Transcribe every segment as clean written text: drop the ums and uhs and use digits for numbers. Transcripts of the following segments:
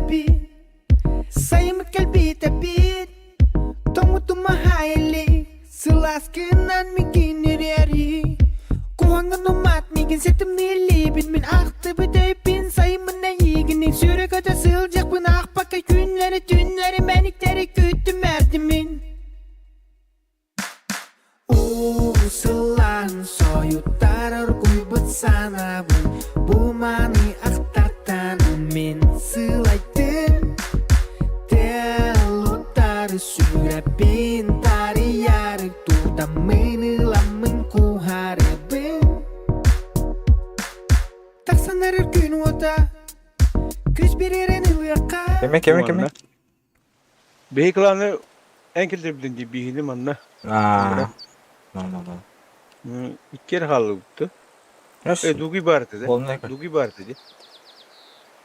эбит, сайыммыт кэлбит эбит, тоҥмутум аһа илик, сылааскынан миигин ириэри. Куһаҥҥын умат миигин ситимниилиибин, мин ахтыбыт өйбүн сайыммын эйиигин сүрэ көтө сылдьыахпын аахпакка күннэри түннэри мэниктэри күүттүм эрдим мин. Уу сылаан сойуттар оргуйбут санаабын бу маны ахтартан мин сылайдым Телуттары сүрэппин тарыйары тутаммын ыламмын куһарыбын Тахсан эрэр күн уота күс биэрэн ылыахха Кеме кеме кеме. Биһи кылааны эн киллэрбитин дии биһини манна. Аа. No no no. Икки эрэ хааллыбытты. Yes. Дуги бар dedi. Полный. Дуги бар dedi.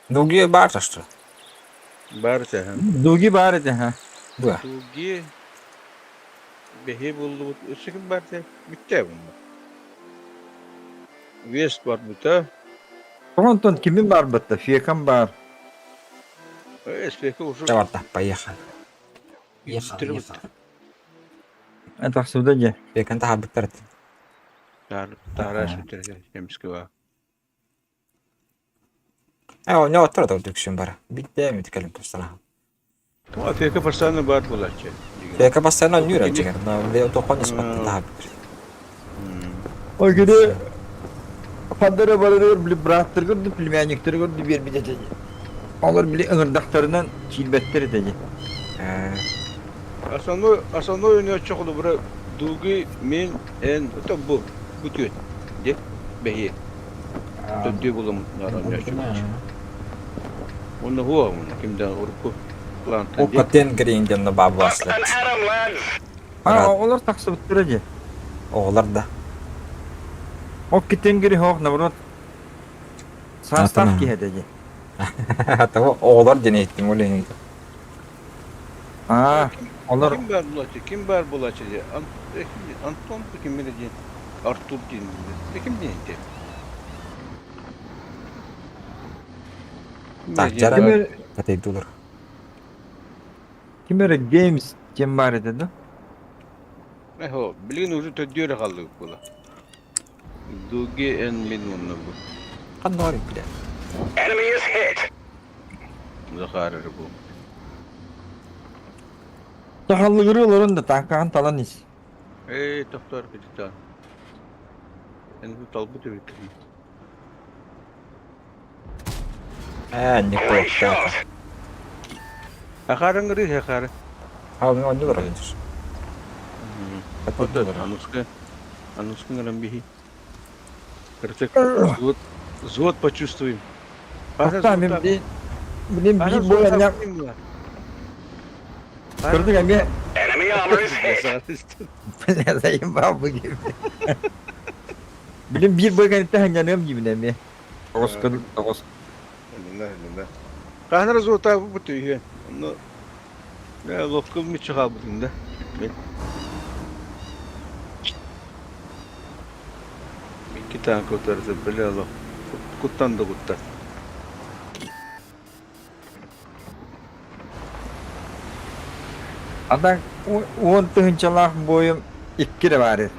Дуги бар что? Бар этэ. Дуги бар этэ ха. Да. Дуги бэһи буллубут. Өссө ким бар этэ? Бүттэ bunlar. Вест бар бута. Онтон кимин бар бытта? Фекам бар. СПК уже Давай, поехали. Ехал, ехал. Это сюда де. Фекан таһарбыттар. Тара сүтэрэ Земского. Э, не оттор да дүксүн бар. Битте ми кэлин кустана. А Фека постоянно бар булачы. Фека постоянно нюра дигер. Но лео тохон испатты таһарбыттар. Ой, гиде Паддара барарыгар били бырааттаргар да племянниктаргар да биэрбит этэ дии. Олор били ыҥырдахтарынан киирбэттэр этэ дии. Основной основной өнөөччү холобура дуги мен эн это бу бу түөт де бэһи төддүү булум өнөөччү. Онно хуа муна кимден урукку плантан Укка тен грин ден бабаслар. А, олор тахсыбыттара дии. Оҕолор да. Ол китенгири хоох, наоборот, саастаах киһи этэ дии. Того оҕолор диэн иһиттим ол иһин. Аа, олор Ким бар булачы? Ким бар булачы диye. Антон ким biri диэн Артур диэн ким диэн те? Так, жара татайдулар. Ким эрэ Games диэн баар этэ да? Эхо, билигин уже төддүөрэ хааллыбыт буола. Дуги эн мин уонна бу. Ханна бile. Enemy is hit. Захар бу. Сахаллыгыры олорон да таакаан талан ис. Эй, тохтор кытыта. Эн бу талбыт эбит. Ээ, не Great shot. Ахарын гыры хахары. А, мен оннугар ойнур. Оттон ануска ануска ngыран биһи. Короче, взвод взвод почувствуем. Хатта мен билин биир буоланньах көрдүк эмиэ Enemy armor is hit. Заебал бы Билин биир быйганытта ханньаныам диибин эмиэ. Тоҕус тоҕус. Хаһан развота бу үһү. Онно ловко мүччү хаалбытым да. Икки танк утарыта бile алох. Куттан да куттан. Ата уон тыһыынчалаах буойум икки эрэ баар этэ.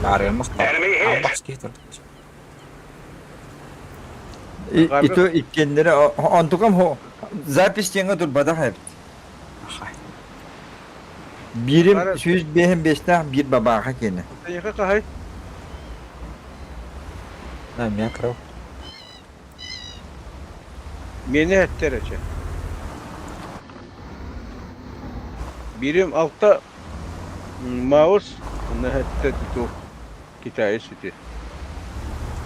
Баарыан махтал. Enemy hit. Албас киһи турда. Ито иккиэннэрэ онтукам запись диэҥҥэ турбатах эбит. Биирим сүүс биэһин биэстээх биир бабааха киэнэ. Эйиэхэ хаһай? На, меня крыл. Миэнэ эттэр эчэ. Биирим алта Маус, онно эттэ туту Китайы сити.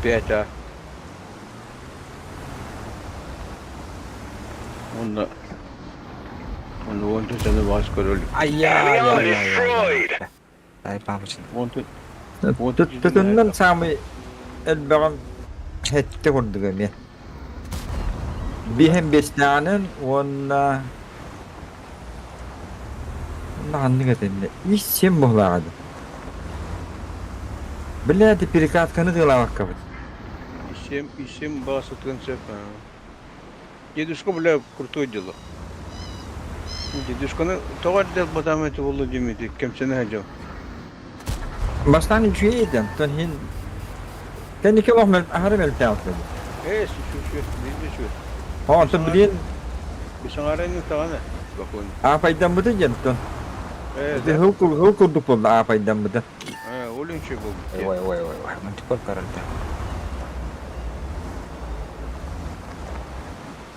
5А. Онно онно уон тысячаны баас көрөлүк. Ай-яй, ай, ай, ай. Дай папочка. Тутуннан саамай элбэҕин сэттэ курдук эмиэ. Биэһин биэстээҕинэн уонна уонна ханнык этиннэ ис сиэн буоллаҕа дии. Билээти перекатканы тыалаабаккабыт. Исем исем баҕа сытыан сөп. Дедушка, бля, крутой дело. Дедушканы тоҕо эрдэ ылбатаҕым этэ буолла диэмити кэмсэнэ сылдьабын. Бастаан үчүгэй этэ, оттон иһин кэнники олох аһары мөлтөөхтөр. Ээ, үчүгэй, биирдэ үчүгэй. Онтон билин Бисаҥарайны таҕаны бакуон. аапайдаммыта диэн оттон. Ээ, Ити да. хыл курдук буолла аапайдаммыта. Ээ, ол үчүгэй буолбут диэн. Ой, ой, ой, ой, мантикор карарда.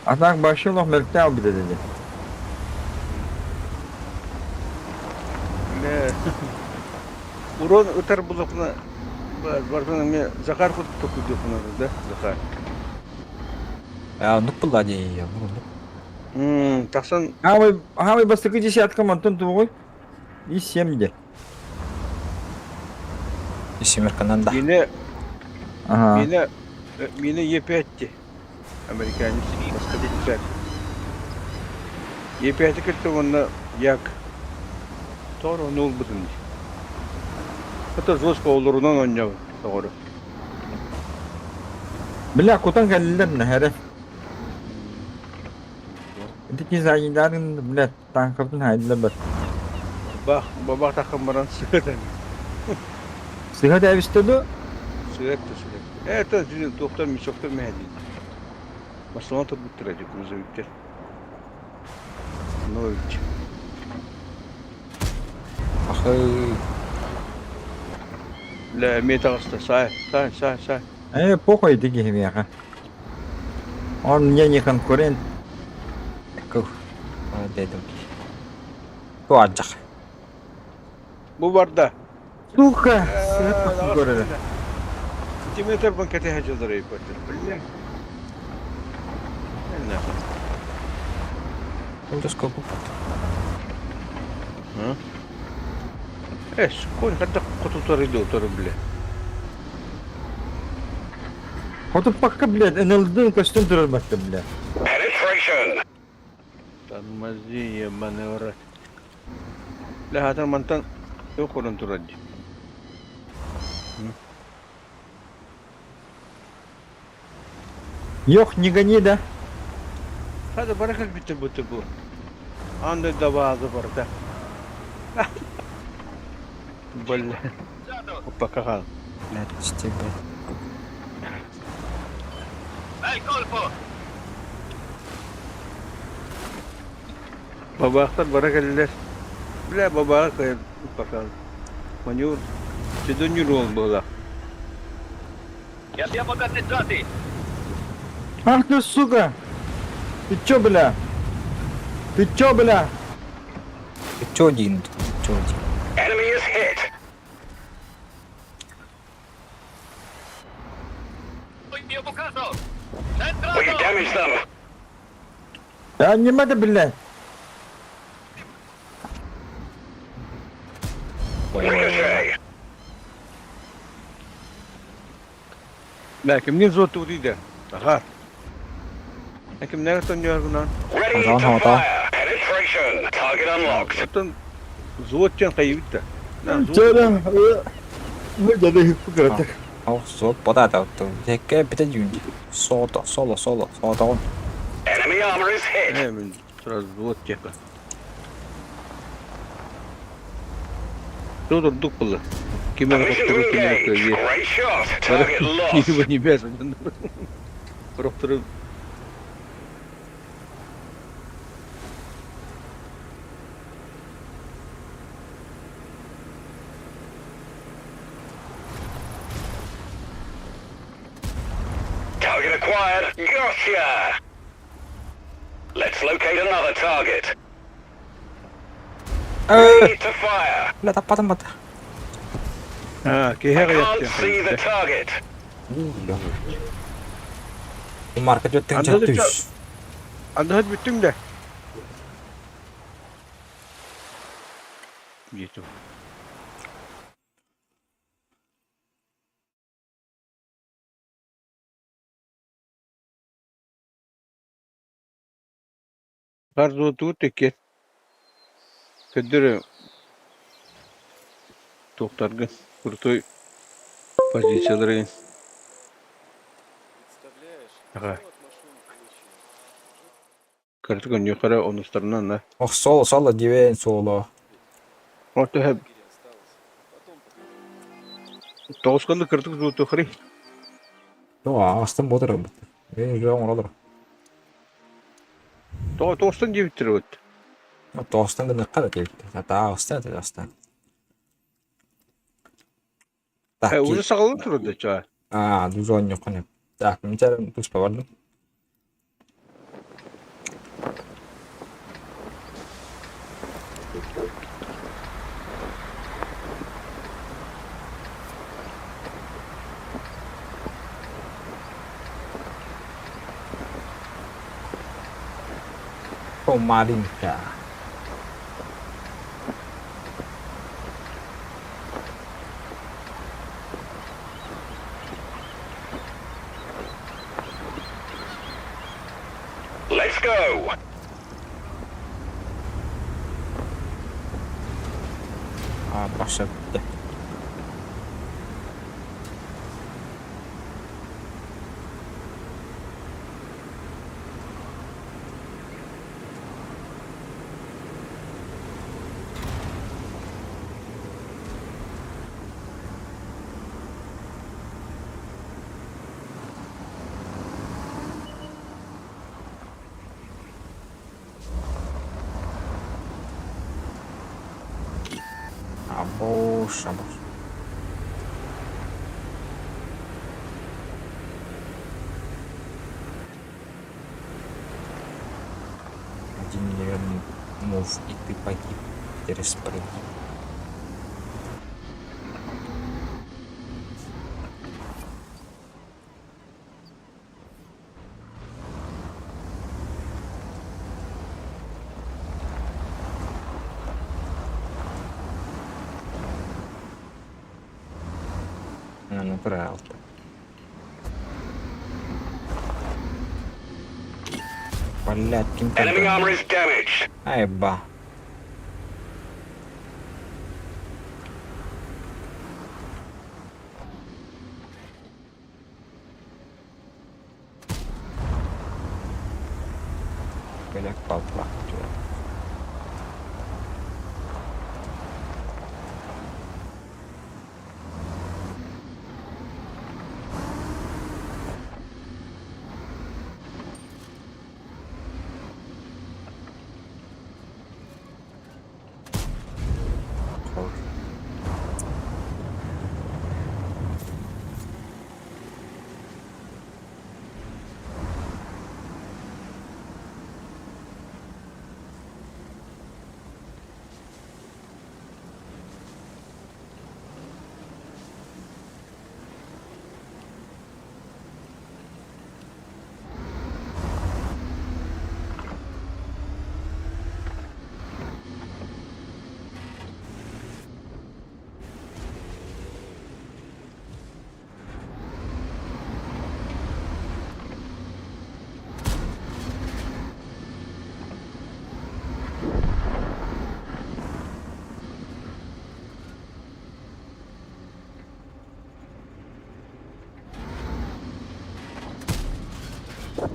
А так вообще олох мөлтөөх бит этэ. Бля, урон ытар булапына барытын эмиэ Захар курдук токуйдуохпун да, Захар. Аа, оннук булла дии, оннук оннук. Тахсан Хаамай, хаамай бастакы десятка мантан туоҕуй? И семь де. И семерканан да. Миэнэ Ага. миэнэ миэнэ Е5 американец бастакы десятка. Е5 кытта уонна Як тоҕо ону ылбытын дии. Это жестко олорунан оонньообут доҕору. Бля, кутан кэллилэр нэһэрэ. Ити дизайнерын, бля, танкабытын хайдылар бар. Бах, бабах таххан баран сыһыат Сыһа эбистэ ду? Сыһыат да сыһыат. Это туохтар мешоктор мэһэдиин. Массыына турбуттар эти грузовиктар. Нович. Ахы. Бля, эмиэ таҕыста, саай, саай, саай, саай. Э, похуй ити киһимиэхэ. Он мне не конкурент. Кыл. Дедим. Туаджах. Бу барда. Сука! Көрөрө. Сантиметр банкете хажылдыр өйбөттөр. Бля. Сколько? Эс, конь хатта хотутары дотору бля. Хотуппакка, блядь, НЛД көстөн турар батта, бля. Penetration. Тормози, ебаный в рот. Бля, хатар мантан yok орун турар дии. Йох, не гони, да? Hadi bırakın bitti bu bu. Anda da bazı barda. Бля. Опа, кака. Блядь, блядь. Бабаахтар бара кэллилэр. Бля, бабааҕа кыайан пока. Маневр Седонюр ол буола. Ах ты, сука! Ты чё, бля? Ты чё, бля? Ты чё один? Чё один? Enemy is hit. We've damaged them. Да не надо, блядь. Ой, ой, ой. Ricochet. Бля, кимҥин суоттуур да? Захар. Кимнээх тонньуоргунан? Ready Hold on, to hold on. fire. Penetration. Target unlocked. Оттон взвод диэн хайыбыт да. Чё да? Мы дали краток. Ол суот бодаа Текке бите дүүн. Соло, соло, соло, соло. Enemy armor is hit. Э, мин сразу взвод диэки. Тут ордук было. Ким эрэ Mission хоттору, ким эрэ engaged. кыайыа. Great shot. Target lost. Небо небес. Сорохтору Target acquired. Gotcha. Let's locate another target. Ready to fire. Бля, таппатым бата. Аа, I киһи can't see the target. Марка жөттен Анда да түс. Андаһыт бүттүҥ да? Диэтим. Хардуотугут икки көрдөрө туохтаргын крутой позицияларыгын. Ага. Кыратык өнньүөххэ эрэ онустарынан да. Ох, соло, соло, дивен соло. Ол төһө тоҕус кылы кыратык туоххарый? Тоҕо астан ботар ылбыт. Мен уже оҥоролор. Тоҕо тоҕустан диэбиттэр эбит. Тоҕустан гыныахха да диэбиттэр. Таҕыстан таҕыстан. Так, Э, уже саҕалыы турар да чаа. Аа, уже оонньуохха Так, мин туспа бардым. О, Маринка. Let's go! А, başlattı. Абош, абош. Один неверный мув, и ты погиб. Через прогиб. Ну, правда. Блядь, ким Enemy armor is damaged. Ай, ба. Беляк палпа.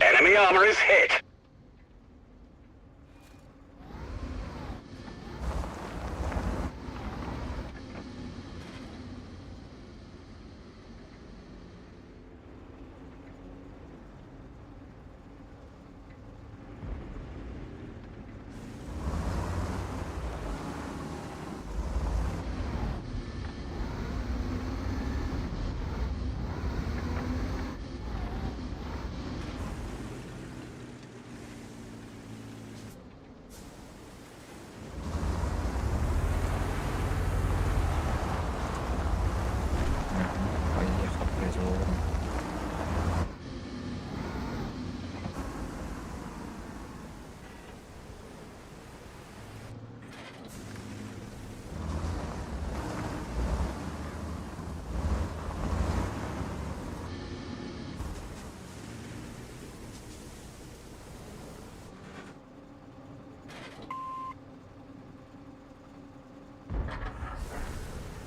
Enemy armor is hit. Поехал, блядь, вовремя.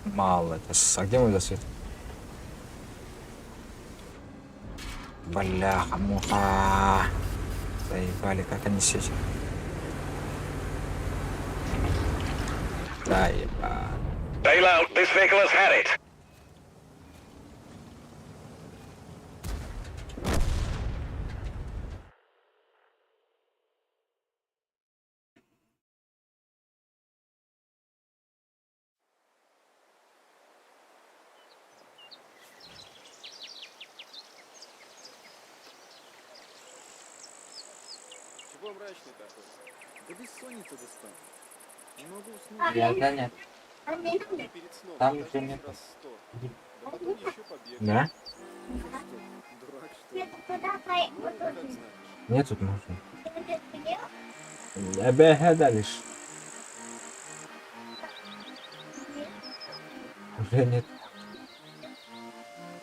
Мало это. А где мой досвид? Бляха, муха. Заебали, как они сидят. Заебали. Bail out. This vehicle has had it. Чего мрачный такой? Да бессонница достала. Не могу уснуть. Я занят. Перед сном. Там даже уже нет. раз сто. Да потом еще побегал. Да? Ну что, дурак что ли? Ну, как знаешь. Мне тут можно. АБХ дальше. Уже нет.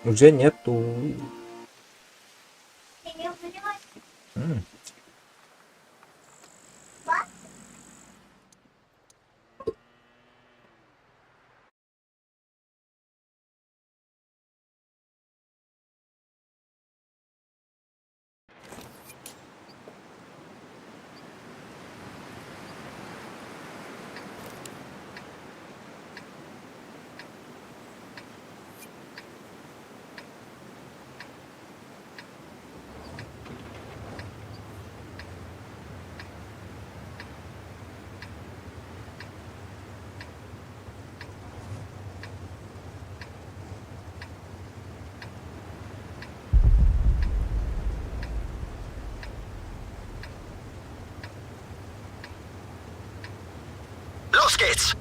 Уже нету. М. Los geht's.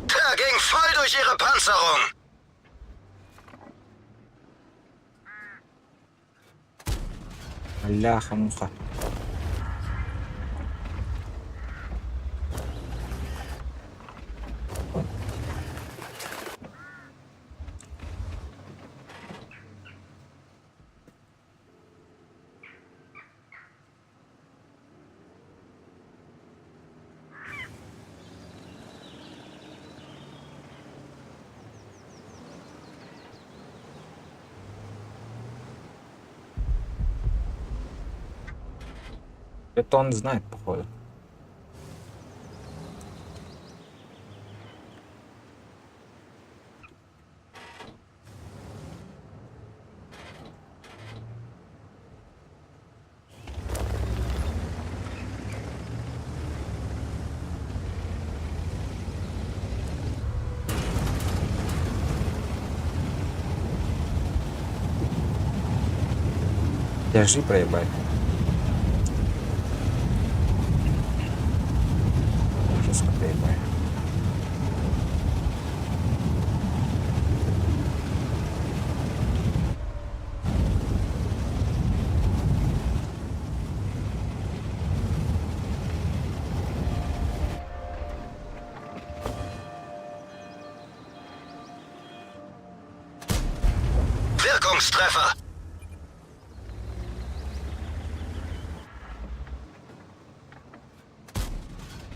Der ging voll durch ihre Panzerung. Бляха-муха. Это он знает, походу. Держи, проебай. Жестко проебали. Wirkungstreffer.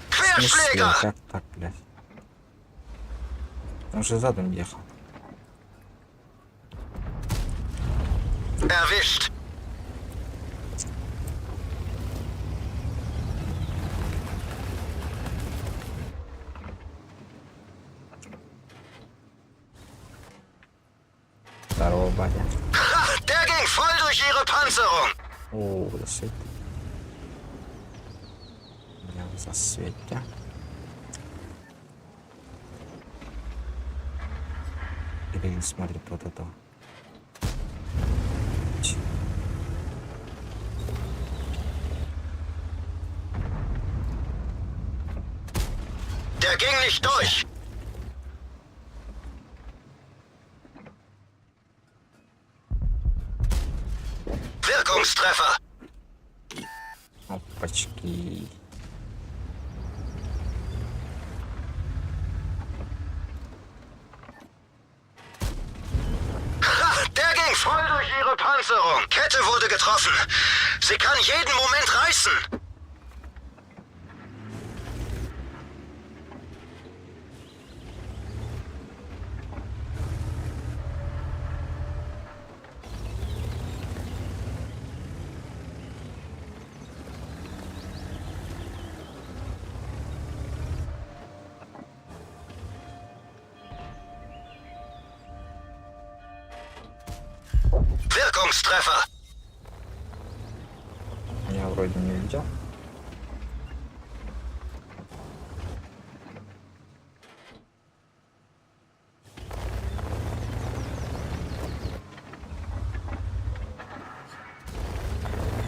В смысле? Querschläger. Как так, блядь? Он же задом ехал. Erwischt. Здорово, батя. Ha, der ging voll durch ihre Panzerung. О, засвет. Бля, в засвете. Или не смотрит вот этого. Ч. Der ging nicht durch. Wirkungstreffer. Опачки. Ha, der ging voll durch ihre Panzerung. Kette wurde getroffen. Sie kann jeden Moment reißen. Wirkungstreffer. Я вроде не видел.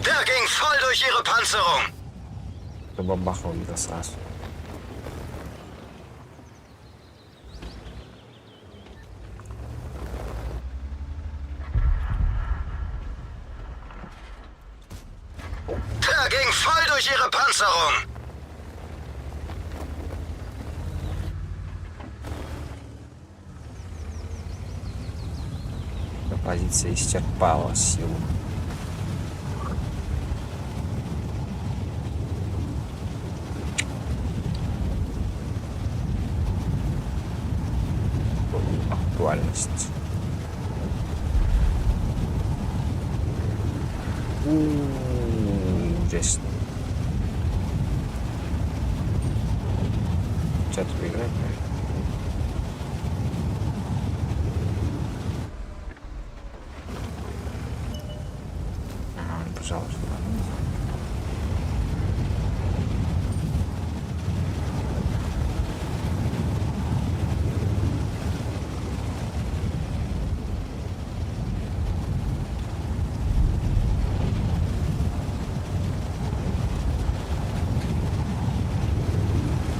Der ging voll durch ihre Panzerung. То бабахал где-то сразу. Der ging voll durch ihre Panzerung. Позиция исчерпала силу. Актуальность. У-у-у, Здесь. Чат выиграет, наверное. Ага, он пожалуйста.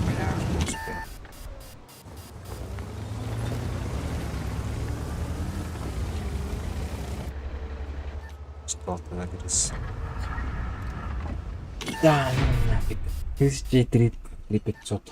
Бля, не успел. Что-то загрыз. Да, ну нафиг. 1003 500.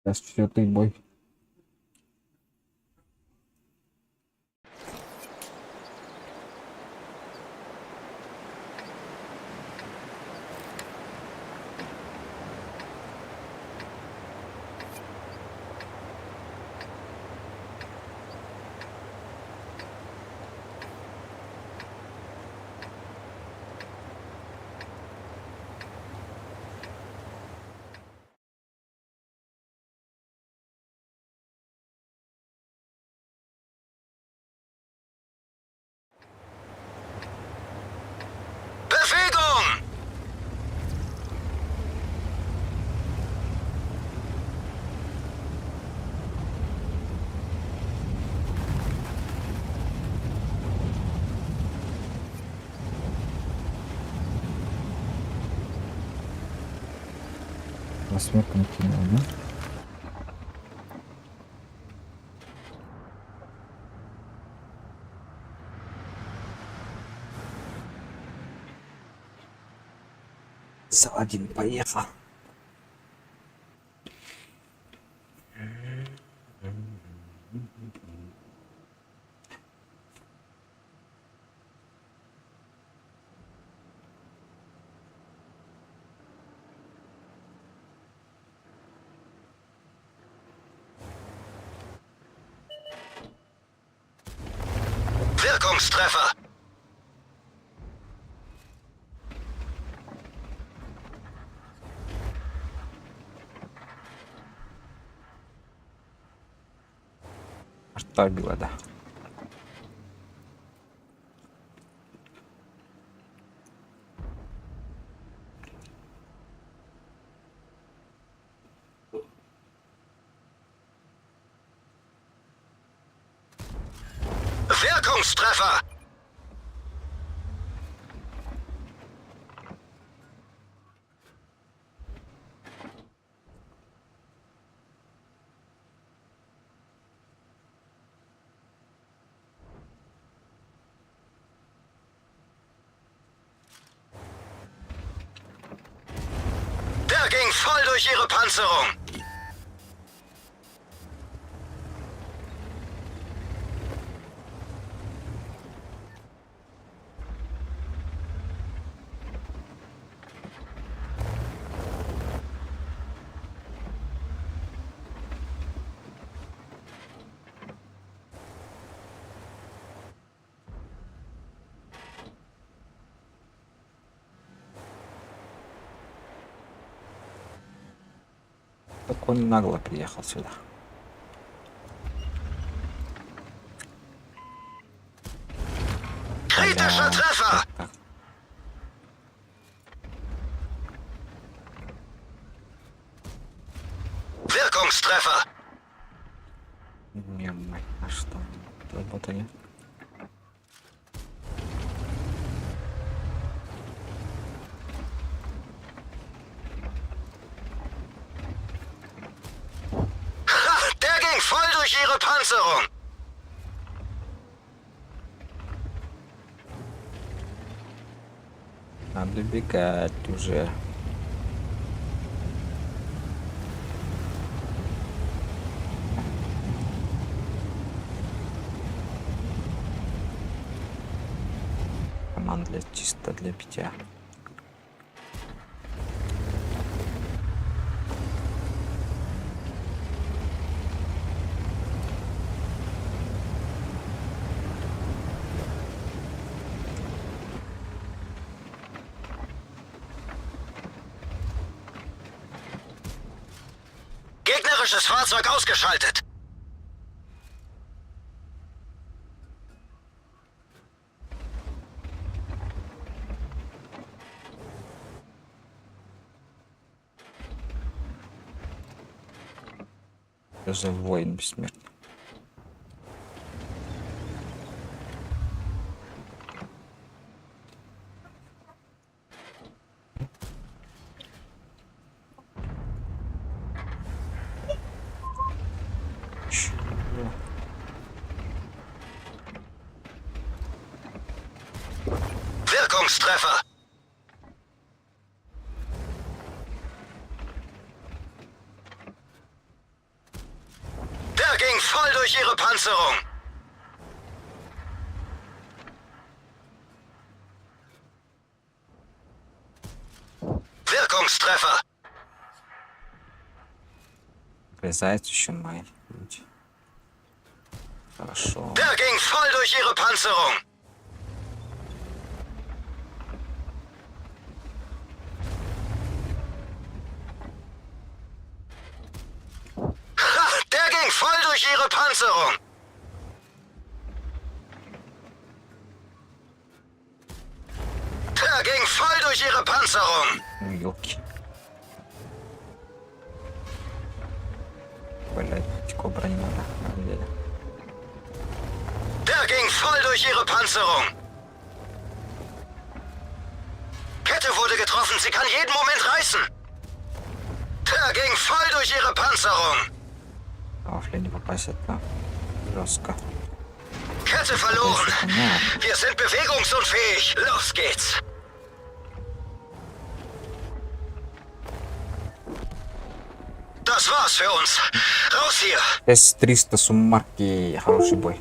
Сейчас четвертый бой. Bewegung! Восьмерку накинул, да? Саладин поехал. Wirkungstreffer! Так было, да. Wirkungstreffer! Der ging voll durch ihre Panzerung. Так он нагло приехал сюда. Kritischer Treffer! Так. Wirkungstreffer! Не, мать, а что? Работали. Ha, der ging voll durch ihre Panzerung! Надо бегать уже. Команд для чисто для питья. Gegnerisches Fahrzeug ausgeschaltet! Даже воин бессмертный. Чего? Wirkungstreffer! Der ging voll durch ihre Panzerung! Wirkungstreffer! Врезается еще мои люди. Хорошо. Der ging voll durch ihre Panzerung! Ha, der ging voll durch ihre Panzerung! Der ging voll durch ihre Panzerung! Ну, ёлки. Блять, кобра не надо, на самом деле. Der ging voll durch ihre Panzerung! Kette wurde getroffen, sie kann jeden Moment reißen! Der ging voll durch ihre Panzerung! Вафля не попасть, это жестко. Kette verloren! Понятно. Wir sind bewegungsunfähig! Los geht's! Das war's für uns! Raus hier! С-300 суммарки. Хороший бой.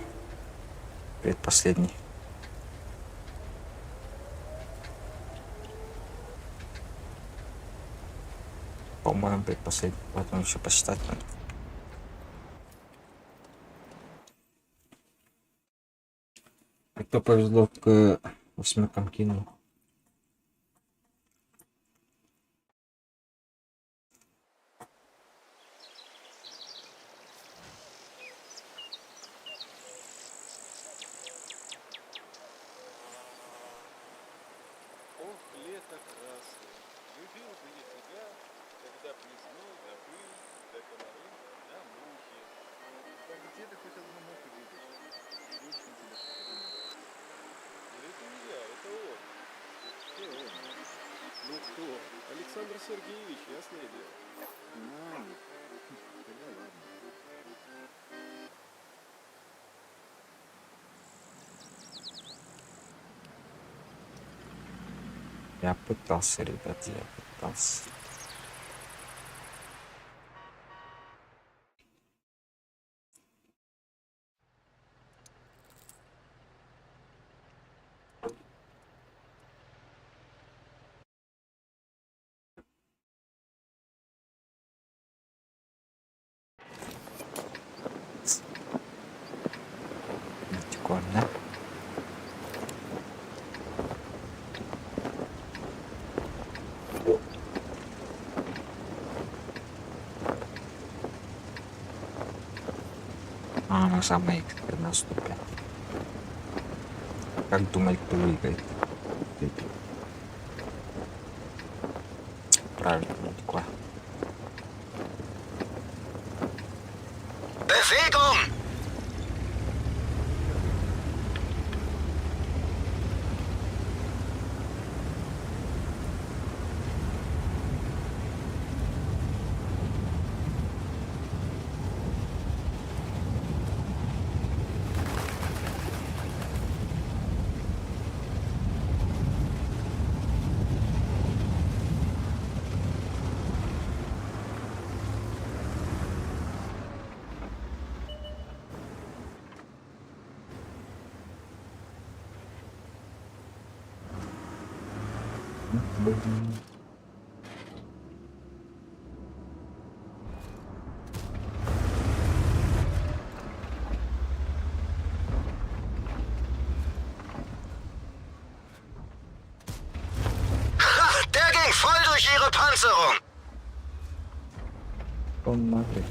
Предпоследний. По-моему, предпоследний. Потом еще посчитать надо. А кто повезло к восьмеркам кинул. Александр Сергеевич, ясное дело. А, тогда ладно. Я пытался, ребят, я пытался. Прикольно. А, на самой наступит. Как думать, кто выиграет? Правильно, такое. Bewegung! Ha, der ging voll durch ihre Panzerung. Он нафиг.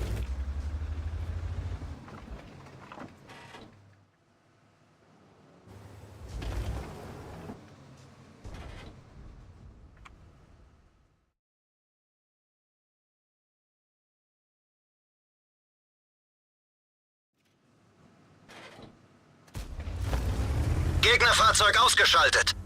Gegnerfahrzeug ausgeschaltet.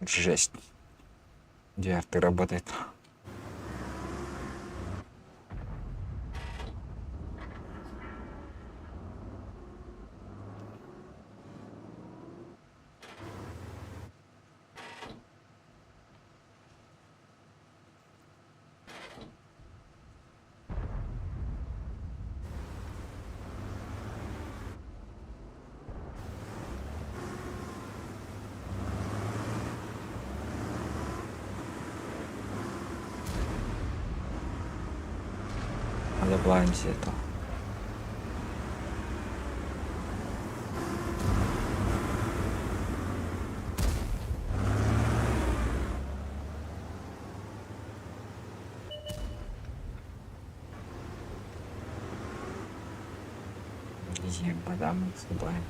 Жесть. Где арты работает? Надо блайнить это. Ебать, да, мы отступаем.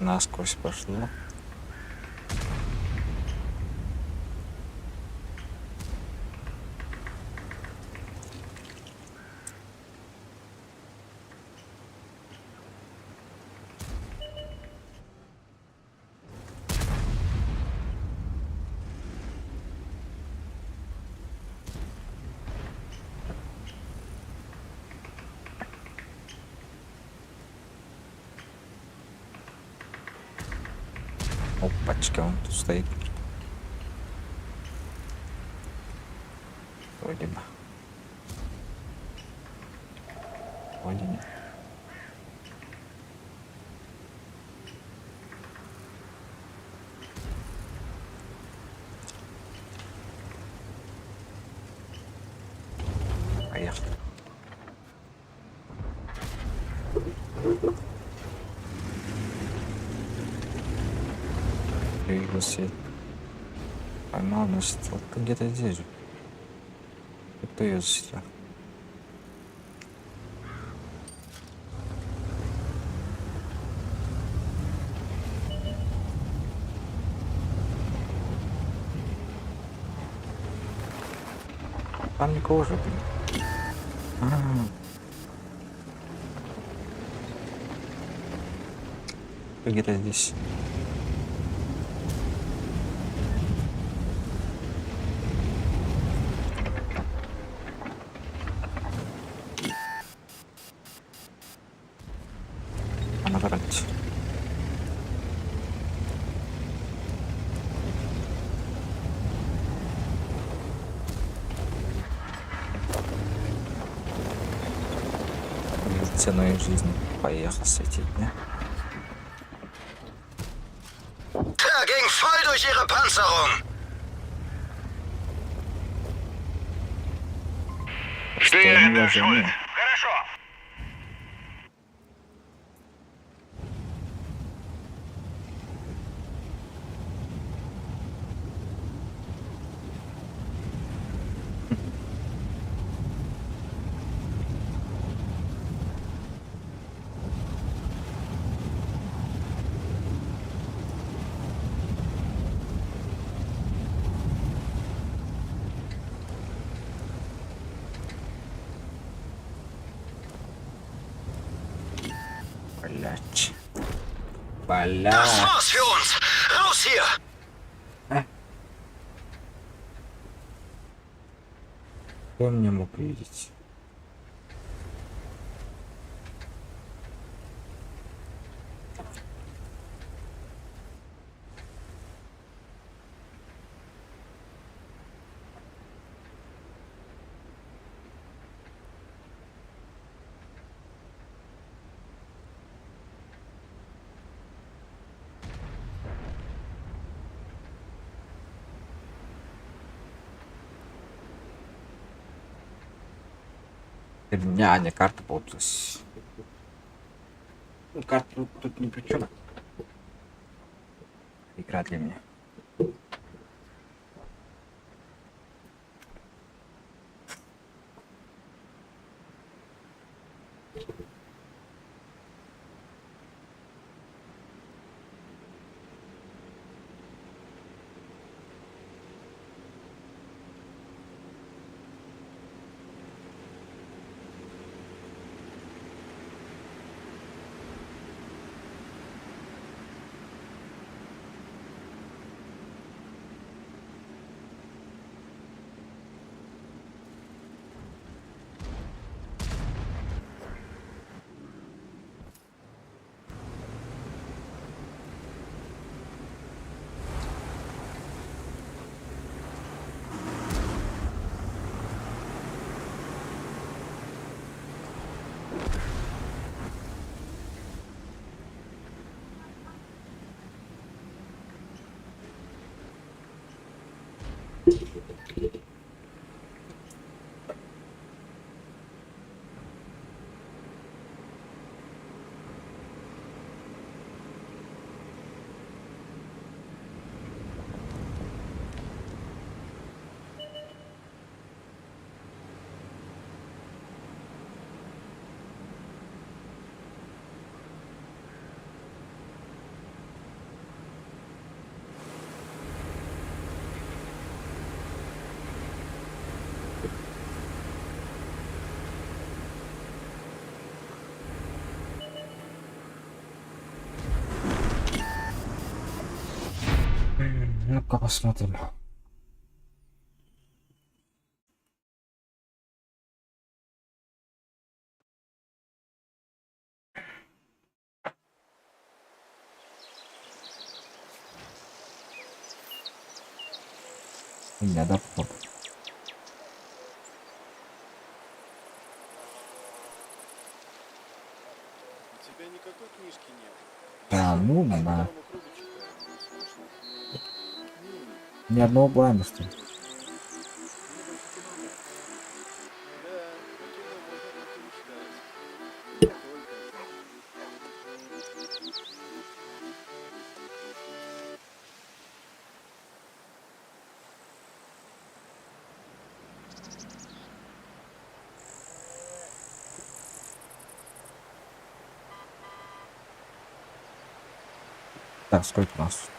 Насквозь пошло. Опачка, он тут стоит. Вроде бы. Вроде нет. Поехали. Двигался. Поймал, значит, вот где-то здесь же. Кто ее застрял? Там никого же, блин. А -а -а. Где-то здесь. Она брать. Ценой жизни поехал светить, да? Der ging voll durch ihre Panzerung. Что не Хорошо. Блять. Das Блять. war's für uns. Raus hier. Кто меня мог видеть? Херня, а не карта получилась. Ну, карта тут ни при чем. Игра для меня. Ну-ка посмотрим. У меня, да, походу? книжки нет. Да, ну, По да. второму кругу читаю. Скучно. Ни одного блайна, что ли? Мне больше кино нравится. Да, о кино можно только мечтать. Не только. Так, сколько у нас?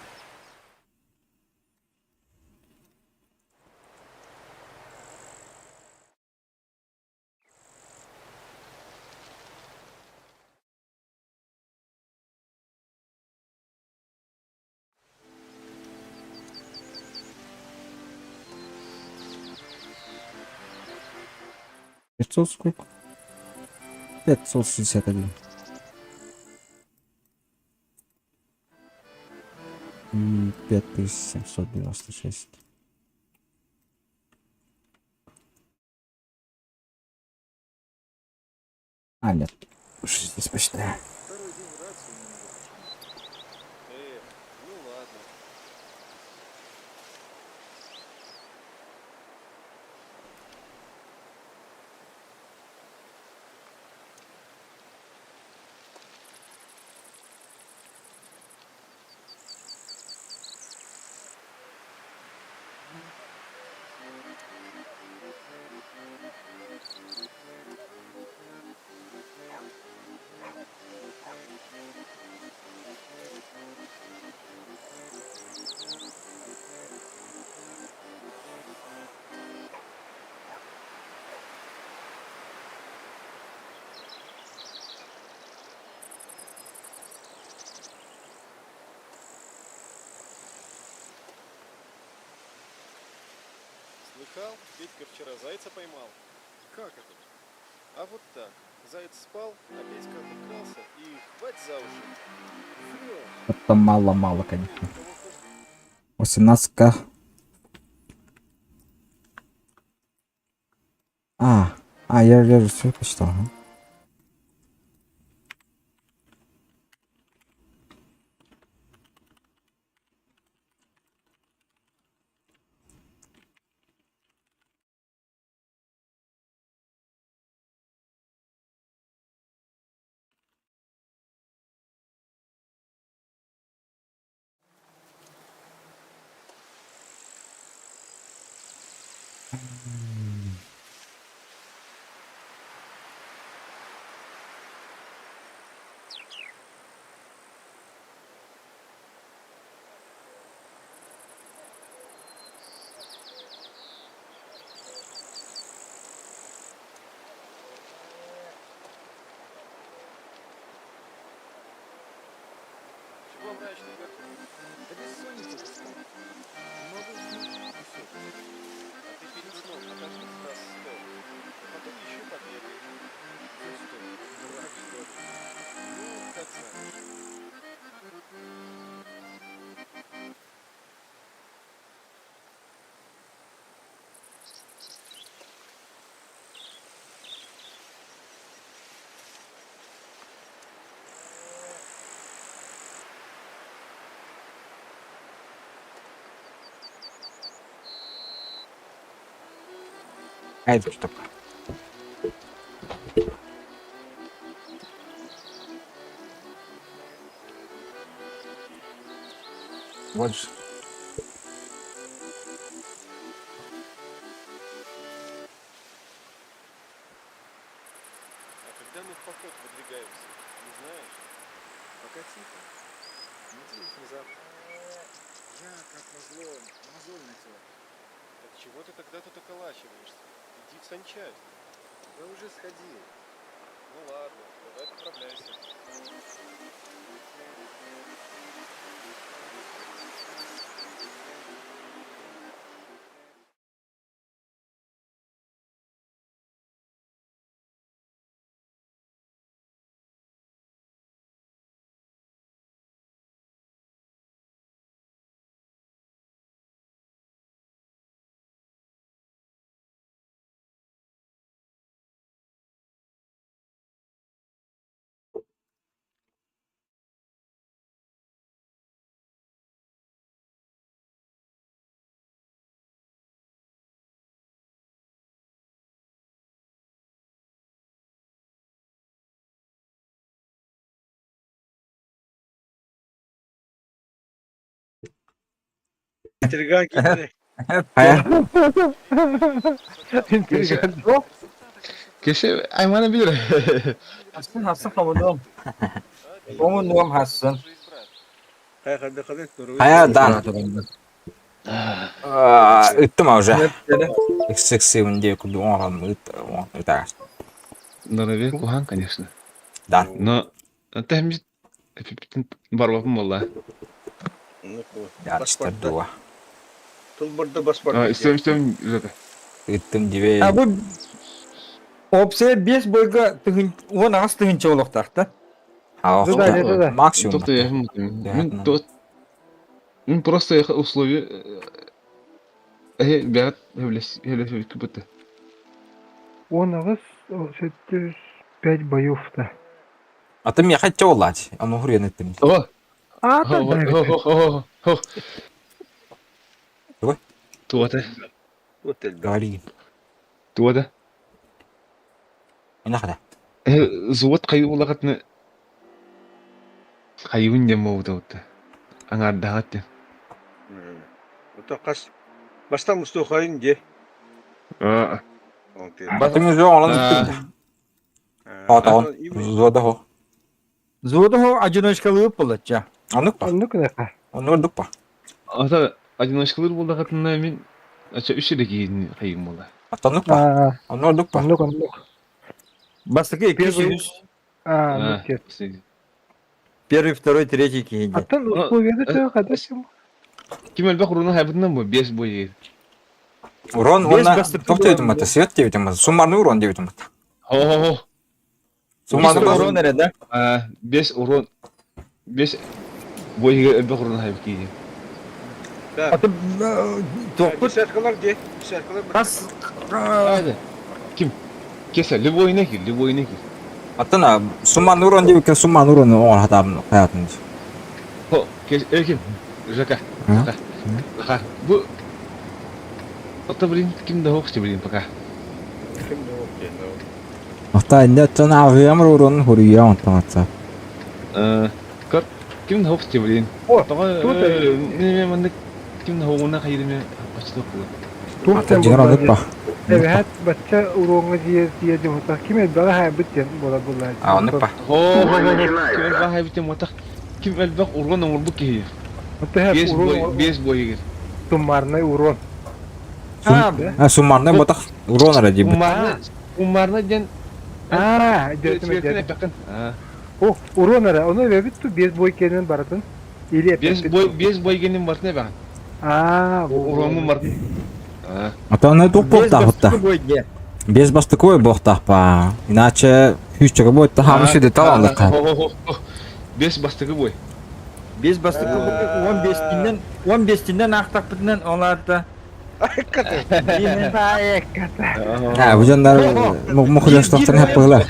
500 сколько? 561. И 5796. А, нет. Уж здесь посчитаю. Второй день рацию не могу починить. Ну ладно. Слыхал, Петька вчера зайца поймал. Как это? А вот так. Заяц спал, а Петька подкрался и хвать за уши. Врешь. Это мало-мало, конечно. Кого хочешь 18к. А, я же все посчитал. Ага. Чего мрачный, Верка? Да бессонница достала. Не могу уснуть, и всё тут. А ты перед сном отожмись раз 100, а потом еще побегаешь. Ты что, дурак, что ли? Ну, как знаешь. А это что такое? Вот же. А когда мы в поход выдвигаемся, не знаешь? Пока тихо. Надеюсь, не завтра. Я, как назло, мозоль натер. Так чего ты тогда тут околачиваешься? Иди в санчасть. Я уже сходил. Ну ладно, давай поправляйся. Интриган киирдэ. Хайа? Интригант. Кеше аймана билер. Хассын хассын хомунуом. Хомунуом хассын. Хайа дан. Ыттым уже. XXX диye курдук оҥорон ыт ытаар. Здоровее кухан, конечно. Да. Но тэм барбапым буолла. Дальше дуо. Тыл барда Истем истем это. Ыттым дибе. А бу опция 5 бойга тыһын 18 тыһынча олохтаах да. А максимум. Тобто я Мин тот Мин просто условия бэҕэт сөбүлэспит 18 75 боев-то. А ты меня хотел лать, а ну хрен это. О! А, да, да. Давай. Туота. Говори. Туота. Инахада. Зуот хайуулахатны хайуун диэн буолбута аҥаардаҕат диэн. Ото хас бастан устуохайын дии. Батым жо олон Отон зодохо. Зодохо одиночкалыы буолачча. Оннук па. Оннук нека. Оннук па. Ата одиночкалыыр буоллахатына мин ача үс эрэ киһини хайым буола. Оннук па. Оннук па. Оннук оннук. Бастакы икки А, Первый, второй, третий киһи. Аттан условияны төһө хадасым. Ким элбэх уруну хайбытынан бу бес бой. Урон уонна тоқ диэбитим бата, свет диэбитим бата, суммарный урон диэбитим бата. Хо-хо-хо. Суммарный урон эрэ да? Бес урон. Бес бойга элбэх уруну хайбыт киһи. Аты тохпут. Десяткалар де, десяткалар. Бас. Ким? Кесе, любой не кир, любой не кир. Аттан суммарный урон диэбиккин суммарный урон оҥор хатаабын хайатын. Хо, кес, э ким? Жака. Жака. Жака. Бу Ата блин, ким да хокче блин пока. Ким да хокче. Ата инде оттон ааҕыам урон хуруйа онтон атса. Э, көр, ким да хокче блин. О, Тоҕо мен маннык ким да хоҕуна хайдыме бачча Туох Ата дьиҥэр оннук ба. Эбэһээт бачча уруоҥҥа дьиэ дьиэ дьоһутах ким элбэҕи хаайбыт диэн буолар буоллаа. А оннук ба. Хо хо хо ким элбэх хаайбыт диэн буотах ким элбэх урон оҥорбут киһи. Бес бой бес бойыгыр. Суммарный урон. А суммарный буотах урон эрэ диэбит. Суммарный диэн Аа, О, урон эрэ, ону эбэбит ту бес бой кэнин барытын. Или Бес бой бес бой кэнин барытын эбэҕин. Аа, уроҥҥун бартын. А то туох буолтаах Без бастакой буолтаах Иначе күүсчэгэ буотта хаамы сүдэ талаллыка. Бес бастакы бой. Бес бастакы бой 15-тинен 15-тинен аахтахпытынан ол аата А, бу дьоннор мухудастахтан хаппыгыла.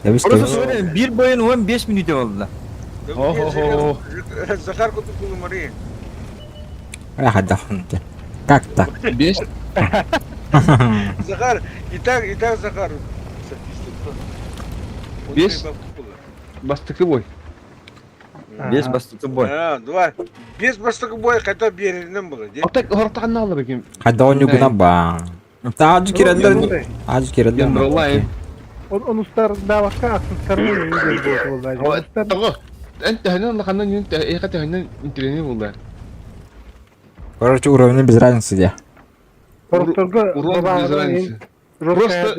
Эбис Просто бир бойын 15 минуте болду. Захар кутукулу Мария. Как так? Бес. Захар, и так, и так Захар. Бес. Бастакы бой. Бес бастакы бой. А, два. Бес бастакы бой хотя беринен было. А так хортаганна алар экен. Хайда оннугуна ба. Таажы киреллер. Ажы киреллер. Он устар давакка аксыстар Того. Эн төһөнөн улаханнан юн эйха төһөнөн интеллигент булдар. Короче, уровень без разницы де. Урон без разницы. Просто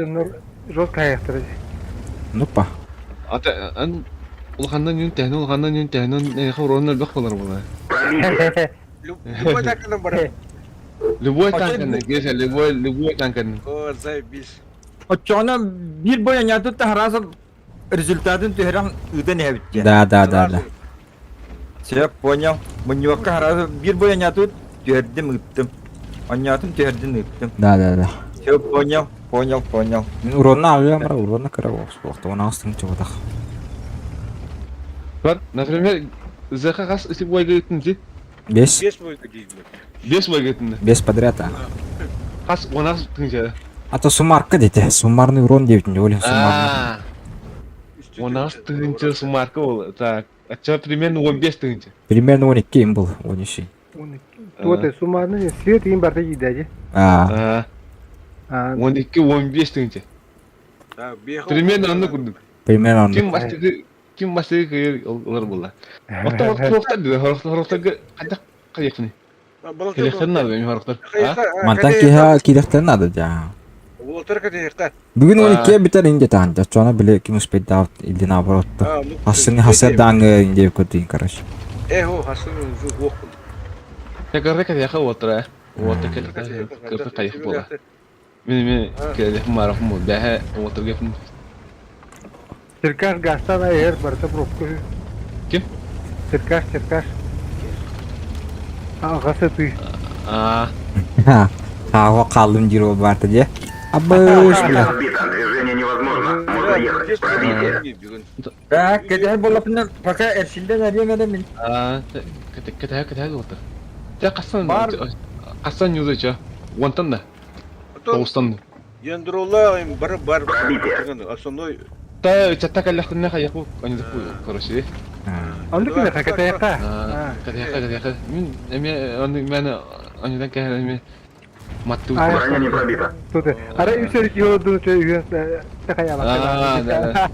жестко аяқтыр. Ну па. Ата эн улаханнан юн төһөнөн улаханнан юн төһөнөн эйха урон элбэх болар була. Любой танкынан бар. Любой танкынан, кесе, любой любой танкынан. О, заебись. Оччоҕуна биир бой анньаатыт таһарааса результатын түһэрэн ыытан иһэбит Да, да, да, да. Все, понял. Мунньуокка харааса биир бой анньаатыт түһэрдим ыыттым. Анньаатым түһэрдин ыыттым. Да, да, да. Все, понял, понял, понял. Мин уронна алыам бара, уронна кыра буолуохта. Оны астын чугатах. Бар, например, ЗХ хас ити бойга ыыттын ти? Бес. Бес бойга дейм. Бес бойга ыыттын. Бес подряд, а. Хас 16 тыһынча. А то суммарка дети. Суммарный урон диэбитин Оля, суммарный. 16 тыһынча суммарка ол. Так, ача примерно 15 тыһынча. Примерно 12 им был, 13. 12. Туота суммарно свет им барда киирдэ Аа. Аа. 12 15 тыһыынча. Примерно оннук курдук. Примерно оннук. Ким бастакы ким бастакы кыайар ылар буолла. Оттон хорохтор дии, хорохторго хайдах хайыахпыный? Кэлиэхтэрин наада эми хорохтор. Мантан киһи киирэхтэрин наада дьаа. Уолаттар кэтиһиэххэ. Бүгүн 12 бүтэр инде таан. Оччоҕуна били ким успейдаабыт или наоборот. Хассыны хасыардааңы инде көрдүн короче. Э, о, хасын уох. Кырда кэтиэхэ уолаттара. Уолаттар кэлиэхтэр хайых буола. Мин эми кэлиэхпин баарахпын буол. Бэһэ уолаттарга Черкаш газтан айар барыта пробка үһү. Ким? Черкаш, Черкаш. Аҕа сытыы. Аа. Хааҕа хааллым диир баарта дьэ. Абыш бля. Движение невозможно. Можно ехать. Пробитие. Так, кэтэһэр буоллахпына пока эрсиллэн эриэм эрэ мин. Аа, кэтэһэ кэтэһэ уолаттар. Дьэ хасан Бар. хасан ньузы чё? Уонтан да. Тоҕустан да. Яндрола бары бар основной Та чатта кэллэхтинэ хайаху аньдыхпу короче. Оннук кини кэтэһиэххэ. Кэтэһиэххэ кэтэһиэххэ. Мин эмиэ оннук мээнэ аньыдан кэһэр эмиэ маттуу. Броня не пробита. Тут ара үс эр киһи олордун үчүгэй үһүөн Аа, да.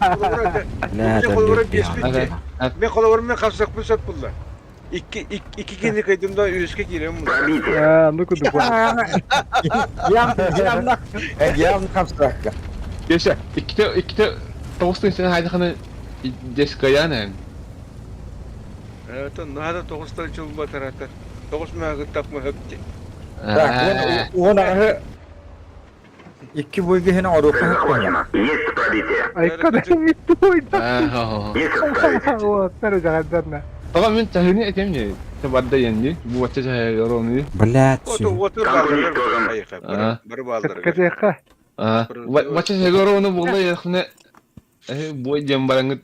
Мен холобур мен хапсакпын сөп булла. Икки икки кини кыйдым да үөскэ киирем. Пробитие. Аа, ну кудук. Явно, явно хапсакка. Кеша, икките икките тоҕустан сен хайдаханы дескаян Это надо тоҕустан чулбатарата. Тоҕус мөһөгү тапма хөпти. Так, уон аҕыһы икки буйга иһин оруокка Захвачено. Есть пробитие. Айка да той да. Есть отставить. Вот, жагандарна. Тоҕо мин чаһыны этем не табарда yenди бу вачча чаһы орону Блядь. Отур баалары бары баалары. Кэтэхэ. Вачча чаһы орону буолла яхны э бу дем бараңыт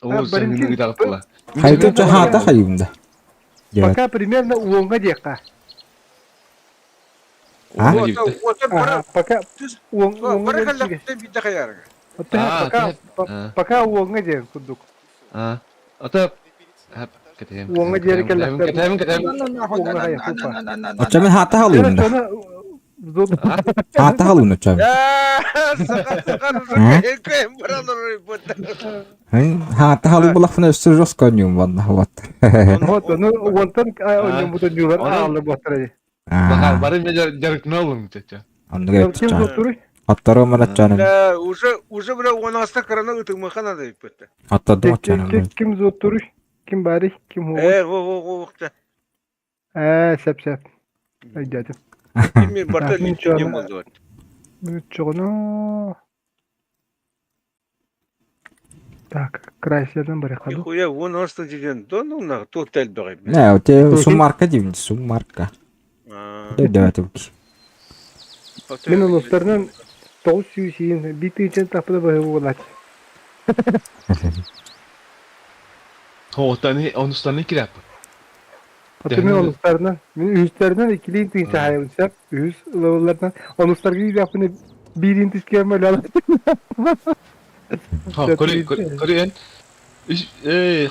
ол чаһыны ытаҕыттыла. Хайда чаһаата хайымда. Пока примерно уонга диэххэ. А? Пока уоҥҥа Пока пока уоҥҥа диэн курдук. А, ата Уоҥҥа диэри кэллэхтэр. Кэтэһэм кэтэһэм. Оччо мен хаата халыым да. Хаата халыын оччо. Хаата халыы булахпына өссө жестко ньуум ванна вот. Вот, ну уонтан онньуммутун ньуулар ааллы буоттара. Бары мен дьарыктаналым чача. Оннуга эттичча. Оттору мараччанын. Уже уже бля уонаста карана ытымаха надо иппетте. Отторду оччанын. Ким зуттуруй? Ким бары? Ким хугуй? Э, во во во во. Э, сеп сеп. Өйдөөтүм. Ким барта линче болду. Чоҕуну Так, Крайслерден барыхаду. Нихуя, вон оста деген, да ну на, то тел бөҕө. Не, те суммарка деймин, суммарка. Өйдөөтүм. Мин улустарынан 900 иин биир тыынчан тахпыта быһыы буолааччы. Тоҕуттан онустаны кирэп. Аты мин онустарынан, мин үһүстэринэн иккилиин тыынча хаайабын сөп. Үһүс левелларынан онустарга киирдэхпинэ биирин тискиэм өлөөл. Көрү көрү эн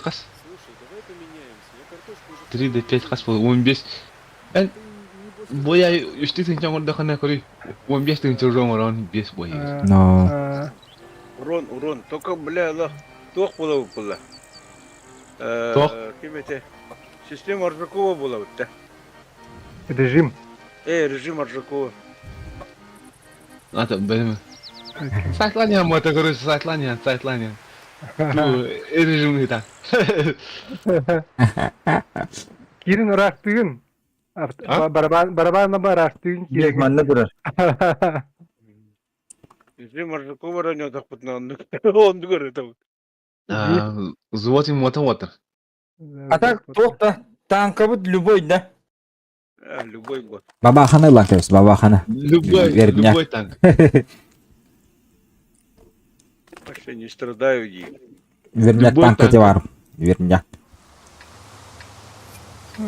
хас 3 до 5 хас буолла 15 эн бойа үстүү тыынча оҥордоххуна көрүй 15 тыынча уже оҥорон 5 бой Но Урон, урон, только бля, ла, туох була була. Туох? Ким эте? Система Аржакова була бутта. Режим. Э, режим Аржакова. Ата бэлэм. Сайтланиан мото короче, сайтланиан, сайтланиан. Ну, режим ыта. Кирин ыраахтыгын. Барабан барабан ыраахтыгын киирэн. Манна турар. Режим Аржакова районотохпутуна оннук оннук өрөтөбүт. Взвод мотон отыр. А так туох да танкабыт любой да. Любой год. Бабахана ылан кэбис, бабахана. Любой, любой танк. Вообще не страдаю дии. Верняк танка те бар. Верняк.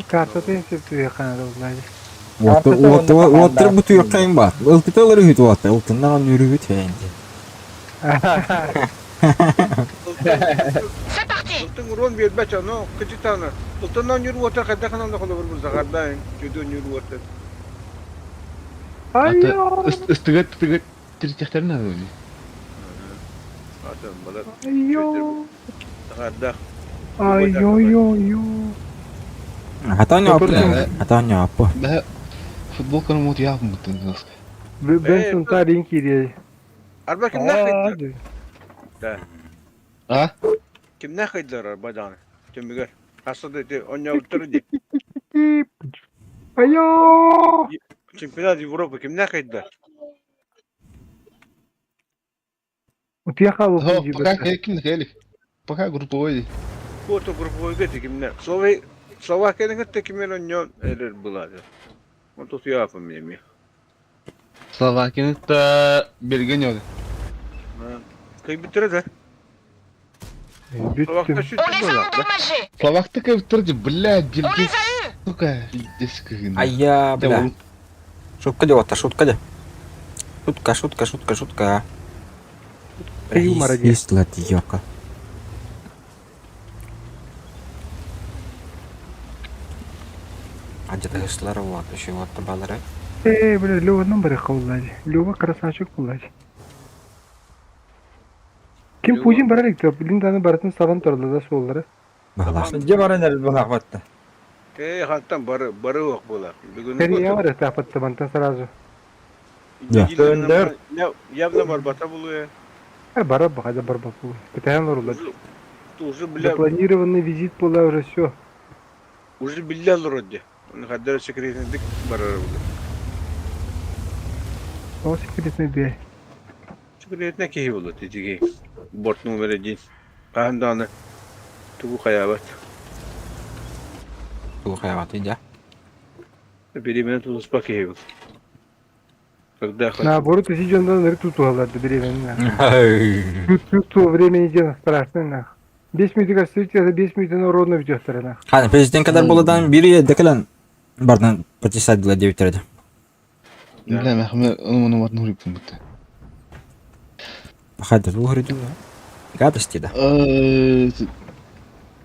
Картатын сөптүөхханада буллаады. Уоттар бутуйаххайын бар. Ылтыталар үһүт уотта. Ылтыннан үрүһүт фэнди. C'est parti! Оттон урон биэрбэт ону кычытааны. Оттон ньур уота хайдах гынан холобур бу загардаан чуду ньур уота. Ата ыстыгат тыгат тиритиэхтэрин наада Атын балар. Айо. Загардаах. Айо-йо-йо. Хата оонньооппу. Хата оонньооппу. Бэһэ футболканы мут яапмыттын кыска. Бен Сунтарин кириэй. Арба кимнээх кыйдылар? Да. А? Кимнээх кыйдылар арба даҕаны түмүгэр? Хаста да ити оонньообуттар дии. Айо! Чемпионат Европы кимнээх кыйдылар? Утуйа хаалбыппын Пока дьиибэттэ. ким кэлик. Пока групповой. Куоту групповойга ити кимнээх? Словей Словакияны кытта ким эрэ оонньоон эрэр былаады. Он тутуйааппын мин эмиэ. Словакияны кытта Бельгия ньоды. Кыйбыттара да. Бүттүм. Словакта сүттүм буолла. Словакта кыйбыттар дии, блядь, Бельгия, сука, пиздец кыһын. Айя, бля. Шутка дело-то, шутка де. Шутка, шутка, шутка, шутка. Юмора дии. Свистла ёка. А где-то ыслар вот, еще вот балары. Ээ, бля, Леванан барыахха буолла дии. Лева красавчик буолла дии. Ким Путин барар илик блин дааны барытын сабан турла да суоллары. Баһылаах. Дьэ баран эрэр быһаахпатта. Ээ, хантан бары бары уох буолар. Бүгүн Корея барыахтаахпатта мантан сразу. Төндөр. Явно барбата булуя. Э, бара баха да барбат буолуо. Кэтэһэн олоруллар. Уже, бля, Запланированный визит буолла уже все. уже биллэ олорор дии. Оны хаддара секретнедик барар буолар. Ол секретный бээ. Секретнэ киһи буолар титиги. Борт номер один. Хаһан даҕаны тугу хайаабат. Тугу хайаабатый дьэ? Бириэмэни тутуспа киһи был. Когда хоть Наоборот, ити дьоннор ынырык тутуһаллар да бириэмэни нах. Чувство времени диэн страшно нах. 5 минутыгар встреча, 5 минутын ровно бүтүөхтэрэ нах. Хан президент кадар буолудан биир декалан бардан подписать диэбиттэр Бля, махме ону мат нуриппун бутта. Хайда туох Гадости да.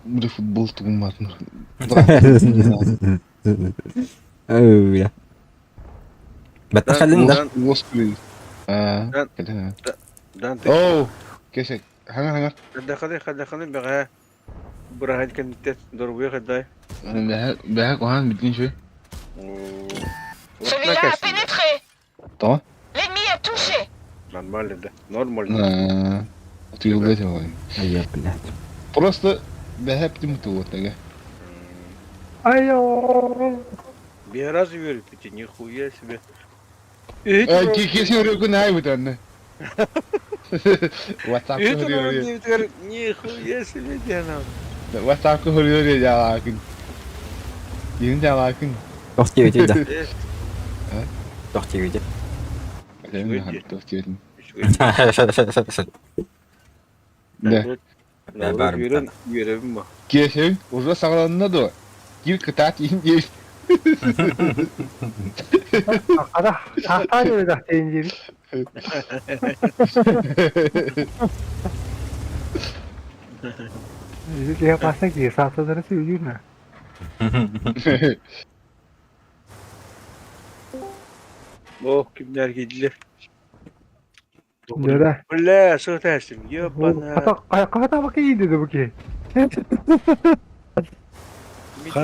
Бля, футбол тугун мат нур. Ой, Баттахалын да. Господи. А, Оу, кесек. Хаңа хаңа. Хадаханы хадаханы бэҕэһээ быраһан кэнниттэн доруобуйа хайдай. Бэһэ бэһэ куһаан бүтүн шүй. Celui-là a pénétré. Тоҕо? L'ennemi a touché. Нормально да. Нормально. Утуйулга этэ Ай, блядь. Просто бэһэ бүтүн утуйуоттага. Айо! Bir раз верите, нихуя себе. Кесин өрөкүн ай бутанны. WhatsApp хөрүөрү. Нихуя себе диана. WhatsApp хөрүөрү жалаакын. Дин жалаакын. Тох диэбити да. Тох диэбити. Тох диэбитин. Да. Үөрэн үөрэбин ба. Киэсэбин уже саҕаланна дуо? Кир кытаат иһин диэбит. Хата, хахтаа диэбит ахтайын диэбит. Киһи паста киһи саатадара сөйдүүр на. Ох, кимнэр киирдилэр. Дьэ Бля, сытасым, ёбана. Хата хата бака ииди да бу киһи.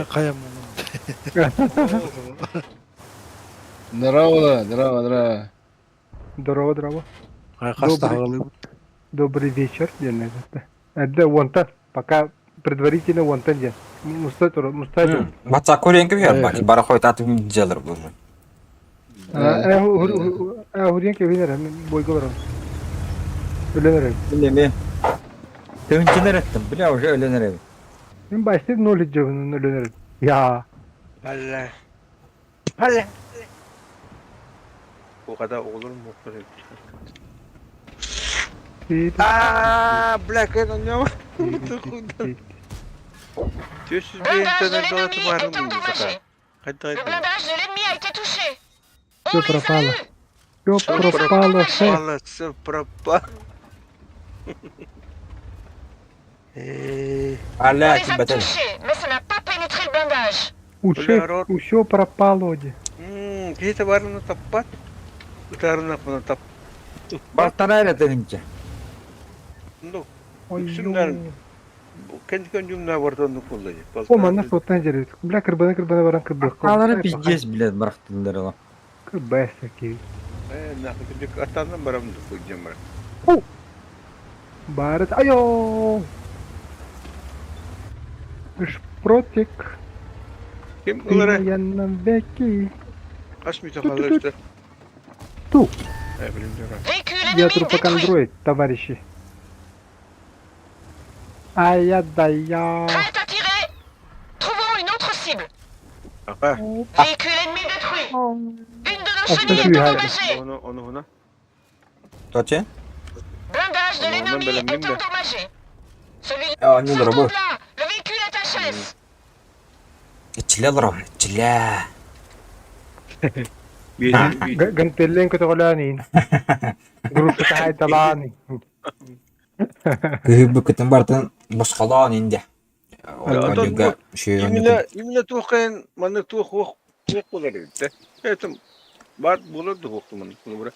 Хайа Здорово, здорово, здорово. Здорово, здорово. Хастаҕалыы. Добрый вечер, диэн этэ. Эрдэ уонтан, пока предварительно уонтан диэн. Муста тур, муста тур. WhatsApp көрен кебер бак. Бара хойт атым делар бұл. Э, хурен кебинер, бойга барам. Өлөн эрэ. Билеме. Тыһынчын эреттим, бля, уже өлөн эрэбин. Мен başta ноль жабын өлөн эрэ. Я. Бля. Бля. O kadar olur mu? Ааа, бля, кэн Түөсүз Blindage de биэнтэн l'ennemi est endommagé. Хайда Le blindage de l'ennemi a été touché. Всё On les a пропало. eus. Все пропало, все. Пропало, все пропало. Э, On Аля, les a кимбэтэн. touchés, mais ça n'a pas pénétré le blindage. Уше, Бля, усё пропало де. Киһи барына таппат. Ытарына пына тап. Балтара эрэ тыһыынча. Ну, Ой, Үксүннэр Kendi көнүмнэ бардон куллай. О, манна соттан жеребит. Бля, кырбана кырбана баран кырбых. Алары пиздец, блядь, бырахтылар ола. Кырбайса ки. Э, нахуй бик атандан барам кулжам бар. Барыт. Айо! Шпротик. Ким Ты ылара моя навеки. аш ми тохалар işte. Ту. Э, билим дөрө. Véhicule Я ennemi détruit. трупокандроид, товарищи. Ай я да я. Prête à tirer. Trouvons une autre cible. Ака. Véhicule ennemi détruit. Une de nos Ah, chenilles je est suis endommagée. Onu onu ona. Точе? Blindage de Non, l'ennemi non, est non, non. endommagé. Celui А, не Sortons дорогой. de là. Le véhicule est HS. Ичиле лором, ичиле. Bir Гантеллен көтөҕөлөөнин. Группа таһайталаани. Кыһыбыкытын бартын босхолоон инде. Отон Оннуга Именно именно туохкайын манны туох хуох хуох болар эбит. Этим бар болар да хуох манны кулбара.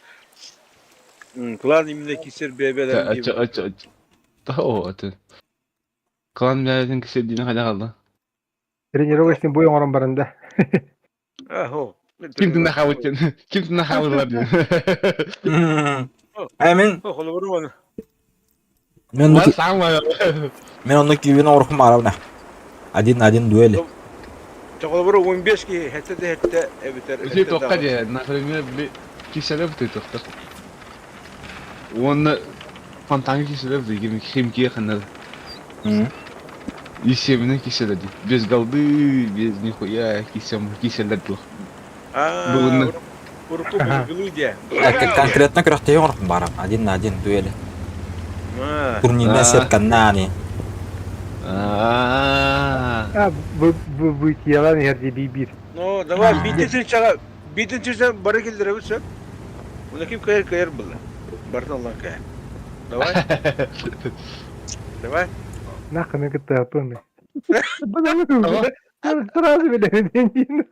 Клан именно кисер бебелер Ача ача ача. Та о аты. Клан бәрін кісер дейін қайда қалды? Тренировочный бой оҥорон баранда. Ахо. Ким тына хавыт Ким тына хавытлар дейін. Э, мен Холобур оны. мен Бар саң бар. мен онны күйбін орхум арабна. Один на один дуэли. Холобур 15 ки хетте де хетте эбитер. Өте тоққа де, например, бile киселер бите тоқтар. Оны фонтанга киселер бите, ким химки қанар. Есебіне киселер де. Без голды, без нихуя кисем, киселер жоқ. А, Бүгінні. Урку булгылы де. Конкретно күрәхтәй орхум барам. Один на один дуэли. А, Турнирная сетка нани. А. А, бытиялан иһэр бибир. Ну, давай битин чага, битин чага бары келдире бит. Уна ким кайыр кайыр булды. Бартын Аллах кайыр. Давай. Давай. Нахуй мен кытта аппын. Сразу билемин.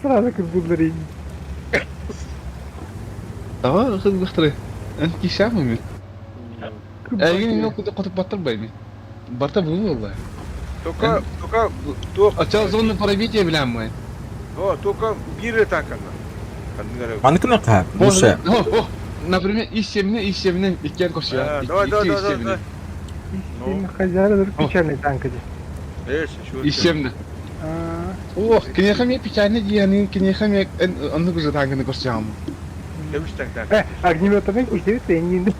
Сразу кырбылдыр. Давай, қыз Эн кисем мен. Әйген мен құтып баттыр бай Барта бұл олла. Только, только, то, Ача зону пробития билем мы. о, только бир танкана. Маныкы мен кап. Муше. О, о, например, исемне, исемне, иккен кошуя. А, Давай, давай, давай, давай. Сен хозяин печальный танк иди. Эш, şu. Исемне. А, О, кинеха ме печально дияны, кинеха ме онны гүзө тангыны кошуям. Кемиш танк танк. Э, огнеметами кисебит сенин.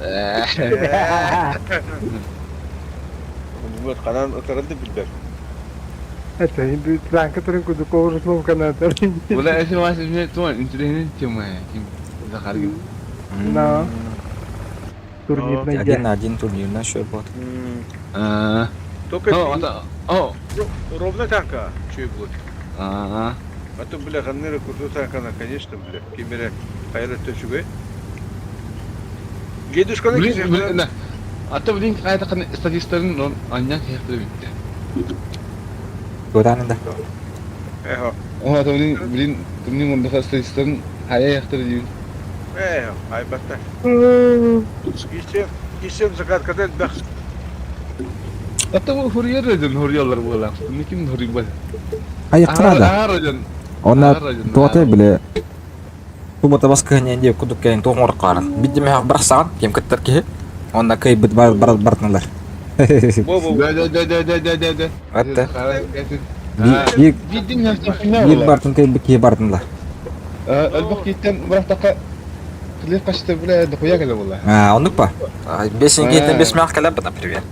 Вот канан отарады билбер. Это танк, который куда уже слово канат. Була эсер вас мне то интересный тема, ким Захаргин. На. Турнирная Один на один турнирная счет будет. А. Только О, ата. О. ровно танка чуй будет. А. А то бля канныры курду танкана, конечно, бля. Кимере хайра төчүгө. Дедушканы Блин, кисер. блин, да. Ата блин кайта кан статистларын он аньяк яктырып битте. Көтәнен да. Эхо. О, ата блин, блин, кимнин онда статистларын хая яктырып дейм. Эхо, ай батта. Кисем, кисем закат кадет бах. Ата бу хурьер дедим, хурьерлар була. Ким ким хурьер бар. Ай, кырада. Аар Она туаты биле. Тубата баска ненде кудук кәйн тоңор карын. Бидде мә бір саған кем кыттар ки. Онда кей бит бар бар бартналар. Бо бо. Да да да да да да да да. Атта. Би Биддин бир бартын кей бит бартналар. Албак киттен бирактака килеп качты биле дохуя келе була. А, онук па? Бесин кейтен бес мә калап, например.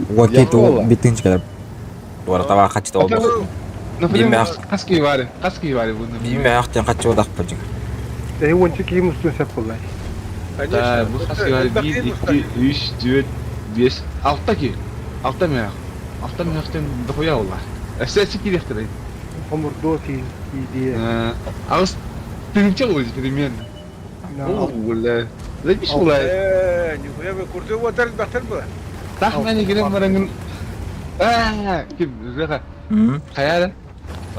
Вот кейт Яқы битин калап. Дуара таба хачты ол. Например, каски бар, каски бар буну. Би мә ахтен хачты одак па жиң. Э, онча кийим үстүн сеп буллай. Да, бу каски бар 1 2 3 4 5 6 ки. 6 мә. 6 мә дохуя була. Эссе киректер. Омурдо син идея. Агыс тыгынча болду примерно. О, бля. Запиш була. Э, нихуя вы курду ватар бахтар була. Тах мэни кирен бараҥын Аа, ким Захар. Хайа да?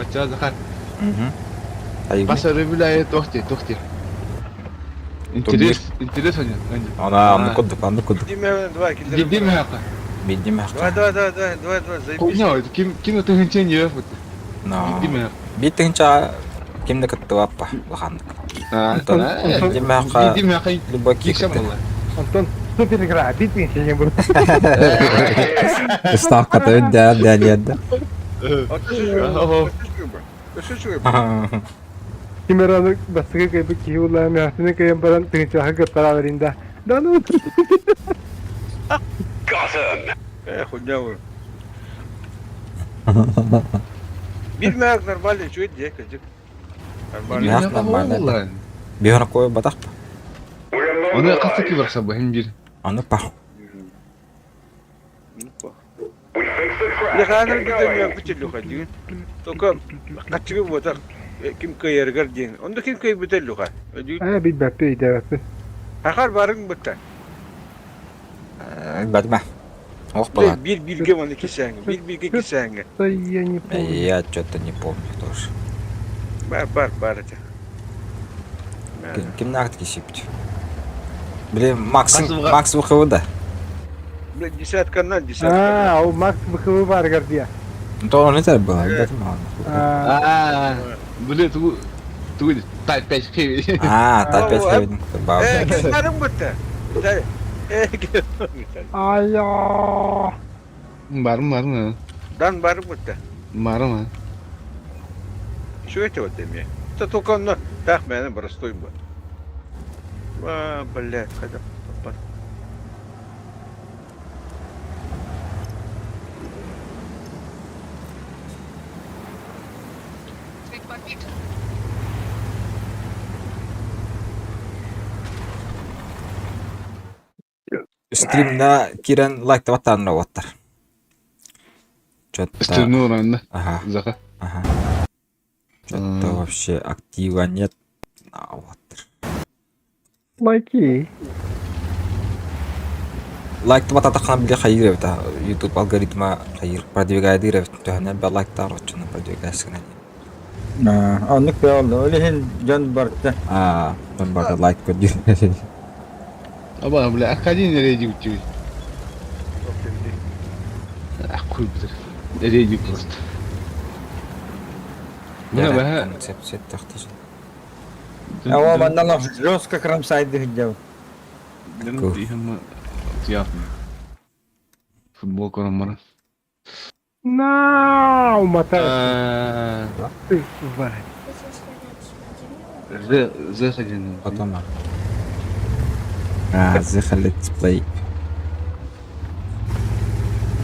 Оччоҕо Захар. Бас өрөбүл аайы туох дии, туох дии. Интерес, интерес онньон. Она анны курдук, анны курдук. Давай, Дидим хака. Бидим хака. Давай, давай, давай, давай, давай, давай, заебись. Хуйня, ким ким тыһынча не вот. Но. Дидим Биир тыһынча ким да кыттыбаппа улаханнык. Онтон Дидим хака Дидим хака любой киһи кыттар. Онтон супер игра, биир тыһынча не будет. Ставката үрдээн дэниэдэ. Ким эрэ аны бастакы кыайбыт киһи буоллаҕа мээхсини кыайан баран тыһыынчалаһа кыттара барин да. Да ну Э, хуйня вы. Бир мэк нормально, что это, кадик. Нормально. Нормально. Биһана кой батах. Оны қасы ки барса бу хим бир. Аны па. Леханыр бүтэн бүтэн люха диин. Только хаччыгы буотах ким кыайарыгар диэн. Онда ким кыайбыта люха. Ээ билбэппи өйдөөбөппүн. Хахар барыҥ бытта. Бэтмэ. Ох была. Биир бииргэ маны кисээҥҥэ. Биир бииргэ кисээҥҥэ. Я не помню. Я что-то не помню тоже. Бар бар бар это. Ким наахт кисипт. Блин, Макс Макс ВХВ да. Десятканнан десятканнан. А, ол Макс ВХВ баарыгар дия. То он это было, ребята, А, блин, ту ту Type 5 хэви. А, Type 5 хэви. Э, ким бутта? Э, Айа. Барым барым. Дан барым бутта. Барым. Что это вот эми? Это только он, так, мен простой был. А, блядь, хотя Стримна кирен лайк табаттаан роботтар. Что-то... Стримны уранна. Ага. Заха. Ага. Что-то вообще актива нет. А, вот. Лайки. Лайк табататахана били хайыр эбит YouTube алгоритма хайыр продвигает эбит төһөнө бе лайктар оччону продвигайсың Оннук бе олду. Ол иһин дьон барда. А, дьон барда лайк көрдүр. Аба, бля, Аркадий рейди үтү. Акуй бир. Рейди просто. Мына баһа Концепция тахтыш. Ава манна жестко крамсайды хиджаб. Футбол көрөн баран. На, умотай. Ты, Вань. Заходи. Потом. А, Зеха let's play.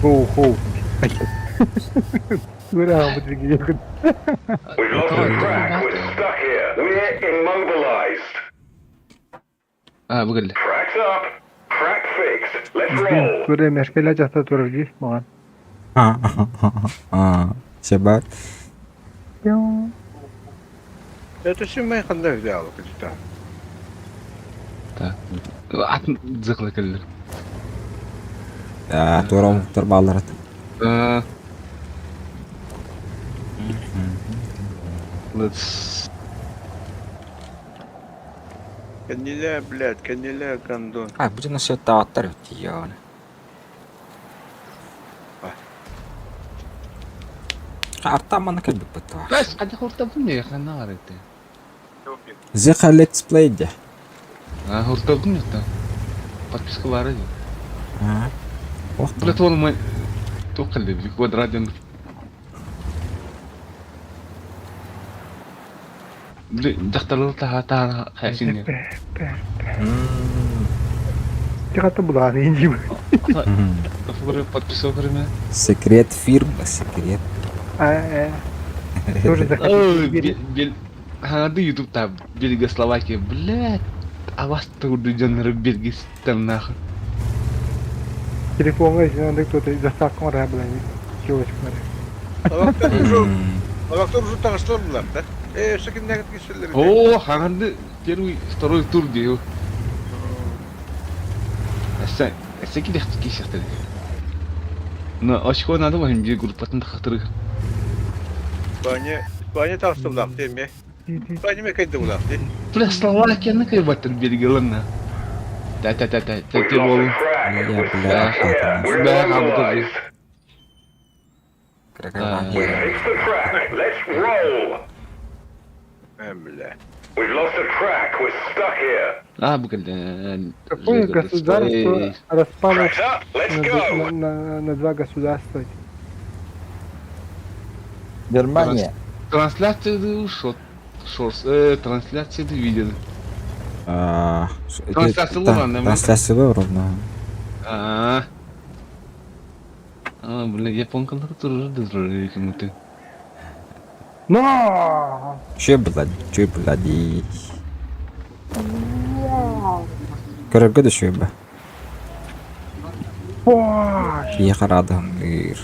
Go home. Ура, выдвиги. А, выгодли. Туре мешкеля жата турар дии маған. А, Шабак. Это все мы ханда взял, кстати. Так. Атын зықла келдер. А, тура турбалар. Let's... Канеля, блядь, канеля, гондон. А, будем на все тааттар тиён. Арта мана кэлбит быттыва. Бэс, қайда хуртабын не, қана бар еді. Зеха let's play де. А, хуртабын не та. Подписка бар еді. А. Ох, Бля, туол май... Туққалды, квадратен. Бля, дақтарлы таға таға қайсың не. Тихата булааны инжим. Подписка көрме. Секрет фирмы, секрет. Тоже заходи. Ханады ютуб та Бельгия, Словакия, блядь. А вас тут дьоннору Бельгистан нахуй. Телефоҥҥа исинэн кто-то заставка оҥоро булан килочка Лавактар уже таҕыстар булар, да? Э, өссө кимнээхит киселлер. О, ханады первый, второй тур дейу. Эссе, эссе кидехти кисехтер. Но очко надо воһин биир группатын тахтырыгы. Испания, Испания тахсыбылаах эмиэ. Испания ме кайдыбылаах дии. Бля, Словакияны кайбаттар бергеланна. Та та та та та те болу. Я, бля, Бля, хаалбыта Бля. А, бу кэллэ. Какое государство распалось на, на, на два государства? Германия. Трансляция ушел. Шорс, трансляция видел. Трансляция ровно. Трансляция ровно. А, а, блин, японкалар турар да турар кимути. Но! Че, блядь, че, блядь. Көрөргө да үчүгэй ба. Киһиэхэ ыраадыһынныыр.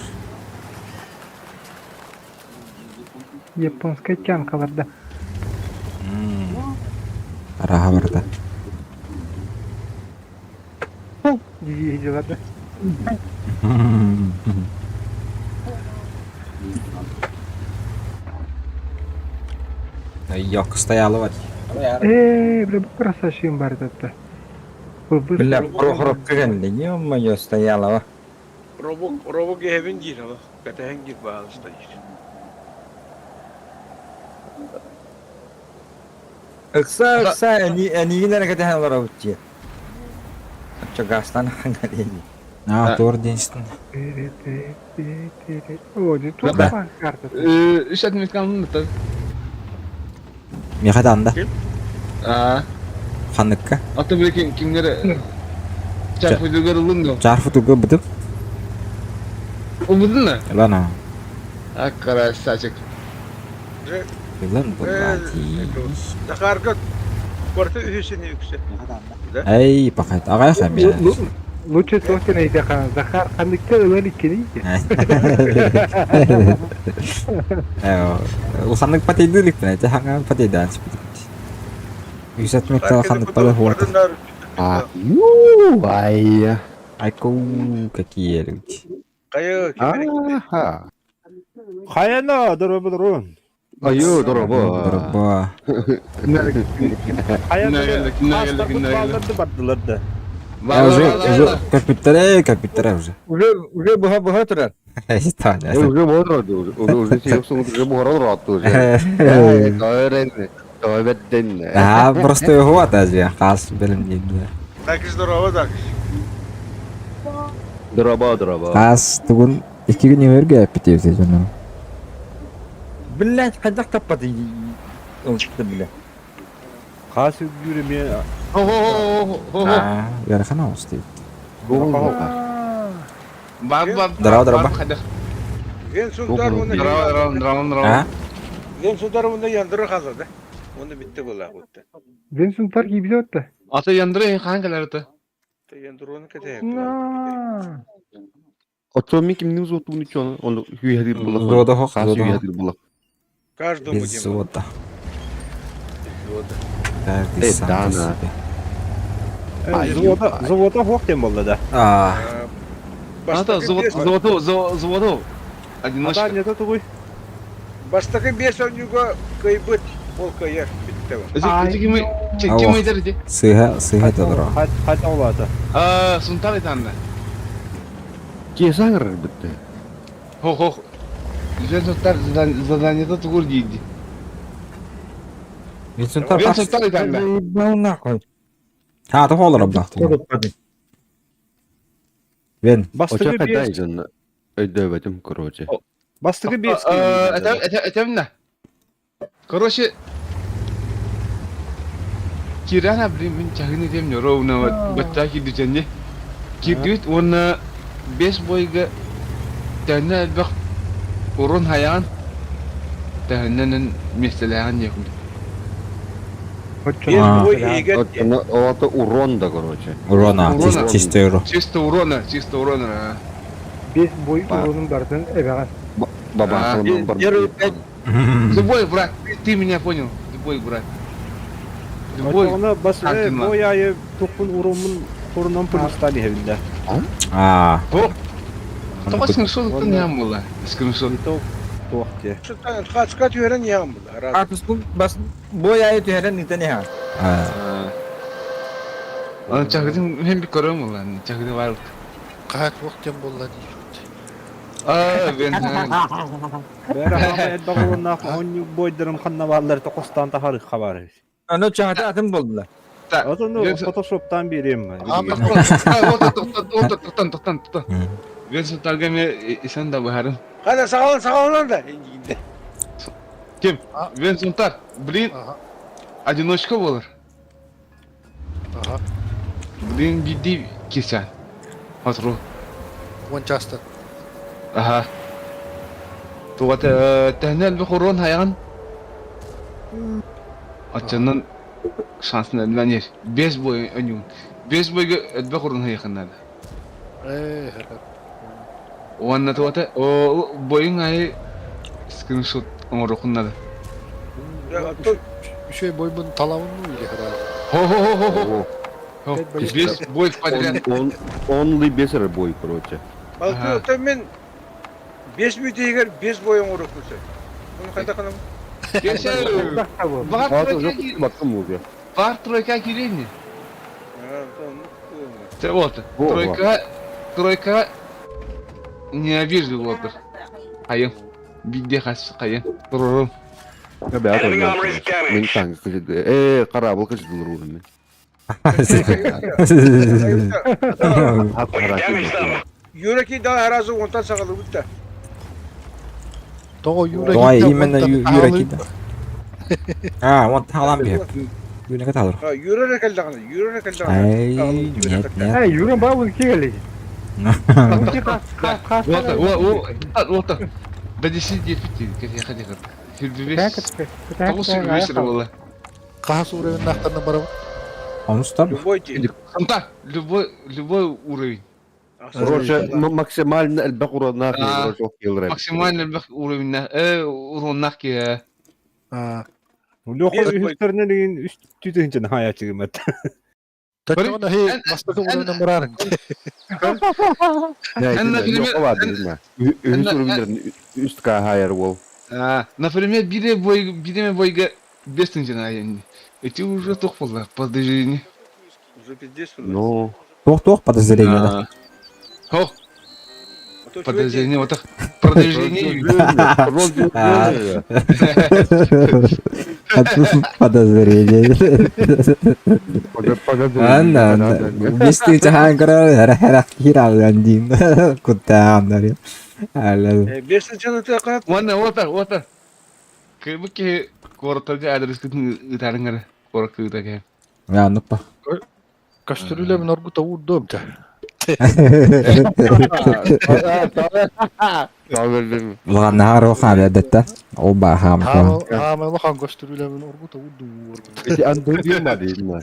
Японскай тянкаларда. Арааһа барыта. Дии дела да. Йок, стояла вот. Ээ, бля, бу красавчигым бар этэ. Бля, Прохоровка кэллэ, ё-моё, стояла. Робок, робок эһэбин диир, ала. Кэтэһэн диир баалыста диир. Ыкса, ыкса, эниигин эрэ кэтэһэн олоробут дии. Оччо газтан хаҥа диэн. А, туор диэнстин. О, дии, туох Да. баар картата? Үс отметкалын да. Миэхэ да анда. Аа. Ханныкка. Аты бile кимнер чарфыдыгар ылын до. Чарфытыгы бытып. Убудун да? Ылана. А красавчик. Ылан булла дии. Захарга кварта үһүсүн үксэ. Эй, пахайт. Аҕай хамия. Лучше туох диэн Захар ханныкка ылан иккини. Улаханнык патейдылыкпын, эти хаҥа патейдаан сипитик. Үс отметка ханнык палы хуата. А, ю, ай. Айку, какие люди. Кайы Аха. Хайана, дорога дорога. Айо, дорога. Дорога. Хайана, бардылар да. Уже, уже, компьютере, компьютере уже. Уже, уже буха буха турар. Уже буха уже, уже уже буха уже. А, просто его отази, хас, блин, не Так здорово, так. Дорога, дорога. Хас, тугун, икки күн өргө эппитибит дьону. Блять, хайдах таппаты. Бля. Хас үгүрү Аа, ыарахан оҕус диэбит. Бар бар. Здорово, здорово. Вен сундар оны. Здорово, здорово, здорово. А? Вен сундар оны яндыры хазады. Оны битте була бутты. Вен сунтар кийбит отта. Ата яндыры хаан кэлэр Яндыры кете. На. Отцом ким не узот ничего, он хуядир было. Зода хох, зода. Хуядир было. Каждому Без золота. Каждый Э, сам да, по да. себе. Золото, золото хох тем болды да. А, Ата золото, золото, золото. Одиночка. Ата не тугуй. Бастакы бес онюга кыйбыт ол кыйар битте. Кими ким ыйдар Сыха, сыха тодоро. Хат олата. А, сунтар итанна. Кесаңыр битте. Хо хо. Вен сунтар задание тугур диди. Вен сунтар. Вен сунтар итанна. Ебал нахуй. Ha, то холор абдах. Вен. Бастыгы бес. Өйдөбөтүм, короче. Бастыгы бес. Это это это Короче, Кирана, блин, мин чагыны дем ровно баттаки дүтенне. Кирдүт оны бес бойга тәнне элбэх урун хаян тәннен местеләгән якын. Это урон да, короче. Урона, чисто урон. Чисто урона, чисто урона. Бес бой уронун бардын эбәгән. Баба, Любой брат, ты меня понял. Любой брат. Любой. Оны бас бой айы тукун урумун турунан плюстан хевинде. А. Тоҕо скриншот ньаам буолла? Скриншот. Туох диэ. Хаачка түһэрэн иһэҕин була. Артуспун бас бой айы түһэрэн ыытан иһэҕин. Аны чаһыытын мин би көрөм буолла. Чаһыыты баар. Хаһа туох диэн буолла диир. Аа, бен. Бэрэ хаама элбэх уоннаах оонньуу бойдарым ханна бааллар тохостаан тахары хабар. Аны чаһыта атын буолла. Отону фотошоптан биэриэм. Тоқтан, тоқтан, тоқтан. Мен сутарга мен исэн да быһарын. Хана саҕалан саҕалан да. Ким? Мен сунтар. Блин, одиночка болар. Блин, биди кисэн. Хатру. Уон частан. Аха. Тугата тэһнэ элбэх урон хайаҕын. Оччонон шансын элбэн иһэр. Бес бой өнүн. Бес бойга элбэх урун хайахын наада. Уонна тугата о бойуҥ айы скриншот оҥоруоххун наада. Үчүгэй бойбун талабын ну или Хо-хо-хо-хо-хо. Весь бой подряд. Он, онly бес эрэ бой, короче. Алты мен бес бүтүгэр бес бой оҥоруохпун сөп. Ону хайдах гынабын? Бар тройка киирейни. Вот, тройка, тройка не обижу вот. Хайын. Бидде хас хайын. Турурум. Мен таң Э, корабль кычдылыр урын. Юраки да аразы онтан саҕалыбыт да. Тоҕо Юра Тоҕо именно Юра кида. А, он таалан биһип. Юра каталыр. Юра эрэ кэллэҕинэ, Юра эрэ кэллэҕинэ. Ай, нет, нет. Эй, Юра бабын киэли. Вот, вот, до 10 9 Тоҕус буолла. Хаһыс уровеннаахтарына барабын? Онустар. Любой день. Anta, любой, любой уровень. Короче, максимально элбэх уроннаах Максимально элбэх уровеннаах, уроннаах ки. Лёха үһүстэринэн игин үс түтүһүнчэн хаайааччыгымат. Таччаҕына хей бастакы уровеннан бараарыҥ. Үһүс уровеннарын үс хаайар уол. Например, бире бой, биреме бойга бес тынчан айын. Эти уже туох буолла, подозрение. Уже пиздец. Ну. Туох-туох подозрение да. Хо. Подозрение, вот так. Продолжение. Подозрение. Анна, анна. Бистің жахан көрөр, хара хиралган дейм. Куттаамнар. Бестің Уонна уотар, уотар. Кыйбык киһи куораттарга адрескытын ыытаарыҥ эрэ. Куоракка ыыта киһи. Я, нуппа. Кастрюлябын оргута уурдуом ча. Улахан руха бедетте. Ол баахам. Хаама улахан кастрюлябын оргута уурдум оргута. Эти андырдыма дейм.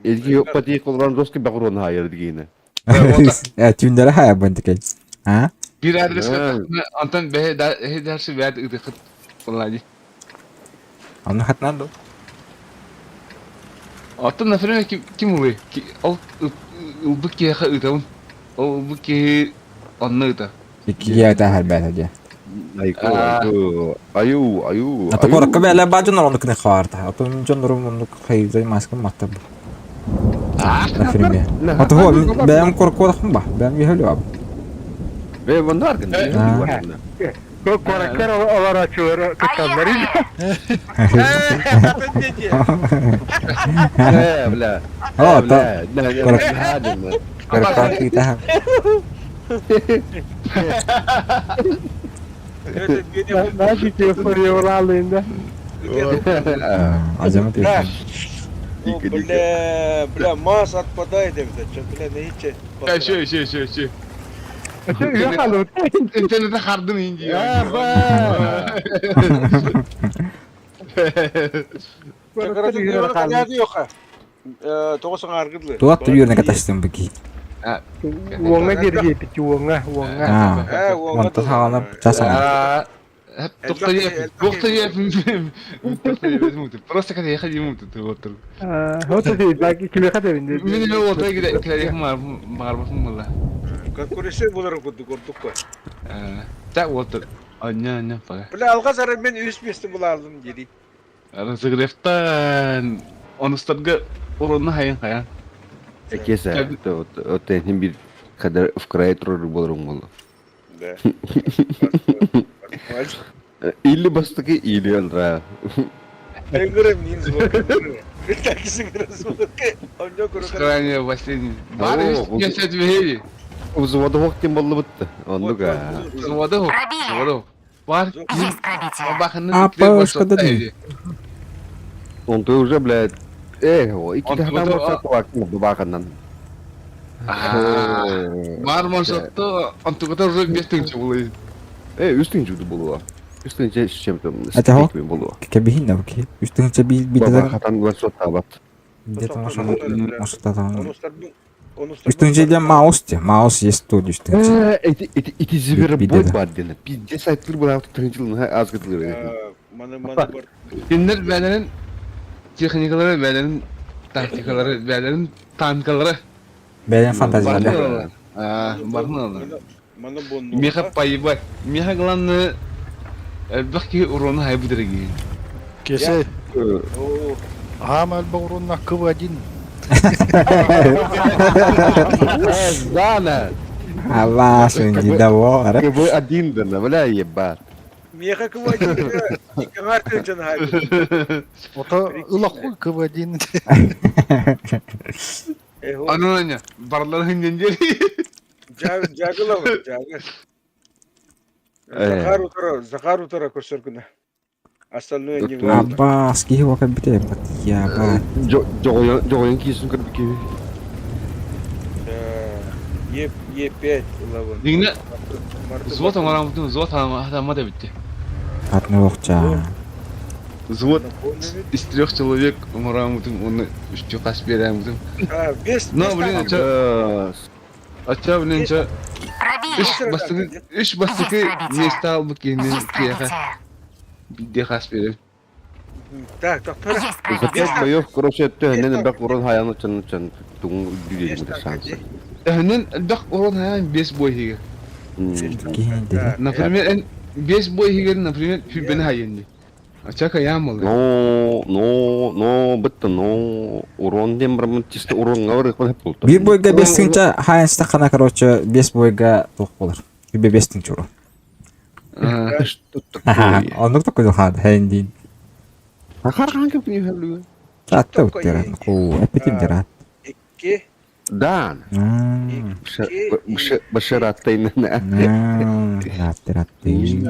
Элги пати колран доски багрон хайыр дигене. Э, түндері хая бантыкай. А? Бир адрес Антон бэһэ дальше бэт ыытыхыт буолла Аны хатнан ду. Оттон, например, ким улый? Ол ылбыт киһиэхэ ыытабын. Ол ылбыт киһи онно ыыта. Иккиге ыта харбата дьэ. Айку, аю, аю. Ата коракка бээлэ баа дьоннор оннук кыны хаарта. Ото дьоннорум оннук хайзай маскым матта бу. Например. Ата хо бэйэм коркуотахпын ба. Бэйэм үһөлү аб. Бэйэм оннар гын. Кораккар олорочулары кытталлар Э, бля. О, та. Коракка кыытаһа. Нафиг эйфория Азамат Бля, бля, масс отпадает, это что, бля, наиче. Еще, еще, еще, еще. Интернете хардын инди. Туат үйөрүнө каташтым бики. Уоңа дерге пити уоңа, уоңа. Онтон хааланып часаңа. Просто когда я ходил, ты вот. Вот это, кимеха дебин. Мен вот Конкуренция буоларын курдук ордук кой. Так вот, анья-анья пока. Бля, алҕас арай мен үс месте булаалым дири. Разогревтан онустарга урунна хайын хайан. Кеса, вот этим бир когда в крае турар болорум болу. Да. Или бастыки, или андра. Энгрем нин звук. Крайне последний. Бар я сядь вери. Взвода вақтен болду бутты. Оннуга. Взвода Взвода. Бар. Есть пробитие. Апашка да Он то уже, блядь. Эх, икки хатан баканнан. Бар маршрутта антугата уже бестинчи булый. Э, үстүнчү булуа. Үстүнчү с чем-то. Это хо? Булуа. Кэбиһин окей. Үстүнчэ би Баба хатан маршрутта бат. Где-то Үстүнчэ диэн маус те. Маус есть тут үстүнчэ. Эти эти эти зверобой бар дена. Пиздец айттыр була тырынчылын аз гытылыр. Маны маны бар. Кинилэр бээлэрин техникалары, бээлэрин тактикалары, бээлэрин танкалары. Бэйэн фантазиялары. Барны Маны бонну. Меха поебать. Меха главное элбэх киһи урону хайбы дорогие. Кесе. Аам элбэх урунна кып один. Дана. Алла сөнди да во. КВ один да, бля, ебать. Меха КВ один. Икаңар тыынчан хайбы. Ото ылах КВ один. Аны аня, барлар хыннен дери. Жагылабы, жагы. Захар утара, Захар утара көрсөр күнэ. Остальное не важно. Аббас, киһи уока бите бат. Я ба. Жоҕойон киисин көрбүт киһи. Е Е5 лавын. Дигне взвод оҥороммутун взвод хатаммат эбитти. Атны оохча. Взвод из трех человек оҥороммутун уонна үстүү хас биэрэммитин. Бес Но, блин, ача Ача, блин, ча үс бастакы үс бастакы миэстэ албыт киһини киһиэхэ биирдии хас биэрэбин. Так, так, тура. За пять боев, короче, төһөннөн элбэх урон хайаан чан чан тугун үрдүү диэн шансы. Төһөннөн элбэх урон хайаан бес бой иһигэр. Например, эн бес бой иһигэр, например, сүүрбэни хайыан дии. Ача кайаан буолла. Но, но, но, бытта, но, урон диэн бараммын чисто уронга барыахпын сөп буолта. Биир бойга бес тыһыынча хаайынстаххына, короче, бес бойга туох буолар. Үбэ бес тыһыынча урон. Что такое? Оннук такой хаада хэн диин. Хахархан кэп нүһэлү. Атта уттера. Ку, эпитим дерат. Икки. Да. Башараттайнана. Ратты.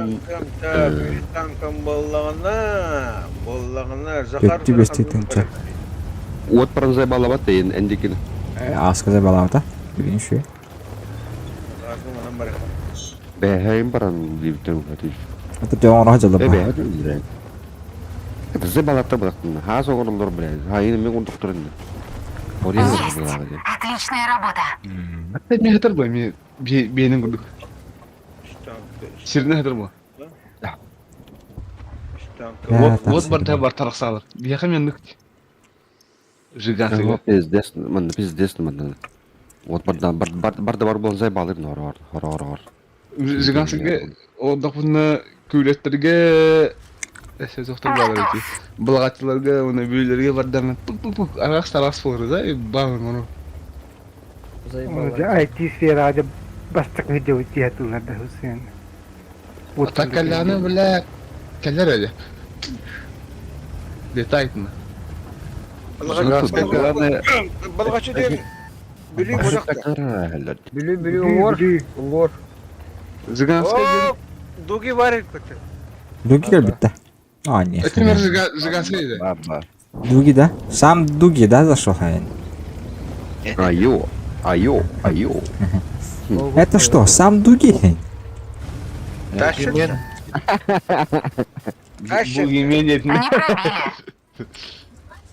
Танкам боллаҕына, боллаҕына Захар Төттү бести тынча. Уот паранзай балабат дейін әндекін. Асказа балабата. Бүгүн үшү. Бэхэйм баран диибитен хатыш. Это дьоҥоро Э дьалаба. бэхэ дүллэрэн. Это зе балатта бырактын. Хаас оҕороллор бля. Хайын мен курдуктарын. Орен Есть! Отличная работа! Ата мен хатар бу мен биэнин курдук. Сирне хатар бу. Вот бар бар тарахсалар. Биэхэ мен нүк. Жигансыга. Пиздец, манна пиздец манна. Вот барда бар барда бар болон зай балыр нор ор хор ор ор. Жигансыга олдохпуна күүлэттерге эсе тохтор балар эти. Балагатчыларга, уна бүйлерге бардан пук пук пук арас тарас болор да, баң ону. IT сферада бастык видео тиятылар да Хусейн. Ата калляны бля кэллэр эле. Детайтно. Балгачы диэн Бүлүү бырахта. Бүлүү бүлүү уҥуор уҥуор. Жиганская Дуги бар көтө. Дуги кэлбитте. А, нет. Это мэр Жиганская да? Дуги, да? Сам Дуги, да, зашел хайн? Айо, айо, айо. Это что, сам Дуги? Тащит. Бугимен Не пробили!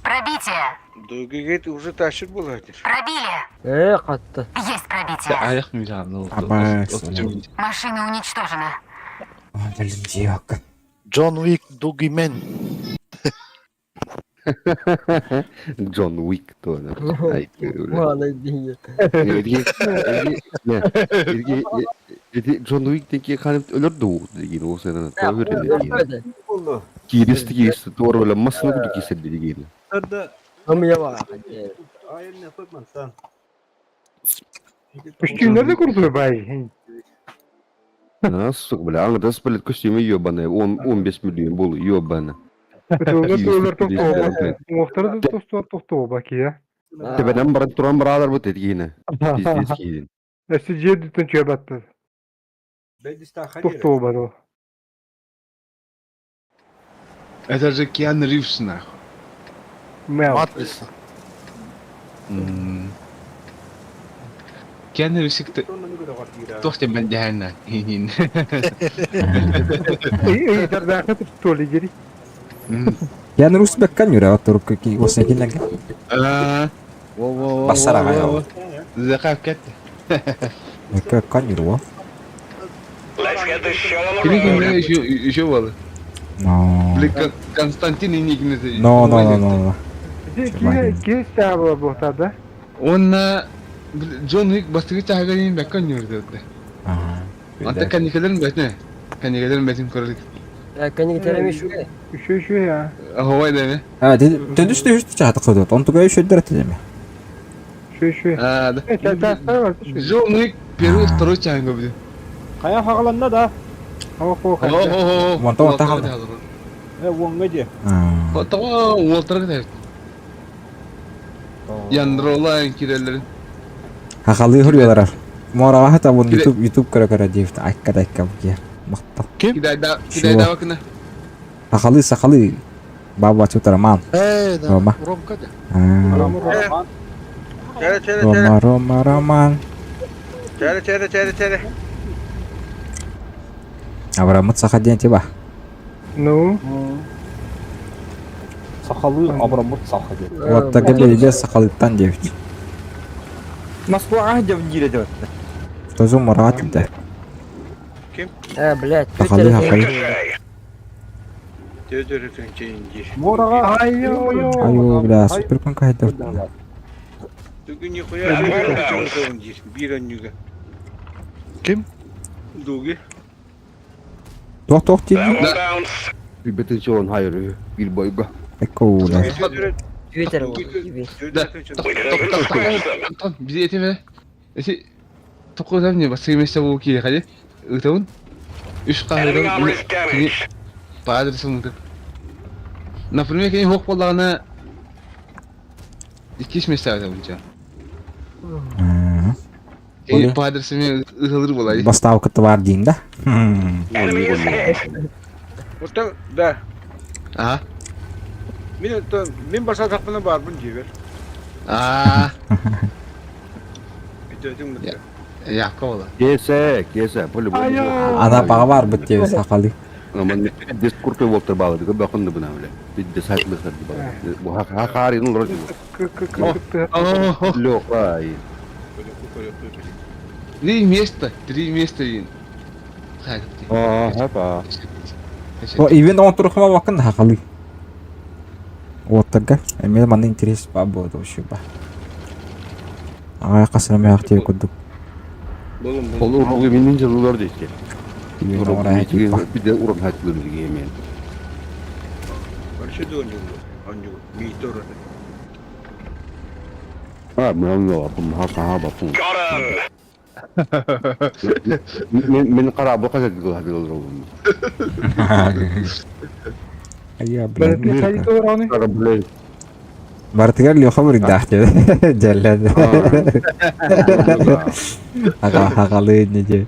Пробитие! Дуги уже тащит было. Пробили! Э хатта. Есть пробитие! Аяк мижан. Машина уничтожена! Блин, девка. Джон Уик Дугимен. Джон Уик туона. Джон Уик диэн ханып өлөр дуу деген ол сенен Кииристи кииристи туора өлө масына курдук киирсэрди деген. Үстүүннэр да курдук бай. А, сука, бля, аңдас, блядь, костюмы ебаные, он, 15 миллион был, ебаный. Өтөөлөр тохтоо. Уҥуохтара да тостуо тохтоо бакия. Тебенен баран туран баралар бу тетигине. Пиздец киин. Өссө дьиэ дүттэн чүө баттар. Тохтоо бadu. Это же Киану Ривз, нахуй. Мел. Матрица. М. Киану Ривз туох диэн бэлдьэһэннэ иһин. Ыйдардаахы туоли дири. Я на рус бэккан юра оторук ки осакинага. Аа, во-во-во. Бассараҕа яа. Закап кетти. Бэккан юра. Кини кимне еще еще было. Но. Блин, Константин Инигин. Но, но, но, но. Киһи киһи саабыла буолта да. Уонна Джон Уик бастакы чааһыгар иһин бэккэ оонньуур да. Онто кэнникэлэрин бэтин. Кэнникэлэрин бэтин көрөр. Кэнникэлэрин үчүгэй. Үчүгэй үчүгэй аа. Оһуобай да эми. А, төдүс төһүс чаата кодот. Онтуга үчүгдэр этилеме. Үчүгэй үчүгэй. Аа, да. Джон Уик первый, второй чааһын көрбүтүм. Хайа хаҕаланна да? О-о-о. Онтон онтон хаалла. Э, уоҥҥа дии. Тоҕо уолтара кытайбыт. Яндрола кирэллэрин. Хахалыы хоруйаларар. Муораҕа хатабын YouTube YouTube көрө көрө диэбит айка да айка бу Махтал. Ким? Кидайда кына. Сахалыы сахалыы. Баба Роман. Э, да. Рома. Ромка да. Рома. Рома, Рома, Роман. Чэрэ, чэрэ, чэрэ, чэрэ. Абрамыт саха диэн тиба. Ну? Сахалыы абыраммыт саха диэн. Уоттарга биһиги сахалыттан диэбит. Москваҕа сылдьабын диир этэ. Тозу мораҕа тилдэ. Ким? Э, блядь, Сахалыы сахалыы. Муораҕа Айуу, бля, супер конкайдер. Бүгүн нихуя диир, биир өннүгэ. Ким? Дуги. Туох туох диир? Билбэтин чоон хайыр бир бойга. Экко Твиттер Да. Антон, бизи этиме. Эси тоққозам не басты месте болу керек хади. Ытабын. Үш қағыдан кини по адресу мытып. Например, кини хоқ боллағына иккис месте айтабын Кини по адресу ытылыр болай. Поставка товар дейін да? Оттон, да. Ага. Мин оттон, мин басатахпына барбын диэбэр. Аа. Бүтөтүҥ бытта. Якка бола. Кесе, кесе, поле Ана баҕа барбыт диэбит сахалыы. Дискурты волтер баалы, бакын бына биле. Бидде сайтлы бала. Бу хахарин олор. Лёха. Три места, три места дейін. Аа, хапа. О, ивент оҥотторухума бакын сахалыы. Уоттарга эмиэ манна интерес баа буолуо вообще ба. Аҕай хасырам яах диye курдук. Ол уругу минин жылылар дейт. Ивент оҥорон Бидде урун хаттылыр деген. Баршы донюгу, онюгу, миитор. А, мен бапым, ха бапым. Мен мен кара бу казат гылар Айя, блин. Кара блин. Бартыгар Леха бурдаах диye. Жаллад. Ага, хагалы не же.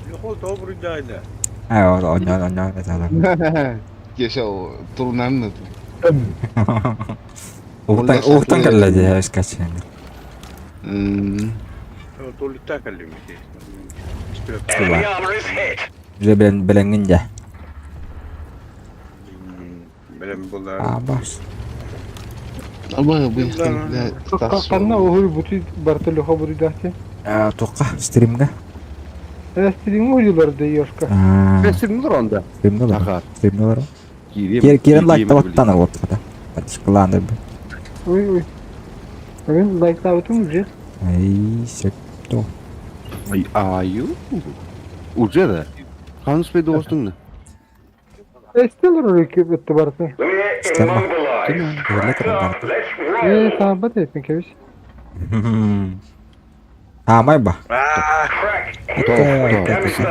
Лехол добрый дайна. Ай, оньон, оньон, это Кеше турнамны. Уктан, уктан кэллэ дии, скачан. Толлуттаа кэллимити. Же белен беленгин дьэ. Белем була. А, бас. Абай, бля, Ханна уһуй бути бартылыха буруйдаахти. Туққа, стримга. Стримҥэ уйулар да Ёшка. Стримнер онда. Стримнер. Стримнер. Киэр киэрен лайктабаттан вот Подпискалаан бу. Ой ой. Мен лайктаабытым уже. Ай, сөп то. Ай, аю. Уже да. Хаан успей доҕостуҥ да? Эстелер өттө барыта. Истерма. Öyle турар барыта. Ээ, таабат эппин кэбис. Аамай ба.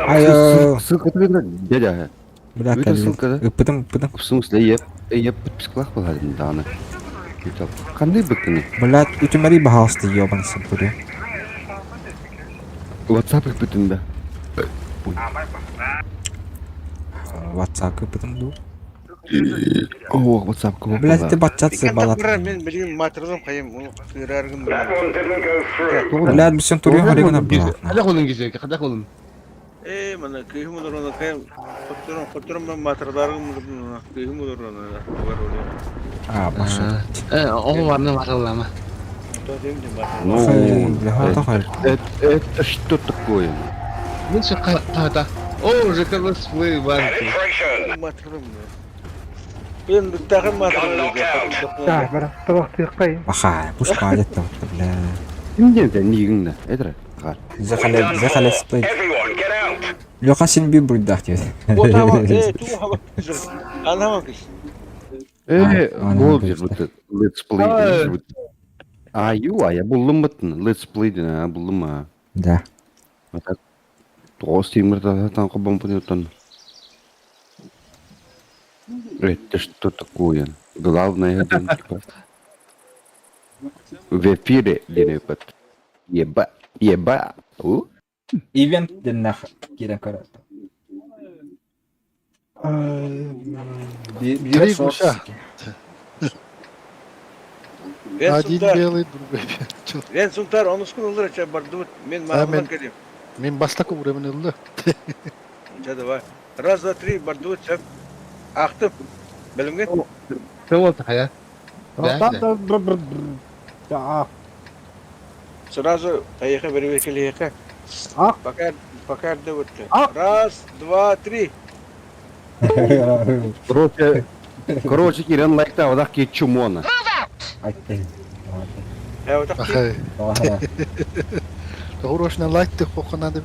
Айо. Ссылка дядя. Бля, Ыытар ссылкада. Ыппытым, ыппытым. В смысле, я я подпискалах была дааны. Қандай быктыны? Блядь, үтүмэри баһаалысты ёбан сымпыры. WhatsApp ыппытын да. WhatsApp ыппытым дуу. О, WhatsApp кого Блядь, ты батчат балат. Мен билигин матрозом хайым, оны кыраргын. Блядь, бүсен турыйын хоригына була. Хадах olun gece, хадах olun. Ээ, мана кыһым олорона кайым, хотторон, хотторон мен матродаргын кыһым олорона. А, баша. Оҕо барна барыллама. Ну, это что такое? Ну, что та О, уже косплей банки. Мен тагын матродым. Да, бара. Табақтыqпайын. Баха, пушка алетта, бля. Кимден сен нигиңне? Эдре. Хар. Захале, захале сплей. Леха сен би бурдах тебе. Э, бол жер Let's play. А, ю, а я буллум баттын. Let's play ден, а, буллум а. Да. Тоғыз темір тан қобан пынетон. Это что такое? Главное, это, типа, в эфире денепет. Еба, еба. У? Ивент деннах кирен көрөт. Три гуся. Один белый, другой белый. Мен сунтар, оны скун олар, ча бардыбыт. Мен мағынан келем. Мен бастакы уровень ылды. Ча давай. Раз, два, три, бардыбыт, ча. Ақтым. Білімге? Ты хая. Да, Сразу поехали, берекелеха. Пока, пока өтті. Раз, два, три. Короче, короче, Кирен лайкта, одақ ки чумона. Ахай. Тоғырошна лайк ты хохонады.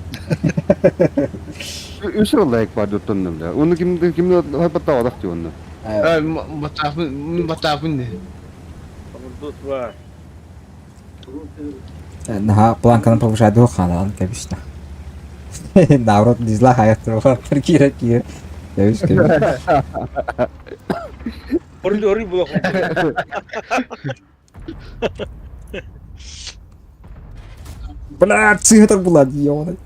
Үсір лайк бар дөттөннөм да. Оны кимди кимди хапатта одақ ти оны. Батафын, батафын не. Тут бар. Наха планканы повышать ханалан кебишна. Наоборот, дизла хаят туруга кира кира. Кебиш кебиш. Орли орли була. Бля, цыгатар була ёбаный.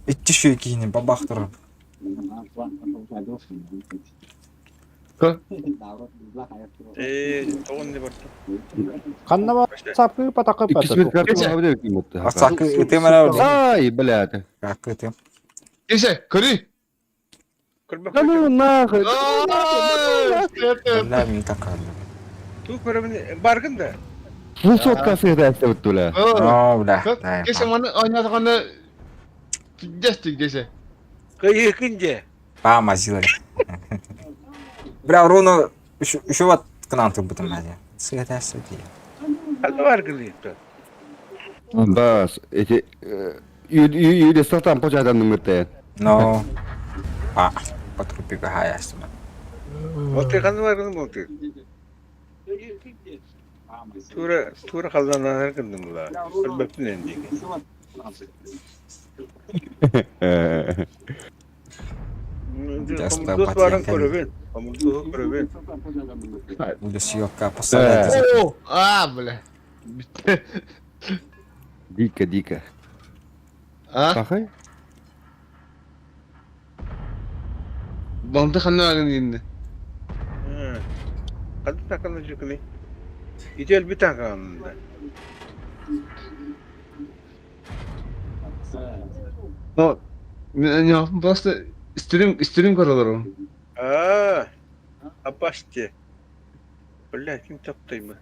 Итти шүй кийин бабах турар. Э, тоғын не бар. Ханна бар сапкы патакы Иккисмет карты алабы деп ким Сакы ытым ара. Ай, блядь. Как ытым. Кеше, көрі. Да ну нахуй. Бля, мен такар. Ту көрөмүн баргын да. Бул соткасы да эстеп өттүлө. О, бля. Кеше маны ойнатқанда дестик десе. Кыйыкынже. Па мазила. Бля, руну еще вот к нам тут бутым надо. Света сади. Ханна баргын дейт. Да, эти юде сатан почадан нымырте. Но. А, потрупика хаястыма. Оты ханна баргын болду. Тура тура халдан кындым була. Бөптүн энди. Дос барын көрөбүн. Омурду көрөбүн. Удесиокка поставлять. А, бля. Дико, дико. А? Пахай? Банты ханна баргын дейін. Канды таканы жүкүнү. Ител битан калында. Но, мен просто стрим, стрим көрөлөр. А, апаште. Бля, ким таптаймы?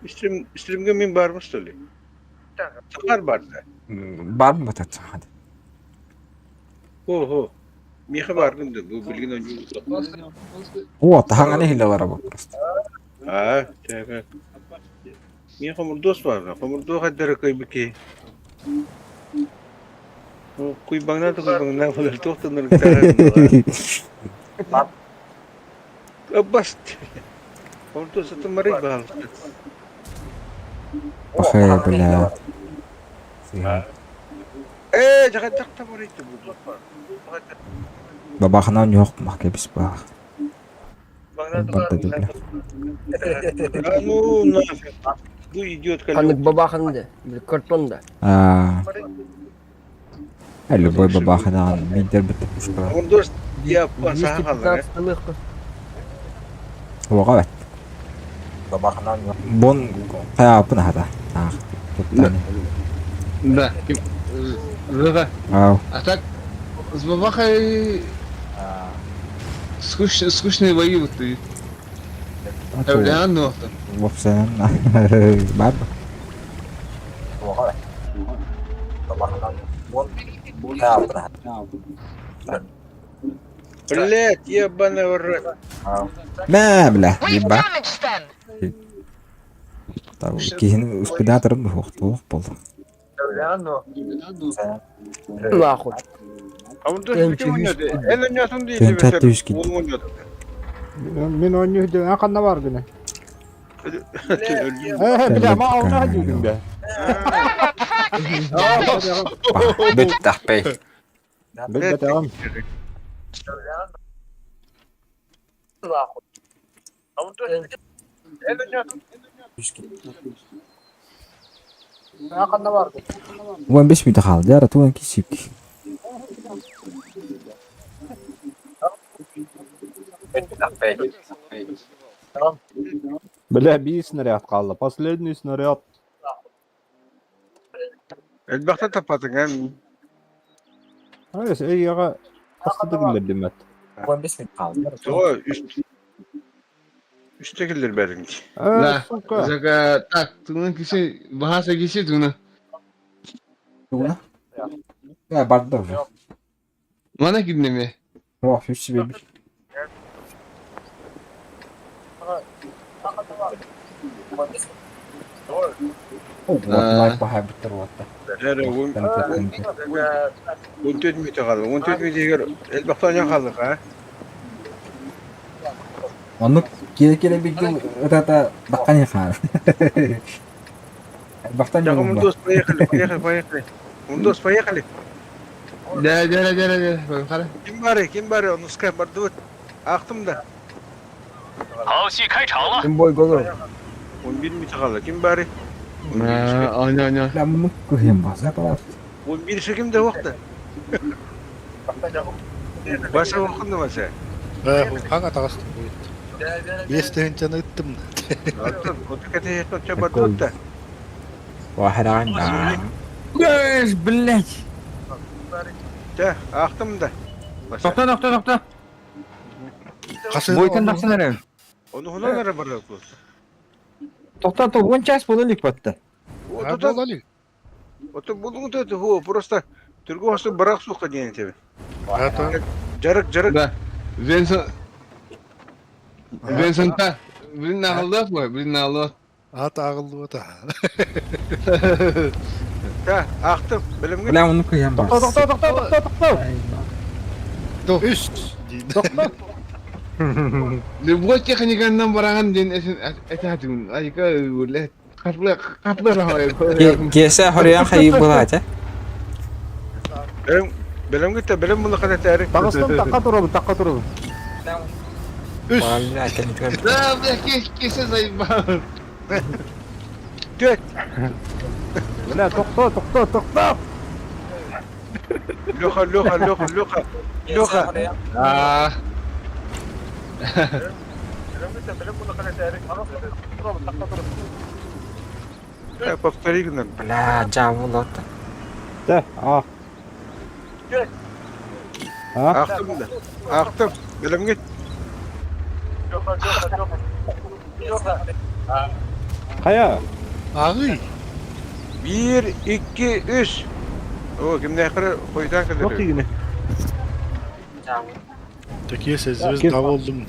Стрим, стримге мен бармын что ли? Захар бар да. Бар батат сахад. Хо хо. Миха баргын да бу билигин онньуу. О, тахаңаны хиле бар бу просто. Аа, тәбә. Мин хомурдуос бар. Хомурдуо хаддара көйбүки. Куйбаңна да куйбаңна болар туохтаныр Бас. Хомурдуос тымарый баал. Пахай, бля. Ээ, жакаттак тамарый бу. Бабахана ньох махке бис бах. Барда бля. А ну нафиг. Бу идиот Ханнык бабахан да, бил картон да. А. Любой бабахана мидер бит пушка. Хомурдуос я пасаха 215 лыхка. Уга бат. Бон каяпын хата. Ах, туттаны. Да. Зага. Ау. А так с бабахой скучные бои вот и. Реально там. Вопсен. Бар. Блять, ебаный в рот. Мә, бля, еба. Киһин успедаторым хух болды. Нахуй. А он тоже ким ойнады? Эн ойнатын дейді Төн тәтті үш Ол ойнады. Мин ойнуу ден ханна бар гына. Э, бля, ма ауна дүйдүң бе. Бүт тахпей. Бит бетем. Нахуй. Уан беш мүйтө қалды, яра туан кисик. Бля, би снаряд қалды. Последний снаряд. Элбэхтэ таппатыҥ эн. Ай, эй, яға қасты киллер демет. Тоҕо үстэ киллер бэриҥ. Да. Сука. Зага так, туна киши бахаса киши туна. Туна? Я барды уже. Мана киднеме. О, үш себе. О, лайк баха биттер уатта. Эрэ 14 мүтэ хаалла. 14 мүтэгэр элбэхтэ оонньоон хааллык аа. Оннук кире-кире бигин ытата баккани хаал. Бактан Так, жолун ба. Мундос, поехали, поехали, поехали. Мундос, поехали. Да, да, да, да, да. Хара. Ким бары, ким бары, онуска барды Ахтым да. Ким бой голор. 11 мүтэ хаалла. Ким бары? А, оня, оня. Бля, муну кыһын баса палар. 11 ким да уақта. Баса оқынды баса. Хага тағыстым бойыт. Бес тыһынчаны ыттым. Отукате тотча барды да. Вахаран да. Эш, блядь. Да, ахтым да. Тохто, тохто, тохто. Бойтан тахсан эрэ. Оны хунан ара барды. Тохто, то он час болалик батта. Болали. Ото булуң төтү ху просто түргө хосу барак сука диэн тебе. Жарык, жарык. Да. Венсон. Венсонта. Блин, ағылдық қой, блин, ағылдық. Ат ағылды ота. Да, ахтым, билимге. Бля, муну кыһын Тохто, баса. тохто, тохто, тохто, тохто. Үс. Любой техниканнан бараған ден әсін айка өле қатлы қатлы рахмай. Кесе хориян хайы булат, э? Билим билимге те билим буну кана тәри. Тагыстан таққа турабын, таққа турабын. Үс. Бля, кәне Да, бля, кесе заебал. Төт. Бля, тохто, тохто, тохто. Леха, Леха, Леха, Леха. Леха. А. Повтори гынан. Бля, жабыл отта. Да, а. А? Ахтым да. Ахтым. Билимге. Қая? Ағый. Биир, икки, үс. О, кимнээхтэрэ хойутаан Туох кэлэр. тигини? Такие звезда болдум.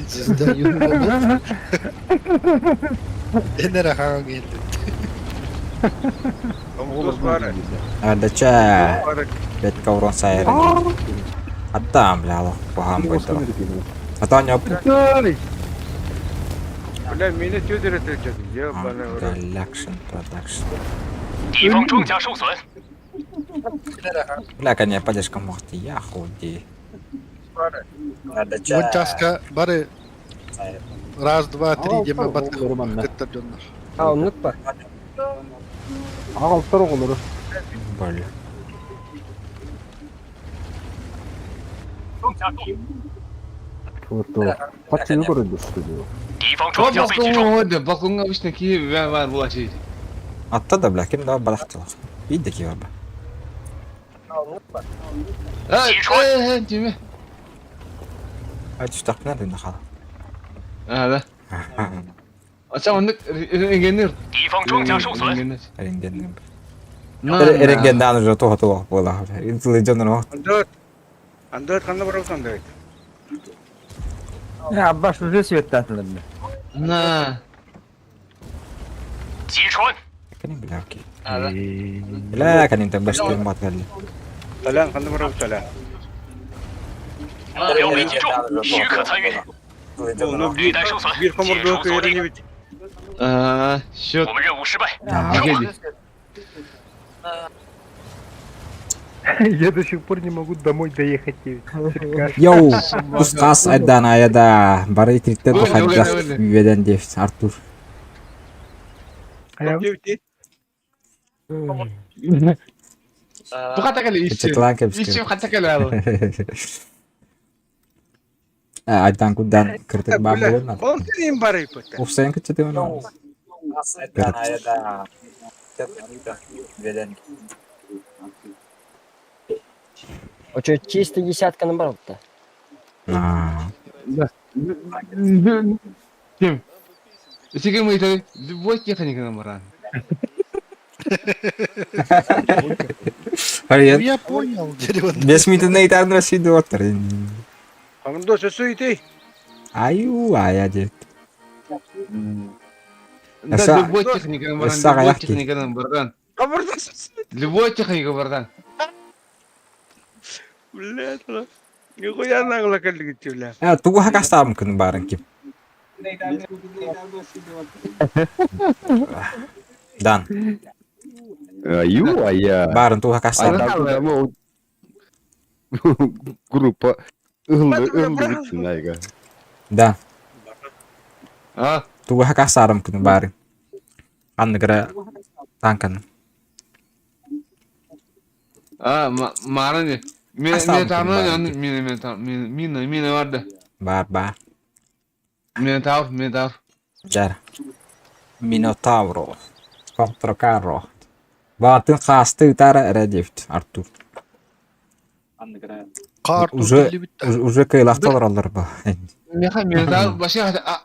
Звезда юн болду. Энere хаҥа келди. Томтос баар. Ардача. Баар. Бетка урон сайыр. Аттаам бля алох куһаан бойдоро. Атаан ёп. Бля, меня тёдер это Ебаный в рот. Production, production. Бля, конечно, поддержка может я худи. Вот часка бары раз, два, три деме батка кыттар дьоннор. А, оннук ба. Аҕалтар оҕолору. Бля. Хаччыны көрөдүстү. Балконга балконга обычно киһи бар буолачы. Атта да бля, ким да балахтылар. Биир да киһи бар. Э, тиме. Ай түстәхпинэ дэнэ хаала. А, да. Ача оннук рентгеннир. Рентген. На. Рентген дааны уже туха туох буола. Интылы дьонун Андыат. Андыат ханна барабыт андыат? Я Аббаш уже светтатылар. На. Кэнин бля окей. А, да. Бля, кэнин там башты мат кэлли. Талян ханна барабыт талян. Ну, биир биир хомурдуга көйөрүнүбүт. А, счет. Аа. Я до сих пор не могу домой доехать. Черкаш. Йоу, тус айдан аяда бары итирикте Ой, тухайдах ой, ой. үөдэн диэф Артур. А я Бу хата кэлэ ищи. Четлан кэбискэ. Ищи хата кэлэ ал. Айдан кудан кыртык баар Бля, буолан. он сенин барыпыт. Уфсайын кытчы оны. Очо чисто десятканы бар да. Аа. Да. Ким? Сиги мы это любой техника на баран. Ну Харьян. я понял, дерево. Бес минутын айтарын Россияда оттар. Хамдо сөсө ити. Аю, ая диэт. Да, Эса- любой техника на баран, Эса любой аяқ ки. техника на баран. Хамырда сөсө. Любой техника баран. Бля, Нихуя нагло кэллигит бля. Э, тугу хакастаам күн барын ким. Дан. Аю, а я. Барын тугу хакастаам. Айдан Группа ылды ылды битсин айга. Да. А, Тугу хакастаам күн барын. Анныгыра танкан. а, маран. Мен Астам мен там күн мен барын. мен мен там мен мина мина барды. Бар бар. Мен тав, мен тав. Жар. Минотавро. Контрокарро. Баатын хаасты ытара эрэдифт Артур. Кар Уже уже кыйлахталар алар ба. Меха мен тав башка а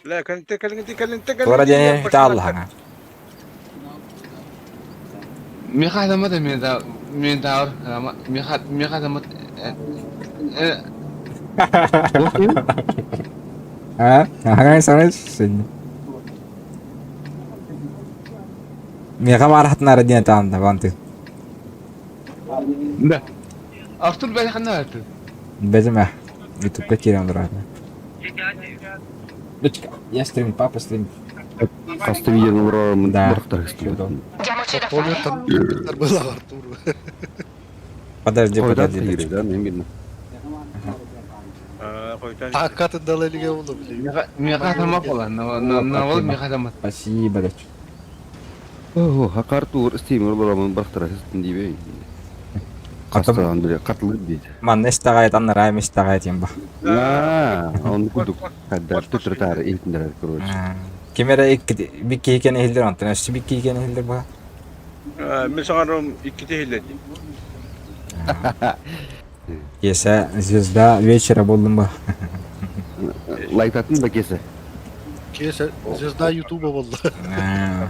Бля, кэлинте кэлинте кэлинте Тура дени тааллаһаҥа. меха тамат мен тав мен тав меха меха тамат э А? Аһаҥа сарай син. Меха барахтнара диэн таанда банты. Да. Артур бәле ханна Артур. Бэзэмэ. Ютубка киирэн олорор. Дочка, я стрим, папа стрим. Хасты видеоны олорор Да. барахтар хыстыбыт. Там было Артур. Подожди, Койдан подожди, тегире, дочка. да, мен билмем. Акатын далалиге болду блин. Меха меха тамак бола. На на бол меха тамак. Спасибо, дочка. О, хакартур стим олорор барахтар хыстын дибей. Хастан биле катылып дейт. Манна истаҕайт аннараа истаҕайт диэн ба. Аа, он кудук каддар тутратар илтиндер короче. Ким эрэ икки бикки иккен иһиллэр онтон өссө бикки иккен иһиллэр ба. Мен саҥарым икките иһиллэди. Киэсэ звезда вечера буоллум ба. Лайтатын да кесе. Киэсэ звезда Ютуба буолла.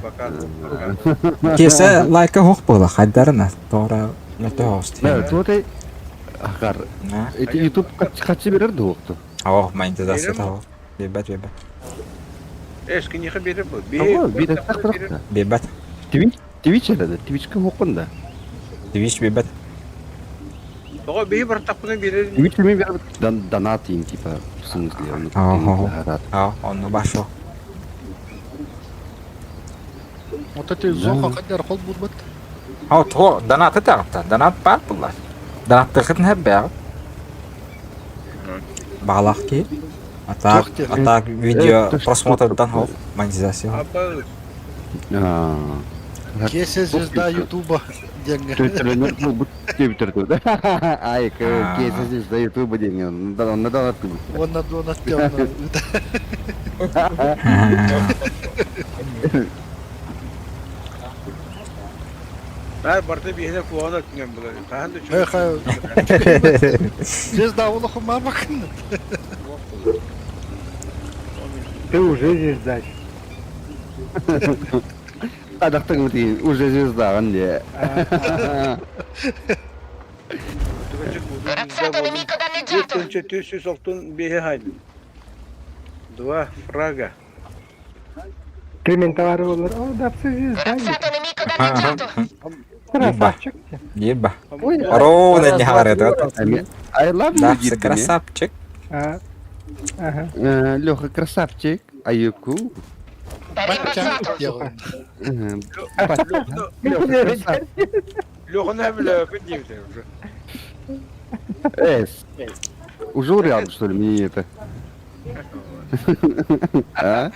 Пока. Киэсэ лайка хоқ буола хайдарына тоора мөтө хоос Да, туотай ахар. Эти Ютуб хаччы берер дуокту. О, монетизация того. Бибет, бибет. Эскиниха берер бу. Того, бир так просто. Бибет. Твич, Твич это, Твичка хокон да. Твич бибет. Тоҕо биһи бартахпына биэрэр Твич ми берер донат им типа в смысле он. Ага. А, он башо. Вот эти зоха хаддар хол бурбат. А, то донаты тағытта. Донат бар бұлар. Донаттықытын хәббәғ. Бағалақ ки. А так, а так видео просмотрдан хоп, монетизация. Апа Киэсэ звезда Ютуба диэҥҥэ. Ай, киэсэ звезда Ютуба диэҥҥэ. Онно донат Уонна донат диэн. Ар барда биһине куһаҕан өттүнэн булар. Хаһан да Э, хай. Звезда олохум бар бакын. Ты уже звезда. Адақтың уже звезда де. Түс оқтун биһи хайдын. Два фрага. Климентовары олар. О, да, все звезда. Красавчик. Еба. Ровно не говорит. I love you. Да, все красавчик. А, ага. Леха красавчик. Аюку. Леха бля, поднимите уже. Эс. Уже уряд, что ли, мне это? А?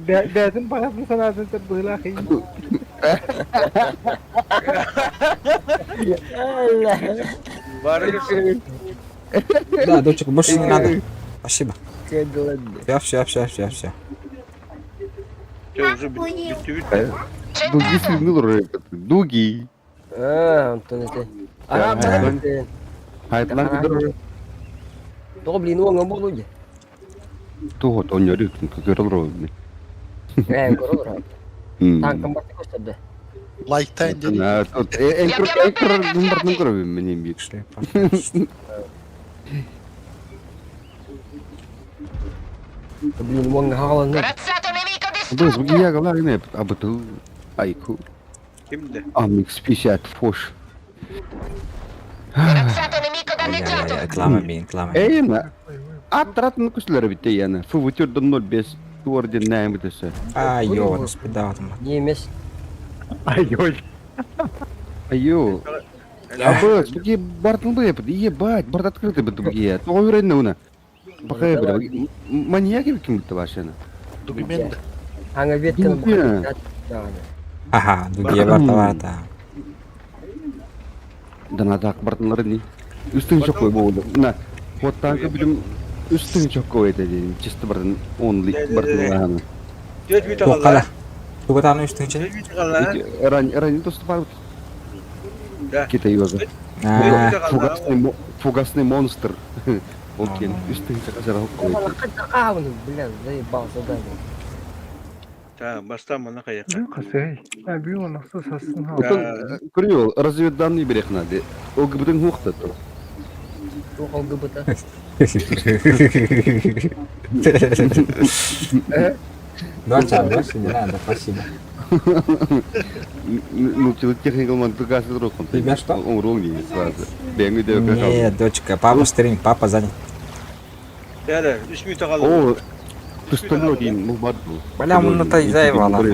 Бәтін бағасын санасын деп бұйла қиын. Да, дочек, больше не надо. Спасибо. Все, все, все, все, все. Дуги сигнал Дуги. А, Антон это. А, Хайтлан Тоҕо блин уоҥа буолуй Туго тоньору көрөлөр. Ээ, көрөлөр. Танкам барты көстөрдө. Лайктайн дени. Энкер нумбартын көрөбүм мен бир. Блин, уоҥа хааланна. Быз буги ягалар не абытыл айку. Кимде? Амикс 50 фош. Реклама мин, реклама. Эйна. Аттаратын күсләре бит яны. Фу 05 орден нәм битесе. Ай, ё, господа. Немес. Ай-ой. Айо. Абы, буги бартын бы ебать, барт открытый бит буги. Того уверен уна. Пока бля, маньяки ким бит вашена. Документ. Аңа ветканы Ага, дуги барта барта. Данатак бартынлары не. Үстүн чокой болду. На, вот танка билим үстүн чокой это дедим. Чисто бартын онли бартын. Тоқала. Тугатаны үстүн че? Ран ран доступар. Да. Китай йоза. Фугасный фугасный монстр. Окей, үстүн чокой. Бля, заебался, да. Так, бастан мана каяка. Қасай. Әбі оны сасын. Көрү, разведданные берехнади. ОГБД хухта. Туох ОГБТ. Доча, больше не надо, спасибо. Ну, техникал ман только друг. Тебя что? Он ролл сразу. Нет, дочка, папа стрим, папа занят. Да, да, үч минут калды. О, пистолет им, ну бар. Бля, он на заебала.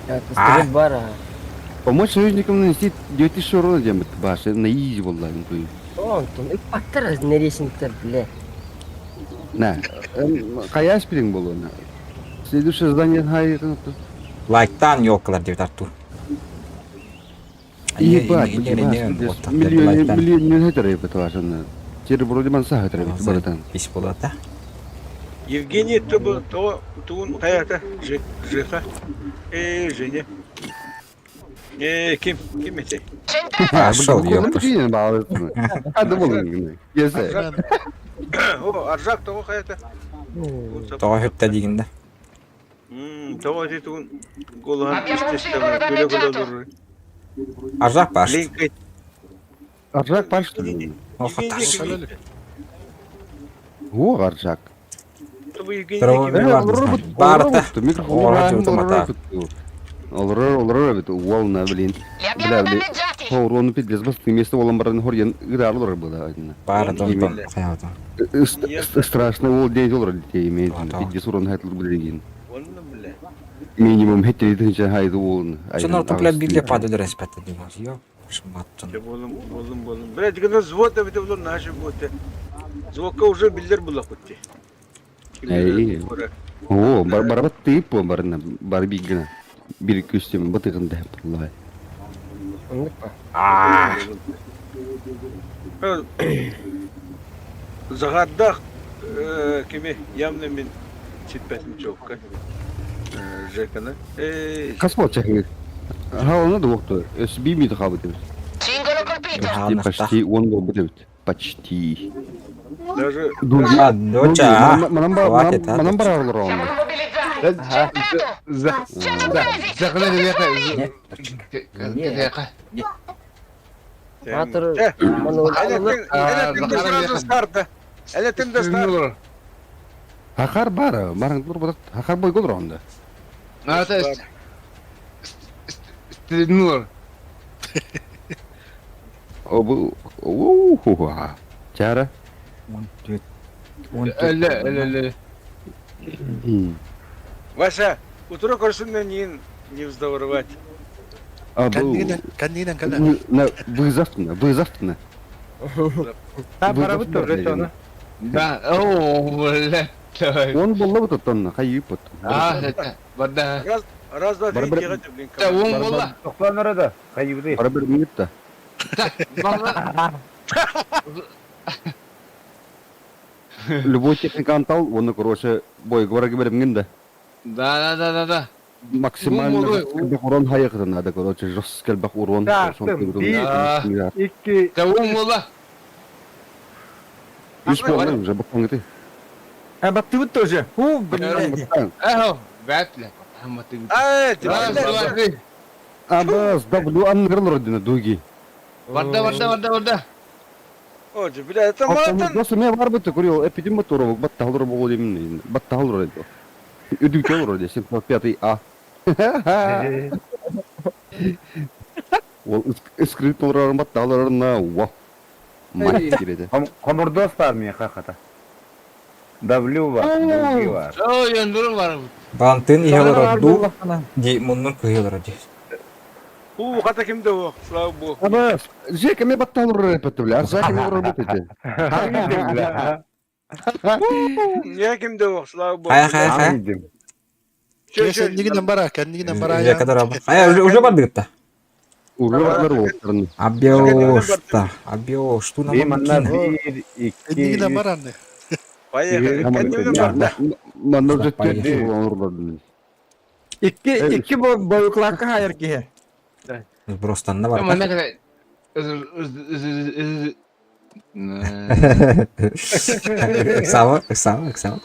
Пистолет бара. Помочь союзникам нанести 9000 урона демет баш, на изи волла. Антон, иппаттар нересингтер, бля. На, каяш билин болу на. Следующее здание хай. Лайктан ёлкалар деп тарту. Ебать, миллион миллион хетер ебет вашана. Тер вроде ман сахатыр ебет братан. Ис болот да. Евгений то то туун каята жеха. Э, Женя. Э, ким ким эти? Пошел, ёпта. Ады болун. Есе. О, Аржак того каята. Тоҕо сүттэ диигин да? Тоҕо ити тугун голоһун истэстэҕинэ күлэ-күлэ олорор. Аржак паш. Аржак паш. О, Аржак. Барта. Олорор, олорор эбит, уолна, блин. Бля, бля, Хоруону пиздец бастыҥ место буолан баран хорьен ыраары олорор была. Баар тонтон хайаатан. Страшно ол день олорор детей имеет. Пиздец урон хайтыл билигин. Минимум хеттери тынча хайды уолун. Сонор топля билле падалар эспетте димас. Йо, шматтын. Болум, болум, болум. Бля, дигена взвод эбите булар наши будет. Звука уже биллер була кутти. Эй. О, барабат тыып бу барына бар биггина. Бир күстем бытыгын да буллай. Заҕардах кими явно мин сиппэтим чуокка Жеканы. Хас болчахы? Ха, оны да боқты. Өс бимейді қабыт эбит. Почти, почти он болбут эбит. Почти. Даже... А, доча. Манан барарлар оны. Хахар бар, барың тур бодак. Хахар бой голор онда. Стрельнулар. О, бу, Чара. Әле, әле, әле. Вася, утро көрсүннен нин не вздоворовать. А, бу. Кэннинэн кэлэ. На вызов на, вызов на. Ha, барабыт тоже оны. Да, о, бля. Он болла вот тонна, хайы пот. А, это, барда. Раз, раз, два, три, тига, блин. Да, он болла. Тоқтан да, хайыбыды. Бара бир минутта. Да, Любой техника антал, оны, короче, бой говора беремген да. Да, да, да, да, да. Максимально жесткий урон хайыкты надо, короче, жесткий урон. Да, bir, iki. Да, он болла. Үш болны уже баттың А баттыбыт тоже. Ху, блин. Эхо, бәтле. Ай, ты. Абас, W ангарлар родина дуги. Барда, барда, барда, барда. О, бля, это мантан. Досы мен бар быты көрел, эпидем моторов, батталыр болу деймін, батталыр еді. Үдүкел вроде, 705 А. Ол скрипт олар батталыр на, ва. Мать кереді. Комурдос бар мен хақата. W бар, дуги бар. О, яндырым бар. Бантын иһэлэр ду, ди муннун кыһылар ди. У, хата кимде о, слава богу. Абас, Жека мен батталыр репетті бля, Жека мен репетті. Не кимде о, слава богу. Хая, хая, хая. Кэннигинэн бара, кэннигинэн бара. Жека да Хая, уже бардыгытта. Уже бардыр болуптарын. Абиошта, абиошту на Манна bir, iki, Кэннигинэн бар анны. Поехали. Кэннигинэн бар. Манна уже төрт Икки, икки боюклакка хайыр киһи. Просто на бар. Сава, сава, сава.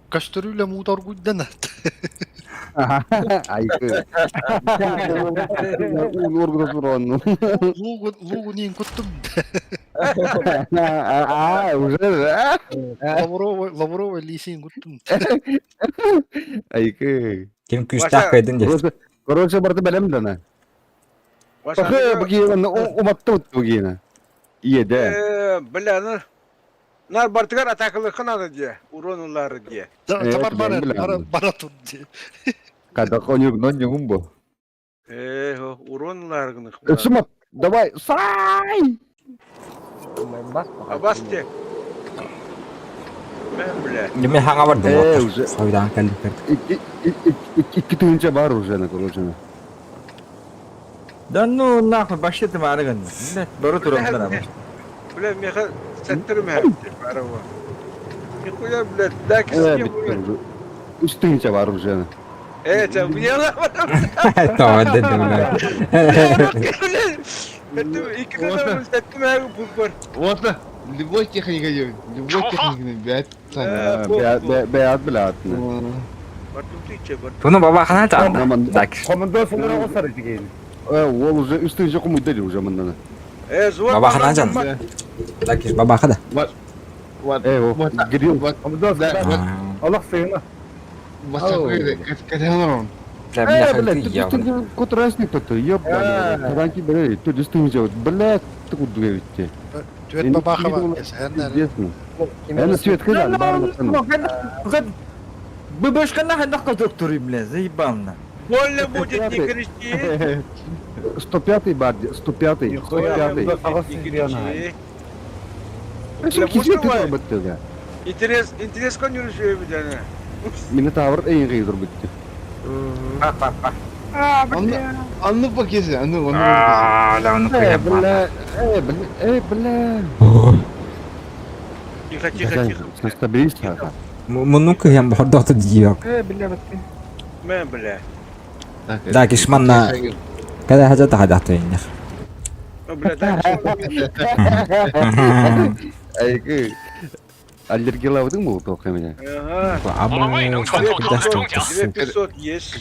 Кастрюля мутор гуддана. Айкы. Лугу, лугу нин куттум. А, уже, да? Лавровый, лавровый лисин куттум. Айкы. Ким күстәк кайдын деп. Короче, барды белем дана. Бакы, бугина, уматты вот бугина. Иеде. Бля, ну Нар бартыгар атакылы надо де, урон де. Да, бар бар бар бар тут де. Когда конюк, но не умбо. Э, урон ларгных. Сумат, давай, сай! Абасте. Бля. Неме хаңа бар Э, уже. Сойдан кэлдик. Икки тыгынча бар уже, на, короче. Да ну нахуй, вообще ты марыгын. Блядь, бару турам Бля, меха сәттірме барова. Нихуя, блядь, да кисне. Үч тыгынча бар уже. Э, это мне Tamam dedim ben. Икки тыгынча сәттірме бұл бар. Вот. Любой техника диэбит. Любой техниканы бэт Бэйат билэт. Туну бабахана таанда. Так. Командор сыллара оҕустар итигин. Ол уже үстүн же кумуйда ди уже мыннаны. Бабахана жан. Так, бабаха да. Э, Грил. Командор Олох сыына. Э, блядь, ты кот разник то ёб, Таранки, блядь, ты действительно блядь, ты куда ведь? Түөт бабахова. Известно. Эна свет кыдан, Быбышкана хандах доктор, бля, заебал на. Больно будет, не кричи. 105-й барди, 105-й, 105-й. Не кричи. Кизге ты бітті да. Интерес, интерес конюру бит Мені тавр эйин гыйдыр бітті. Анны пакезе, анны, анны. Аа, да, ну Э, бля, э, бля, э, бля. Тихо, тихо, тихо. Стабилист. Муну кыям бордоты диок. Э, бля, бітті. Мэ, бля. Да, кишманна. Когда хажа тахадахты иннех. Ну, бля, дай. Айгы. Аллергиялабыдың бу тоқы меня. Ага. Абы. 2500 есть.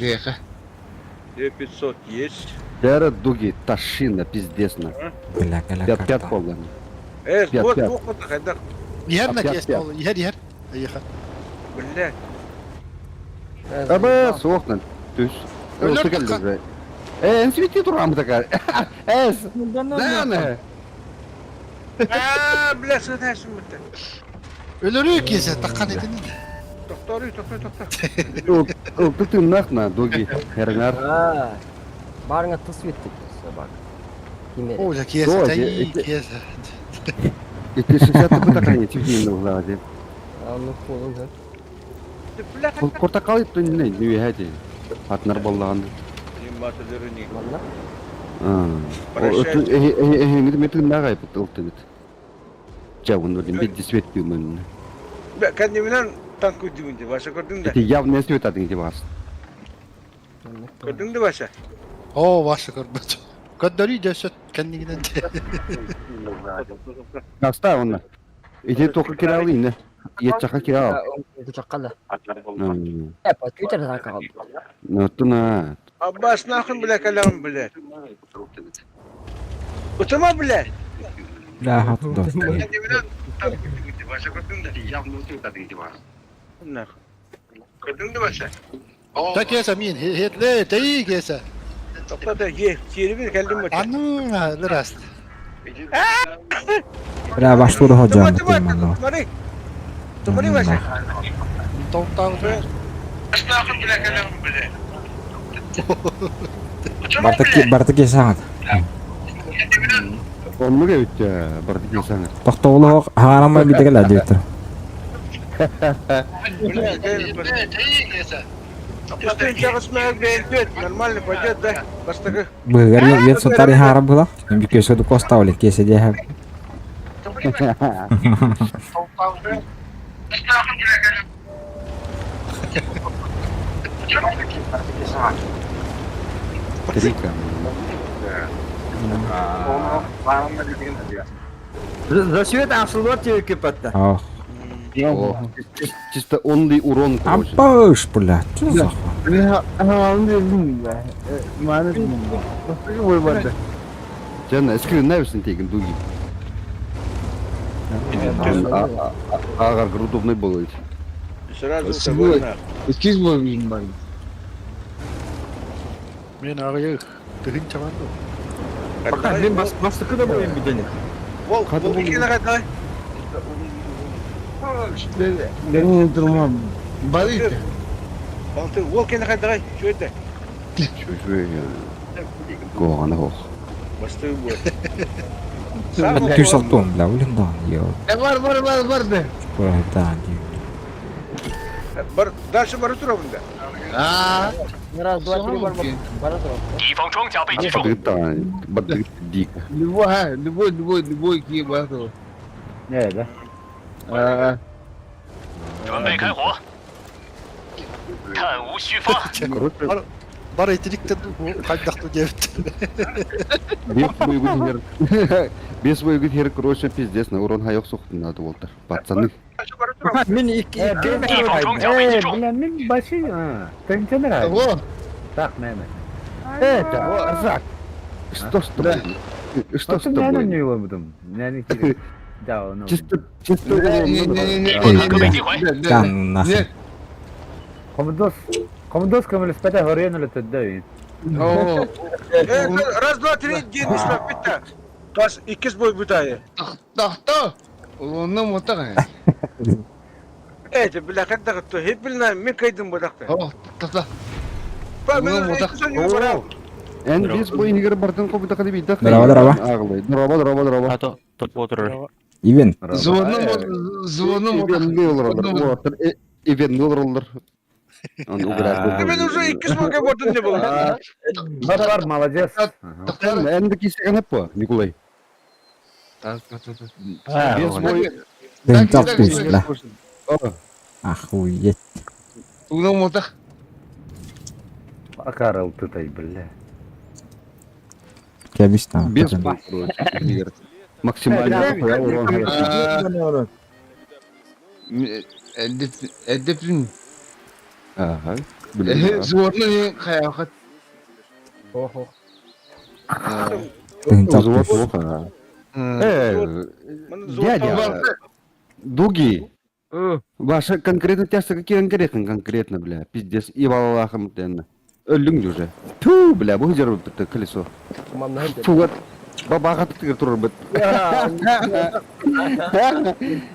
2500 есть. Дәрі дуги, ташина, пиздец на. Бля, каля Пят пят полдан. Э, Пят, вот, пят. вот, вот, хайдар. Иһэр на Пят, киэс пят. ол, иһэр иһэр. Айыха. Бля. Аба, соқнан. Түс. Өлөр Э, тоққа. Э, свети турам такая. Эс. Да, А, бля, сытайсың бітті. Өлөрүү киэсэ таққан этин. Тоқтар, тоқта, тоқта. Ылтык нахна дуги. Хернар. Барыңа тыс өттік собак. Кимере. О, жа киэсэ, О, тайи киэсэ. Ити 60 бытакани тивдин углади. А, ну холын, да. Бля, Портакал итто не не хати. Атнар боллаган. Манна? А. Э э э мит мит нагай бут ылтыгыт. Жабын дим бит свет димин. Бля, кәдімінен танк өтдімін де, Вася көрдің де? Ити явно свет адың ти бас. Көрдің де, Вася? О, ваша көрбөт. Көддөрүү дөсөт кэннигинен. Аста онна. Ити тоқы киралы ине. Ет чака кирал. Кучаққа да. Э, по Твиттер да қалды. Ну туна. Аббас, нахуй, бля, калям, бля. Утыма, бля. Бля, хатты. Кәдімінен танк өтдімін де, Вася көрдің де? Нахуй. Көрдің де, Вася? Та киэсэ мин хетле, тайи киэсэ. Тоқта да, е, теребен кәлдім бітті. Анны лыраст. Бля, баштуры ходжам. Тыма, тыма, тымари. Тымари, Вася. Тоқтағы. Нахуй, бля, калям, бля. Бартыки, бартыки саңат. Онну кебит барды кесаңар. Тоқтоулы хаарама бидегел әдептір. Бля, Үстін жағысына бәлбет, нормально пойдет, да? Бастығы. Быгар ет сотари харам была. Бикесе ду коставли кесе де. Трика. За свет асылбар тебе кепатта. Ох. О, Чисто онный урон, короче. Апаш, бля, что за хуй? Жана, скрин нравится тегин дуги. Ағар удобный был ведь. Сразу того нахуй. Эскиз был бар. Мен ағайы тыгын чабанды. Пока мен бас бастықы да бойым бидене. Бол, бол, кені қайталай. Балты, ол кені қайталай. Что это? Чужой. Гоғаны хоқ. Бастығы будет. Түс алтон, бля, улин да, йо. Бар, бар, бар, бар да. Да, Бар, дальше бару тұрамын да. А, Раз, два, три, бар, бар, бар. Бадыгыт дико. Любой, а, любой, любой, любой кие бар. Не, да. А, Короче, Бар итириктен хайдах диэбиттэр. Бес бойгут хер бес бойгут хер короче пиздец на урон хайок сохтун надо болтар. Пацаны. Мин икки икки Э, бля, мин баши, тенченер Во! Так, меме. Это, Зак. Что с тобой? Что с тобой? Не его буду. Чисто, чисто Не-не-не-не. Там нахуй. Командос, командос көмөлөспөтө хорыйан өлөтөдө. О, Раз, два, три, день битта. Тас иккис бой бутайы. тохто! Улуну мутага. Это бля когда то хепилна мен кайдым бодакта. О, тохто. Ба мен Эн бес бой игер бардын кобута кады бидда. Здорово, здорово. Аглы. Здорово, здорово, здорово. Ивен. Звону, звону. Ивен олар. Он уград. Мен уже иккис бойга бардым не было. Бар, бар, молодец. Эн кисеген по, Николай. Бес бой. Дентал пизда. Охуеть. Уну мутах. Акарыл тытай, бля. Кебис там. Без бой, короче. Максимально. Эдепин. Ага. Звону хаякат. Охо. Дентал плохо. Э, дядя, Дуги. Ваша конкретно тяжко какие конкретно конкретно, бля, пиздец, и валахам тен. Өлүң уже. Ту, бля, бу жер колесо. Фу, вот. Бабаға тігір тұрыр бит.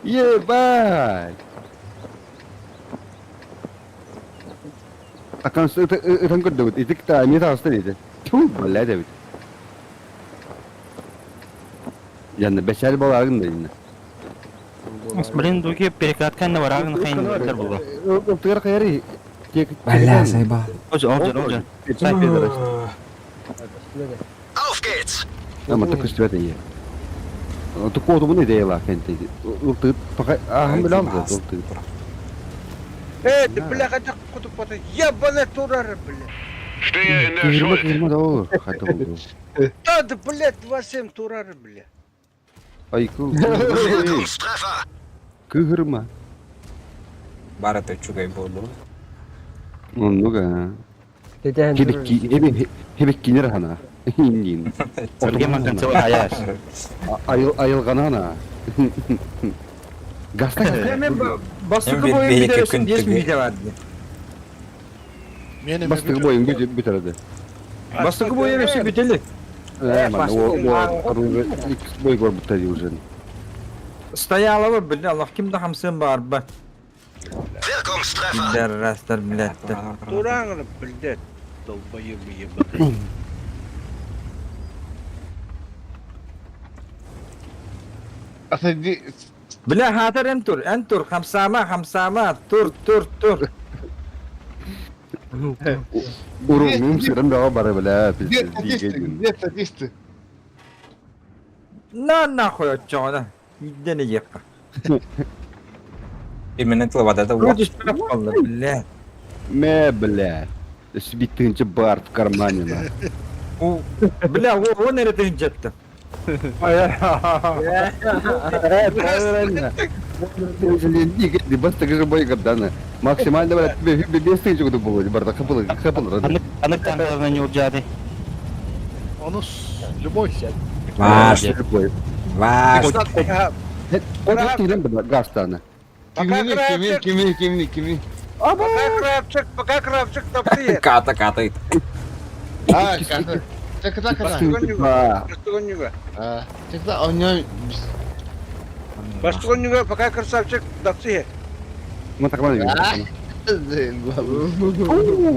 Ебать. Акан это это көрдө бит. Итик та не тагысты дейди. Ту, бля, деп. Яны бешәл балагын да инде. Блин, дуги перекладка на варагын хайын было. Тыгыр кайры. Бля, заебал. Оджа, оджа, оджа. Auf geht's! Ама так көстүбәт ие. Тукуоту буну идеяла кенте. Улты пока ахам билам да улты. Э, бля, хотя кутуп пота. Ебаная турара, бля. Кыйырма кыйырма да ол. Хата болду. Да, да, блядь, 27 турара, бля. Ай ку. Wirkungstreffer! Кыйырма. Бар это чугай болду. Оннуга. Хебек хебек кинер хана. Индин. Айыл айылганана. Гаста Бастыкы бойын бүтересин бес мүйде бар. Бастыкы бойын бүтереди. Бастыкы бойын өсү бүтелик. Бой көрбүттер уже. Стоялы бля, Аллах кимде хамсын бар ба. Wirkungstreffer! Дәррәстер билеттер. Тураңыр, блядь, долбоебы ебаный. Бля, хатыр энтур, энтур, хамсама, хамсама, тур, тур, тур. Урун сирен дагы бара бля. Где статисты? Где статисты? На нахуй отчоғына. Иддені епқа. Именно тылвада да Вроде қалды, бля. Ме, бля. Сбитынчы бар в кармане на. Бля, он эретін жетті. Бастыгы же бой гардана. Максимально, блядь, тебе без тысячи году было, барда, хапыл, хапыл. Анык танкаларына не уржады. Оны любой. Ваш. Любой. Ваш. Гастана. Кимини, кимини, кимини, кимини. Пока кравчик, пока кравчик топты. Ката, ката. А, ката. Чакта, ката. Бастыгонюга. А, чакта, онё. Бастыгонюга, пока красавчик топты.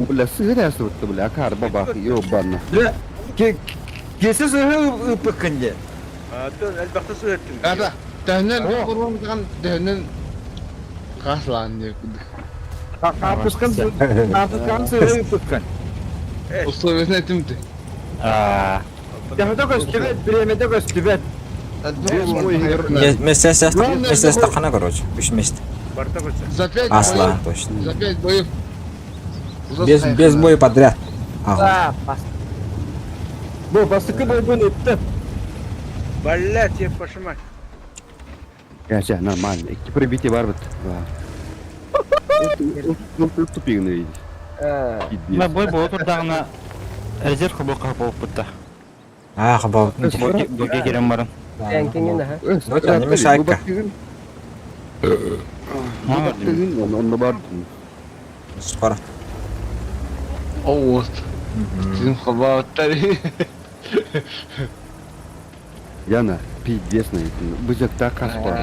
Бля, сыгря сутты, бля, акар бабах, ёбана. Бля, кесе сыгы ыпыккынде. А, то әлбәқті сыгырттым. Ката, тәһнен курбан тәһнен каслан деп. Капыскан, капыскан сыгы ыпыккын. Условиясына этимди. А. Тәһмете көстүбет, биремете көстүбет. Месте стакана, короче, үч месте. За пять Аслан, боев. точно. За пять боев. Без, без боя подряд. Ага. Бу бастакы бойбун ыттым. Блять, я пошимать. Кача, нормально. Икки пробитие бар бит. Тупигны видишь. Мына бой буола турдаҕына резерв хобуохха буолбутта. Аа, хабаабытын. Боге кирэн баран. Тэнкиҥин аха. Давайте, не мешайка. Онно бар. Скоро. О, вот. Син хобааттар. Яна, пиздец на Бызакта каспар.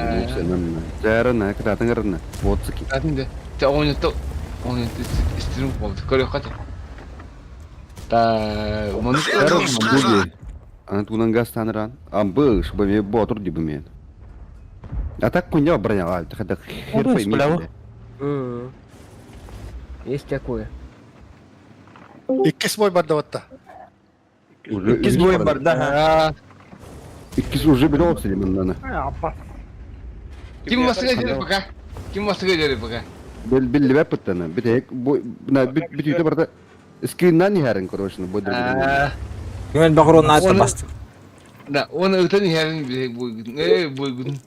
Жарына, кытатыңырына. Вот сыки. Кәтинде. Те ойнатты. Ойнатты истирим болды. Көрө кат. Та, маны Wirkungstreffer. Ана тунан газ таныран. Амбы, чтобы мне ботур дибы мен. А так хуйня броня, а, это хер пойми. М. Есть такое. Иккис бой барда батта. Иккис бой барда. Иккис уже билет или Ким басыга дери пока? Ким басыга дери пока? Бил бил бэппыттана. Бит бой на бит бит үтө барда скриннан иһэрин короче бой Күн баҕар наата бастык. Да, он ытан иһэрин бойгутун. Э, бойгутун.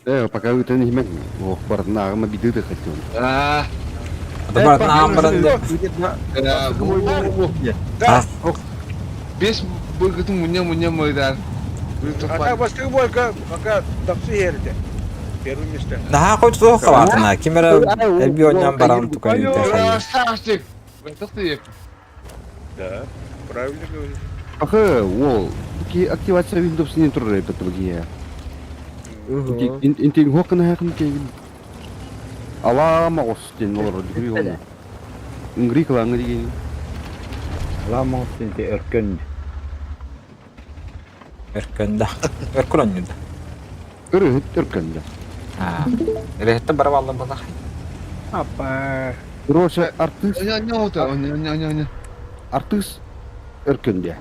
Э, пока ытан иһмэн. Ох, бардына агыма биды да хотел. А. Бардына амбаран. Да. Бес бойгутун муня муня мойдан. А так бастыгы бойка, пока тапсы ерде. Первое место. Наһаа хойт суох хабаатына. Ким эрэ элби онньон баран тукайын Красавчик! Да, правильно говоришь. Ахы, ол, ки активация Windows не турар эпет бугия. Интин хокын хакын ки. Ала магос ден олор дигри ол. Ингри кылаңы деген. Ала магос ден те өркөн. Өркөн да. Өркөн онньуда. Өрөһүт өркөн да. Аа. Өрөһүттэ барып алла була. Апа. Роша артист. Артист. Артист өркөн де.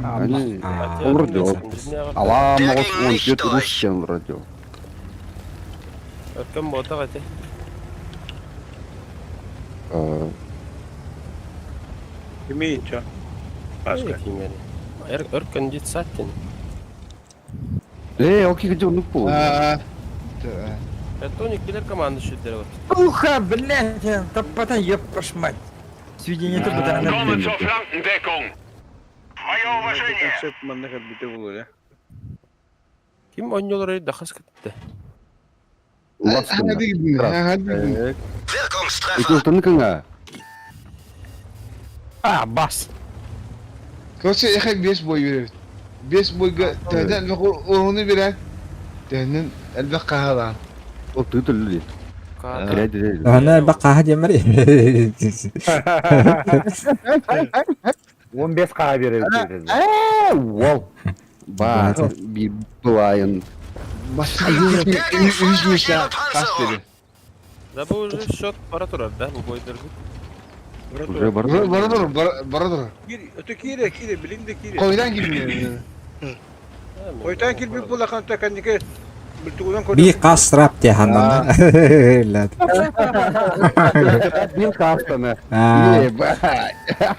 Олор дeo. Ала магос он жет русча олор дeo. Өркөн бота кате. Кими чо? Паска. Өркөн дит саттин. Э, окей, где он пол? Это киллер команда шүддер вот. Уха, блядь, таппатан еппаш мать. Сведение то бутана. Мое уважение. Ким ойнолор дахас кетти. Икутын А, бас. Короче, я бес бой беребит. Бес бойга тәдән ону берен. Тәнен әлбәк каһалан. Ол тытыл Ана бакка демери. 15 каһа беребит. Э, вау. Ба, би былайын. Да бу уже счет бара турар да бу бойдыр. Уже бар. Бара тур, бара тур. Öte кире, кире, билин де кире. Койдан килбин. Койдан килбин була канта кандике билтугунан Би касрап те хандан. Бил кастана. Аа. Ебать.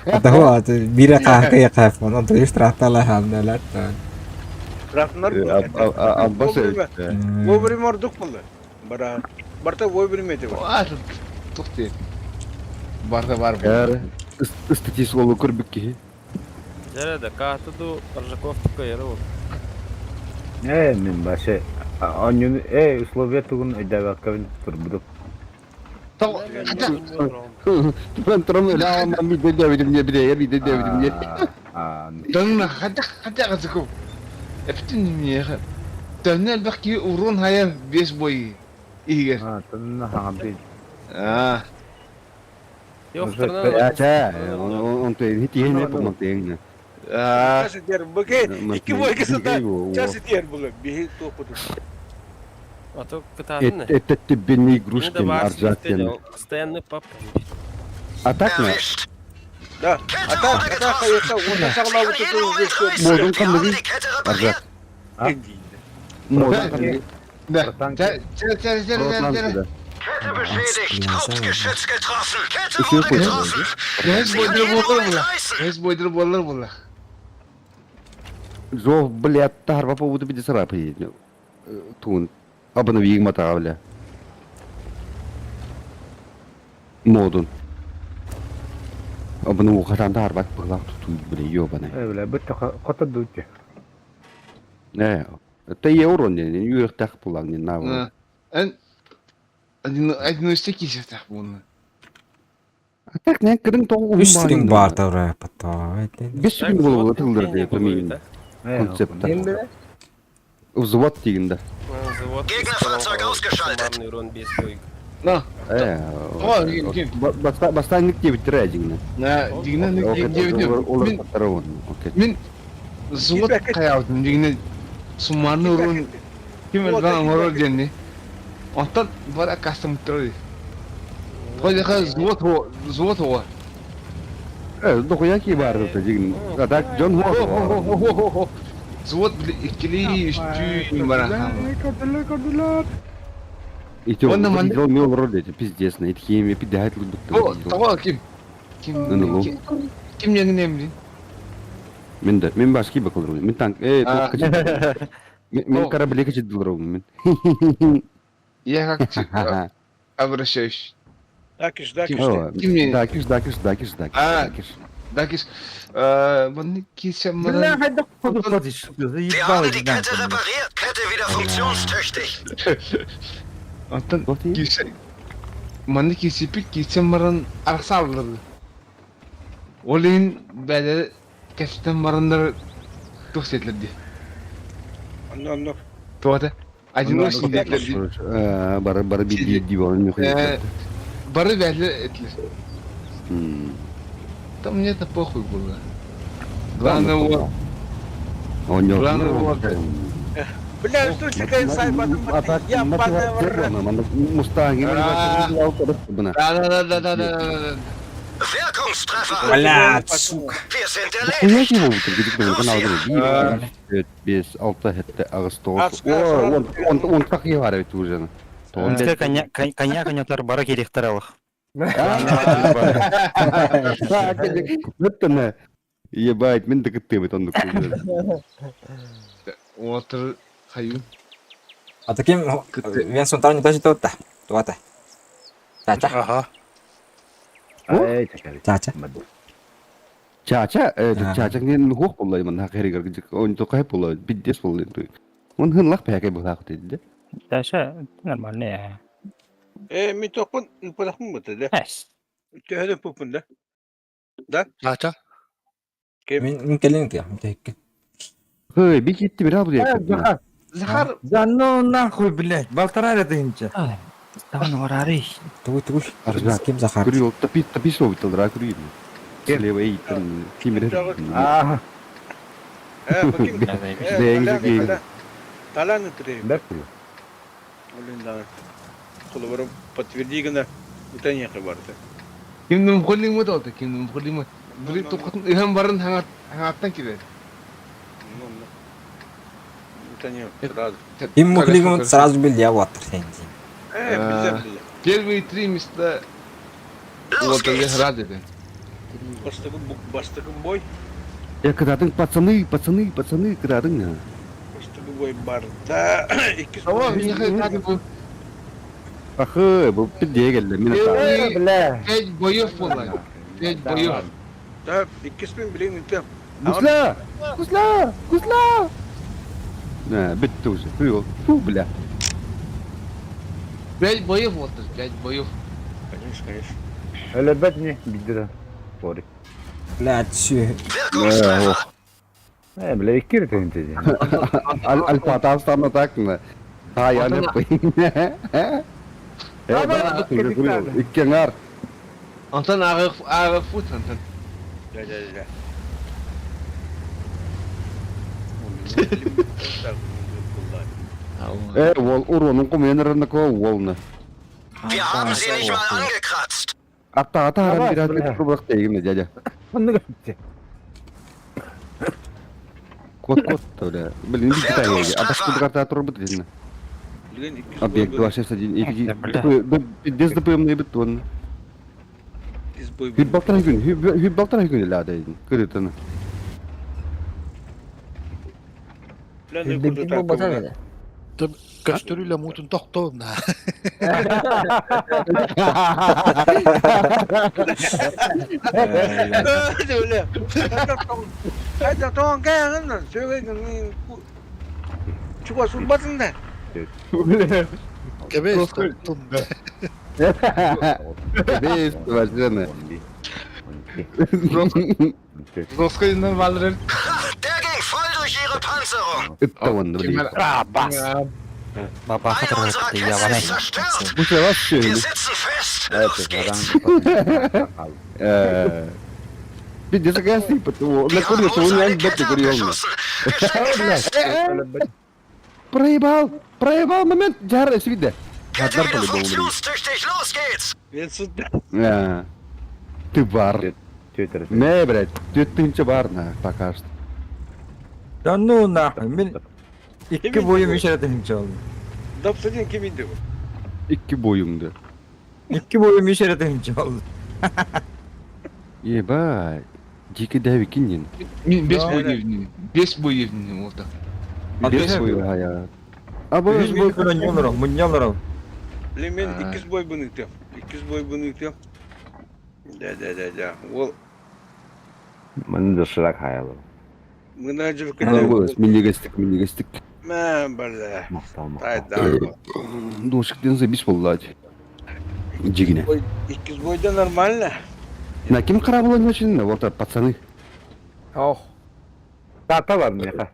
Это вот, бире кахка кайф, он то штрафтала хандалар. Штрафнар Аббас. Вовремя ордук булды. Бара. Барта вовремя деп. Тукты. Барда бар. Эр, статис олу көрбүк Жарада катыду Аржаков такой яры Э, мен башы. Онюн, э, условия тугун өйдәбәккәбин турбудук. Туран туран ла мами де де мне бре, я де де мне. Таңна хата хата газыку. Эптин не Тәнне әлбәк урун хаяр бес бой. Игер. А, тәнне хаган А. Я, он то не тиене по монтене. А. Часы тер буке, ики бойка сата. Часы тер булы. Бихи топуду. А то кытаатын. Это тебе не игрушки, аржатен. Постоянный пап. А так на? Да. А так, а так хайта, он саглау тут. Модун кандыгы? Аржат. Модун кандыгы? Да. Чэ чэ чэ чэ чэ. Kette beschädigt. Hauptgeschütz getroffen. Kette Үчүгэй wurde куйа. getroffen. Бэс Sie kann бойдыр jeden буоллар Moment була. reißen. Бэс бойдыр буоллар була. Зов, блядь, тахар по поводу пидесара приедет. Тун. Абановиг матаға, бля. Модун. Абыны ухатан тахар бат быглак туту, бля, ёбаный. Э, бля, бытта хота дути. Э, это евро не, не юртах пулан не на. Эн один один из таких буолла. А так не кырың тоғу Үс сирин бар тавра пата. Бес күн болу тылдыр деп мен концепт. Взвод дегенде. Взвод. Gegnerfahrzeug ausgeschaltet. Суммарный урон 5 бойк. На. Э. О, ким? Бастанник деп битир дегенде. На, дегенде деп. Олар Мин паттары Окей. мин взвод каябытым дегенде суммарный урон ким элбэн оҥорор диэнни. Онтон бара кастымыттар Тоҕо взвод взвод оҕо. Э, дохуя ки бар это деген. А так Джон Хо. Взвод иккилии үстүү бара. И тё, Онно манна- дел мел роль эти пиздец, на эти химия пидает будто. О, тоҕо ким? Ким Ну, ким ким яңын Мен да, мен башки бакылыр. Мен танк, э, А. Мен корабле качет дылыр мен. Я как обращаюсь. Дакиш, дакиш. О, Ким мен? Дакиш, дакиш, дакиш, дакиш. А. Дакиш. Дакиш, манны кисем Бля, маран. хайда ходу платишь. Wir Заебал haben die Kette repariert. Kette wieder funktionstüchtig. Онтон кисе манны кисипит кисем маран арсаллар. Олин бәдә кәстен мараннар тухсетлерди. Онно, онно. Туата. Одиночный детлерди. Э, Бары бары би диван не Э, Бары бәле этлер. Там мне это похуй было. Главное вот. Он не Главное вот. Бля, что чекай сайбаным я падаю. Мустанг, Да да да да да да да. Wirkungstreffer. Блядь, сука. Wir sind erledigt. Без алты хетте агыс тоғыз. О, он он так бар бит уже. Коня коня конятар бара керектер алых. Бүттүнө. Ебать, мен де кытты бит онды. Отыр хаю. А таким мен сунтар не даже тотта. Туата. Чача. Ага. Чача. Чача, чача не хух боллай мен хакери гыргы. Он то кай боллай, биддес боллай. Он хын лак пәкәй булак диде. Даша нормально. Э, мен тохпун, панахмын быты, да? Эс. Төһөдө пупун, да? Да? Чача. Мен мен келин ки. Мен Хей, би китти бир алды. Захар, Захар, да ну нахуй, блядь, полтора тысяча. Там орары. Тугуй тугуй. Ким Захар? Күрү тапи тапи со биталдыра күрү. Слева и кимер. Ага. Э, баким. Деньги. Талан өтүрэ. Да. Олин да. Кулубарым подтверди гына. Утанья барды. Кимдин холлинг мод oldu, кимдин холлинг мод. Бiri тохтун ыхан барын хаңаттан кире. Утанья сразу. Ким мухлигун сразу бил я ватыр сен. Э, биле биле. Первые три места Los вот я geht's. рад это. Бастыгы бастыгы бой. Я кыдадың пацаны, пацаны, пацаны, кыдадың. Бастыгы бой бар. Да, икки Ава, меня хотят бу. Ахы, бу пидде келди. Мен Э, бля. Пять боев было. Пять боев. Да, иккиспин билен инте. Гусла! Гусла! Гусла! Не, битти уже. Фу, фу, бля. Пять боев вот, пять боев. Конечно, конечно. Өлөбөт не, биддер. Бори. Блядь, чү. Wirkungstreffer. Э, бля, икки тысяча. Аль патастан так на. Та я не пойму. Иккеңар. Антон ағы ағы фут Антон. Да, да, да. Э, ол уронун куменерин ко волны. Wir haben sie nicht mal angekratzt. Атта ата харам Давай, бир бля. ат турбак дегин дядя. Кот кот бля. Блин, бит тайга. Абаш кудгарта турбут дедин. Объект 261. Пиздец ДПМ бит уонна. Хүббалтан күн, хүббалтан күн илаадайын, кырытаны. Көстөрүлэ муутун тохтоон на. Чугас урбатын да. Кэбис тоқтум. Кэбис, важно. Жестко нормально. Der ging voll durch ihre Panzerung. Ыттауанды блин. Баба Eine unserer Kessel ist zerstört. Бу вас Wir sitzen fest. Los geht's. Пиздец, какая сыпа, Die на haben курицу, uns он eine не Kette abgeschossen. Wir stecken fest. Проебал, проебал момент, жар свиде. Kette wieder funktionstüchtig. Los geht's. Ты бар. Не, блядь, ты бар на, пока что. Да ну нахуй, мен икки бойым işaretini çaldı. Dapsadin kimindi bu? Икки бойыңды. Икки бойым işaretini çaldı. Ебать. Дикий давикинин. Мен бес бой бес бой вот так. Бес бой, я. А бой Үз бой күнөн yollarım, муньяларым. Мен 200 бой bunu yıktım. 200 бой bunu yıktım. Да, да, да, да. Ол Мені доширак хаялы. мына жібіп Минигестик, минигестик. Мә, бля. Мақтал, Тайда. Дошиктен забись боллать. Джигине. 200 бойда нормально. На кем карабула не очень, вот пацаны. Ох. Тата бар меха.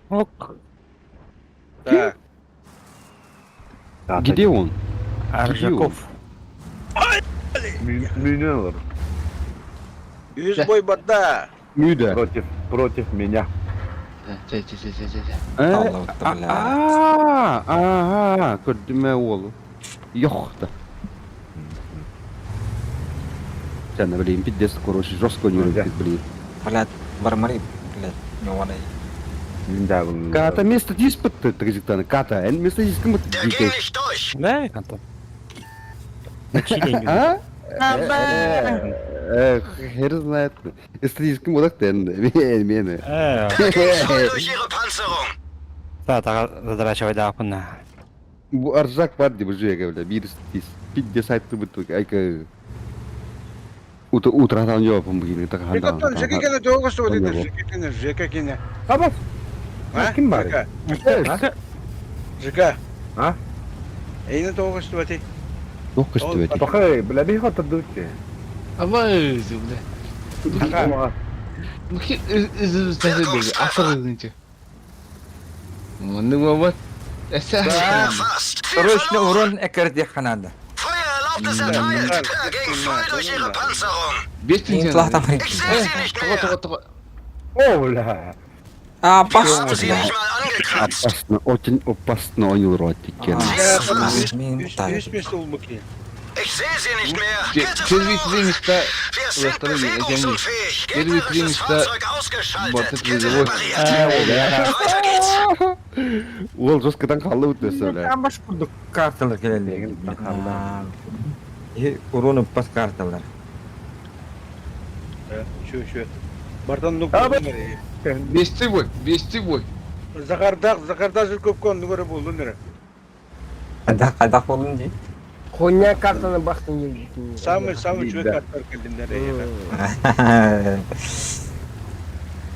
Так. Где он? Аржаков. Мюнелер. 100 бой барда. Мюда. Против, против меня. А, ага, көрдүмө ол. Йохта. Сен, блин, пиздец, короче, жестко не любит, блин. Блядь, бармари, блядь, не ванай. Ката место диспут, Казахстана, Ката, эн место диспут. Der ging nicht durch. Да, Антон? А? Хер знает. Эстетический мудак ты, мен. Der ging voll durch ihre Panzerung. Да, задрачивай да, пына. Бу аржак бар деп уже говорю, бир стис. Пидде сайтты буту, айка. Утро утратан жопом бигин так Жекаттан жеке кене тоғысы өтеді. Жеке кене, жеке кене. Абас. А? Ким бар? Жека. А? Эйне тоғысы өтеді. Тоғысы өтеді. Тохай, бля, бих отдути. Абай, бля. Ну хи из асырынчы. Ну вот. Срочно урон экерде ханада. Feuererlaubnis erteilt. Der ging voll durch ihre Panzerung. Бес Ich sehe sie nicht mehr. О, бля. А, Haben sie nicht mal angekratzt. Опасно, очень опасно они ротики. Үш место olmak Ich sehe sie nicht mehr. Kette verloren. Wir sind bewegungsunfähig. Gegnerisches Fahrzeug ausgeschaltet. Kette repariert. Weiter geht's. Ол жесткодан қалды өтесі, бля. Амбаш курдук карталар келели. Урон пас карталар. Şu şu. Бардан ну Бести бой, бести бой. Захардак, Захарда жүр көп кон нүгөрө болду нere. Кайда, кайда болдун ди? Хуйня картаны бахтын елдетин. Самый самый чуек каттар келдиндер.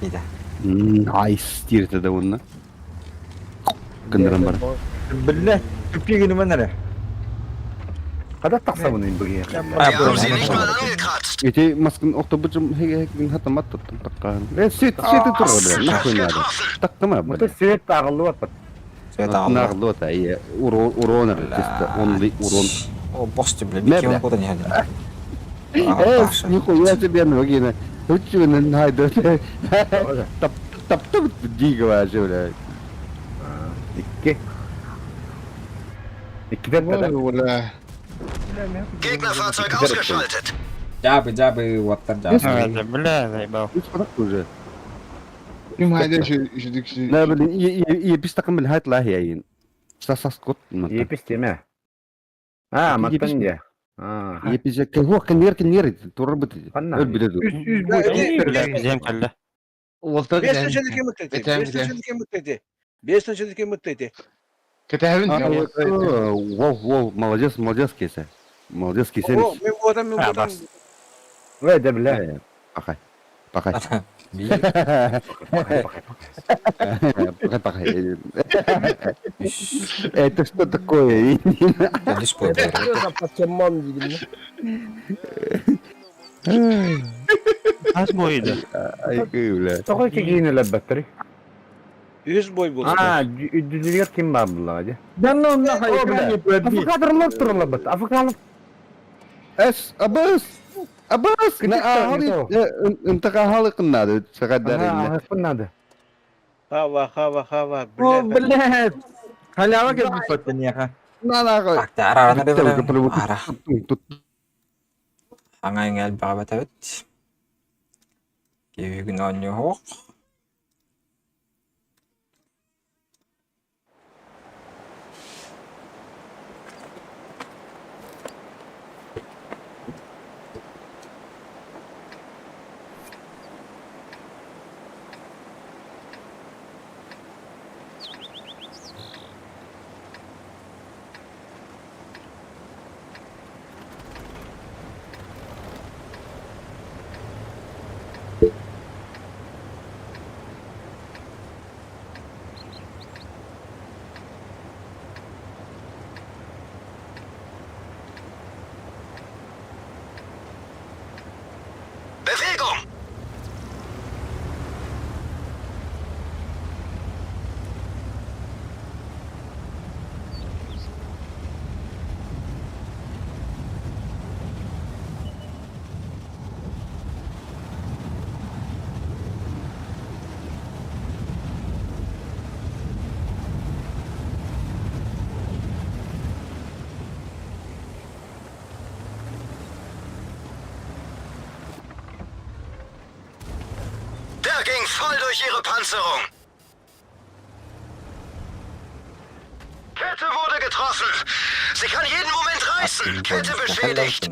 Ида. Найс, тирте да онна. Кындырам бар. Бля, тупигин менере. Када тақсамын им бігін. Die haben sie nicht mal angekratzt. Эти маскын октобучум хеге хата маттаттым таккан. Э, свет, свет тур, бля, нахуй надо. Тактама, бля. Мыты свет тағылы атпат. Свет ағылы. Нағылы ата, е, урон, урон, чисто, онли урон. О, босс бля, Не, бики бля. он куда не ходил. Э, нихуя себе, ну, гина. Лучше на найду. Тап, тап, тап, диго вообще, бля. Икки. Иккиден да. Gegnerfahrzeug ausgeschaltet. Жабы, жабы, уаттар жабы. Бля, заебал. Уже. Ким хайда şu şu Да, блин, и и и пистакам бил хайт лахи айын. Сасас кот. Епис теме. А, маттан дьэ. А. Епис кehуох кенер кенер турар бит. Өл биле ду. Үс үс бой. Зем кэллэ. Уолтар Бес начальник кем ыттайты. Бес начальник кем ыттайты. Бес начальник кем ыттайты. Кэтэһэбин. Вау, вау, молодец, молодец Кесе. Молодец Кесе. О, мен буотам, мен буотам. Ой, да бля. Пахай. Пахай. Пахай, пахай. Это что такое? Покемон дедим. Хас бойда. Ай, бля. Тоҕо кигиини лэббэттери? Үс бой болсун. А, үдүлүгэр ким бар буллаҕа дии? Да ну нахуй, экране Африкадырлар тураллар Африкалар. Эс, абыс! Абыс! Интыга халыкыннады, сагадар. Надо. Хава, хава, хава, О, блядь. Халява кэлбит баттаниаха. На Так, ара ара. Аңа эңел баҕабат эбит. Киһигин оонньуоһуох. Bewegung! Der ging voll durch ihre Panzerung. Kette wurde getroffen. Sie kann jeden Moment reißen. Kette beschädigt.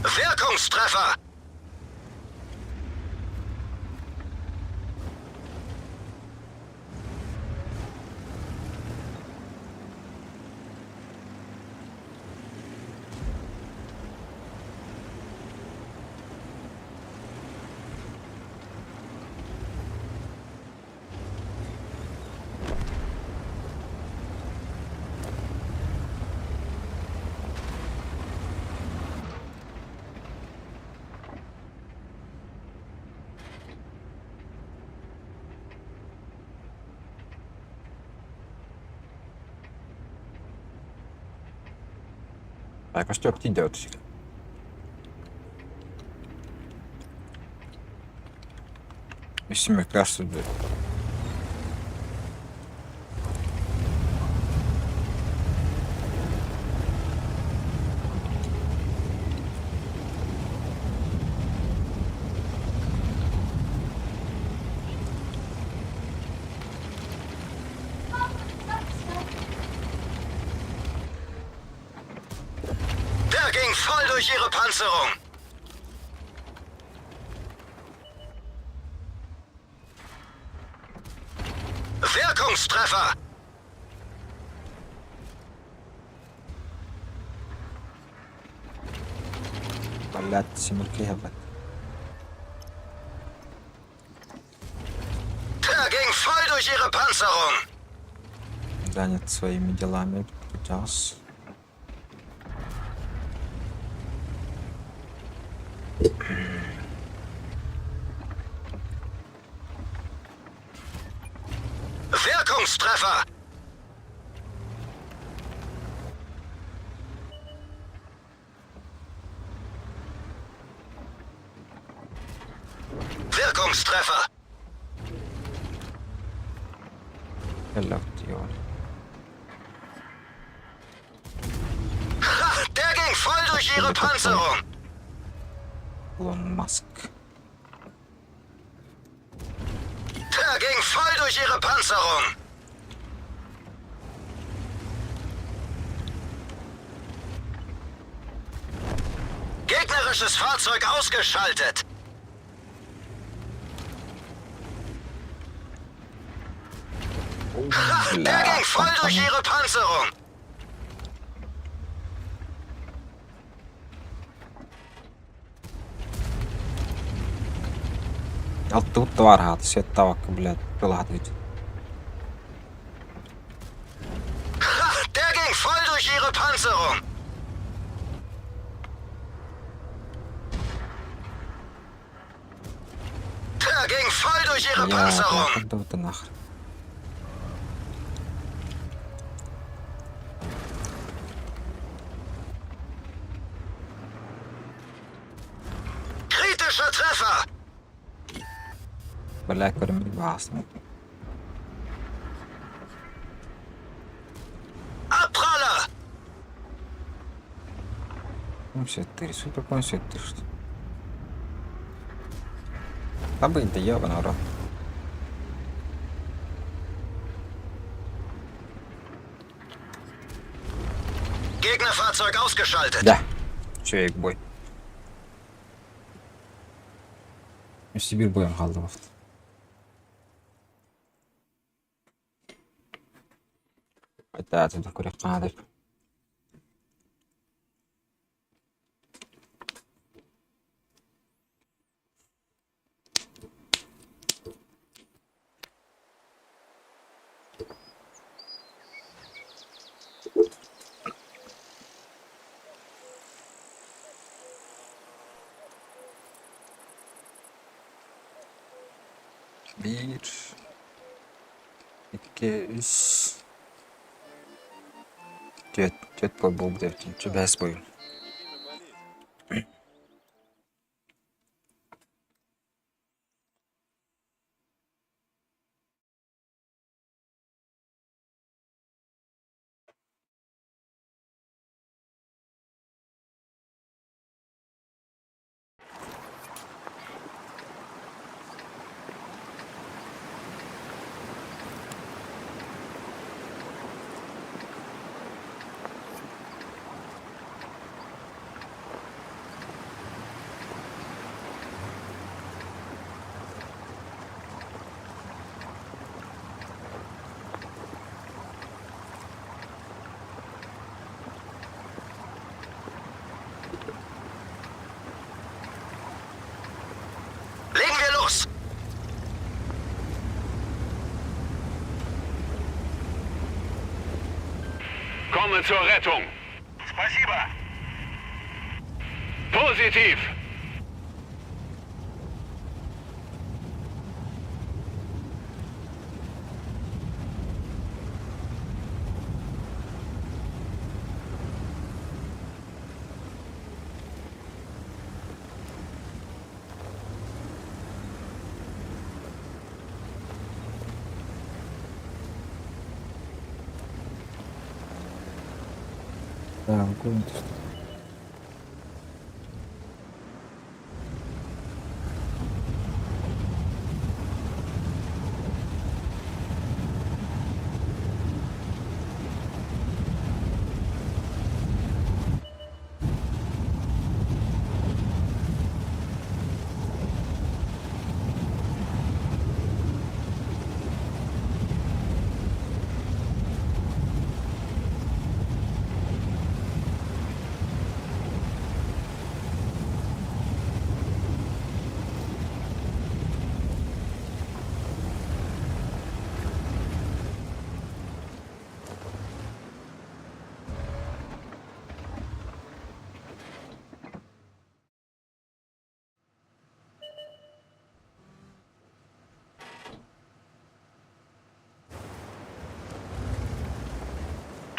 Wirkungstreffer. Так, а что идет? Если кажется, да. Der ging voll durch ihre Panzerung. Wirkungstreffer. Блядь, семерки блядь. Der ging voll durch ihre Panzerung. Занят своими делами. Сейчас. Wirkungstreffer. Wirkungstreffer. Ha, der ging voll durch ihre Panzerung. Илон Маск. Der ging voll durch ihre Panzerung. Gegnerisches Fahrzeug ausgeschaltet. Der ging voll durch ihre Panzerung. Алтыбыт да баар аата Светтавакка блядь былаатыгыт. Der ging voll durch ihre Panzerung. Der ging voll durch ihre Panzerung. нахер. Kritischer Treffer. Бля, көрмей басым. Abpraller. 73, супер 73 что. Та блин, да ебаный рот. Gegnerfahrzeug ausgeschaltet. Да. Человек бой. Сибирь боем қалды бақты. Айта, отсюда көрек қана деп. Bir, икки, үс, түөрт, түөрт бой буолбут эбит, бэс бойум. Legen wir los. Komme zur Rettung. Спасибо. Positiv. Да, гонит.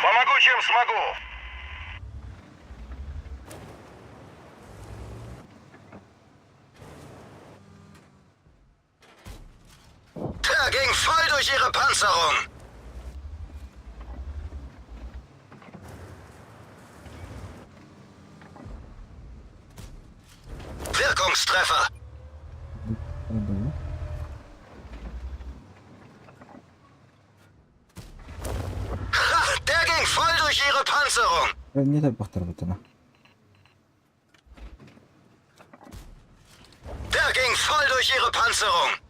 Помогу, чем смогу. Der ging voll durch ihre Panzerung. Wirkungstreffer. Ha, der ging voll durch ihre Panzerung. Не тарбахтар бутана. Der ging voll durch ihre Panzerung.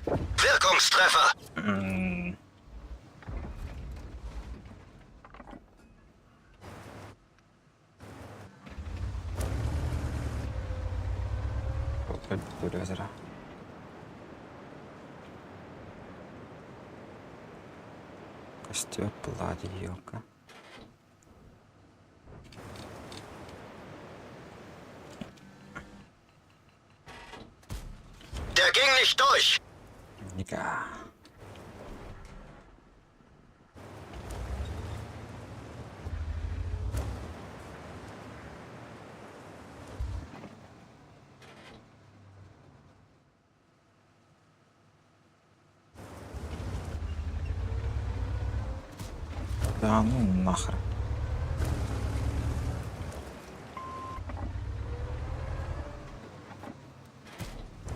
Wirkungstreffer. Костер, плади, елка. Der ging nicht durch. Ника. Да ну нахер.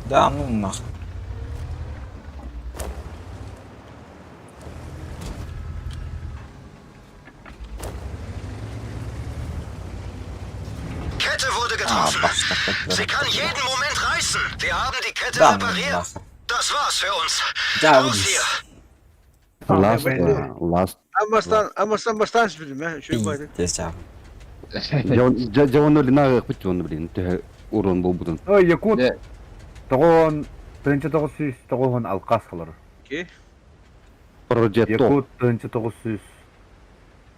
Да ну нахер. Kette wurde А, getroffen. башта Sie kann jeden Moment reißen. Wir haben die Kette Да ну repariert. нахер. Das war's für uns. Да, Raus hier. Last, last. Амастан, амастан бастан билим, э, шөй байды. Пиздец, а. Жаван нага кут он, блин, төһө урон болбудун. Ой, Якут. Тоғон, тынчы тоғыз сүйіс, тоғон алқас қылыр. Ки? Прожетто. Якут, тынчы тоғыз сүйіс.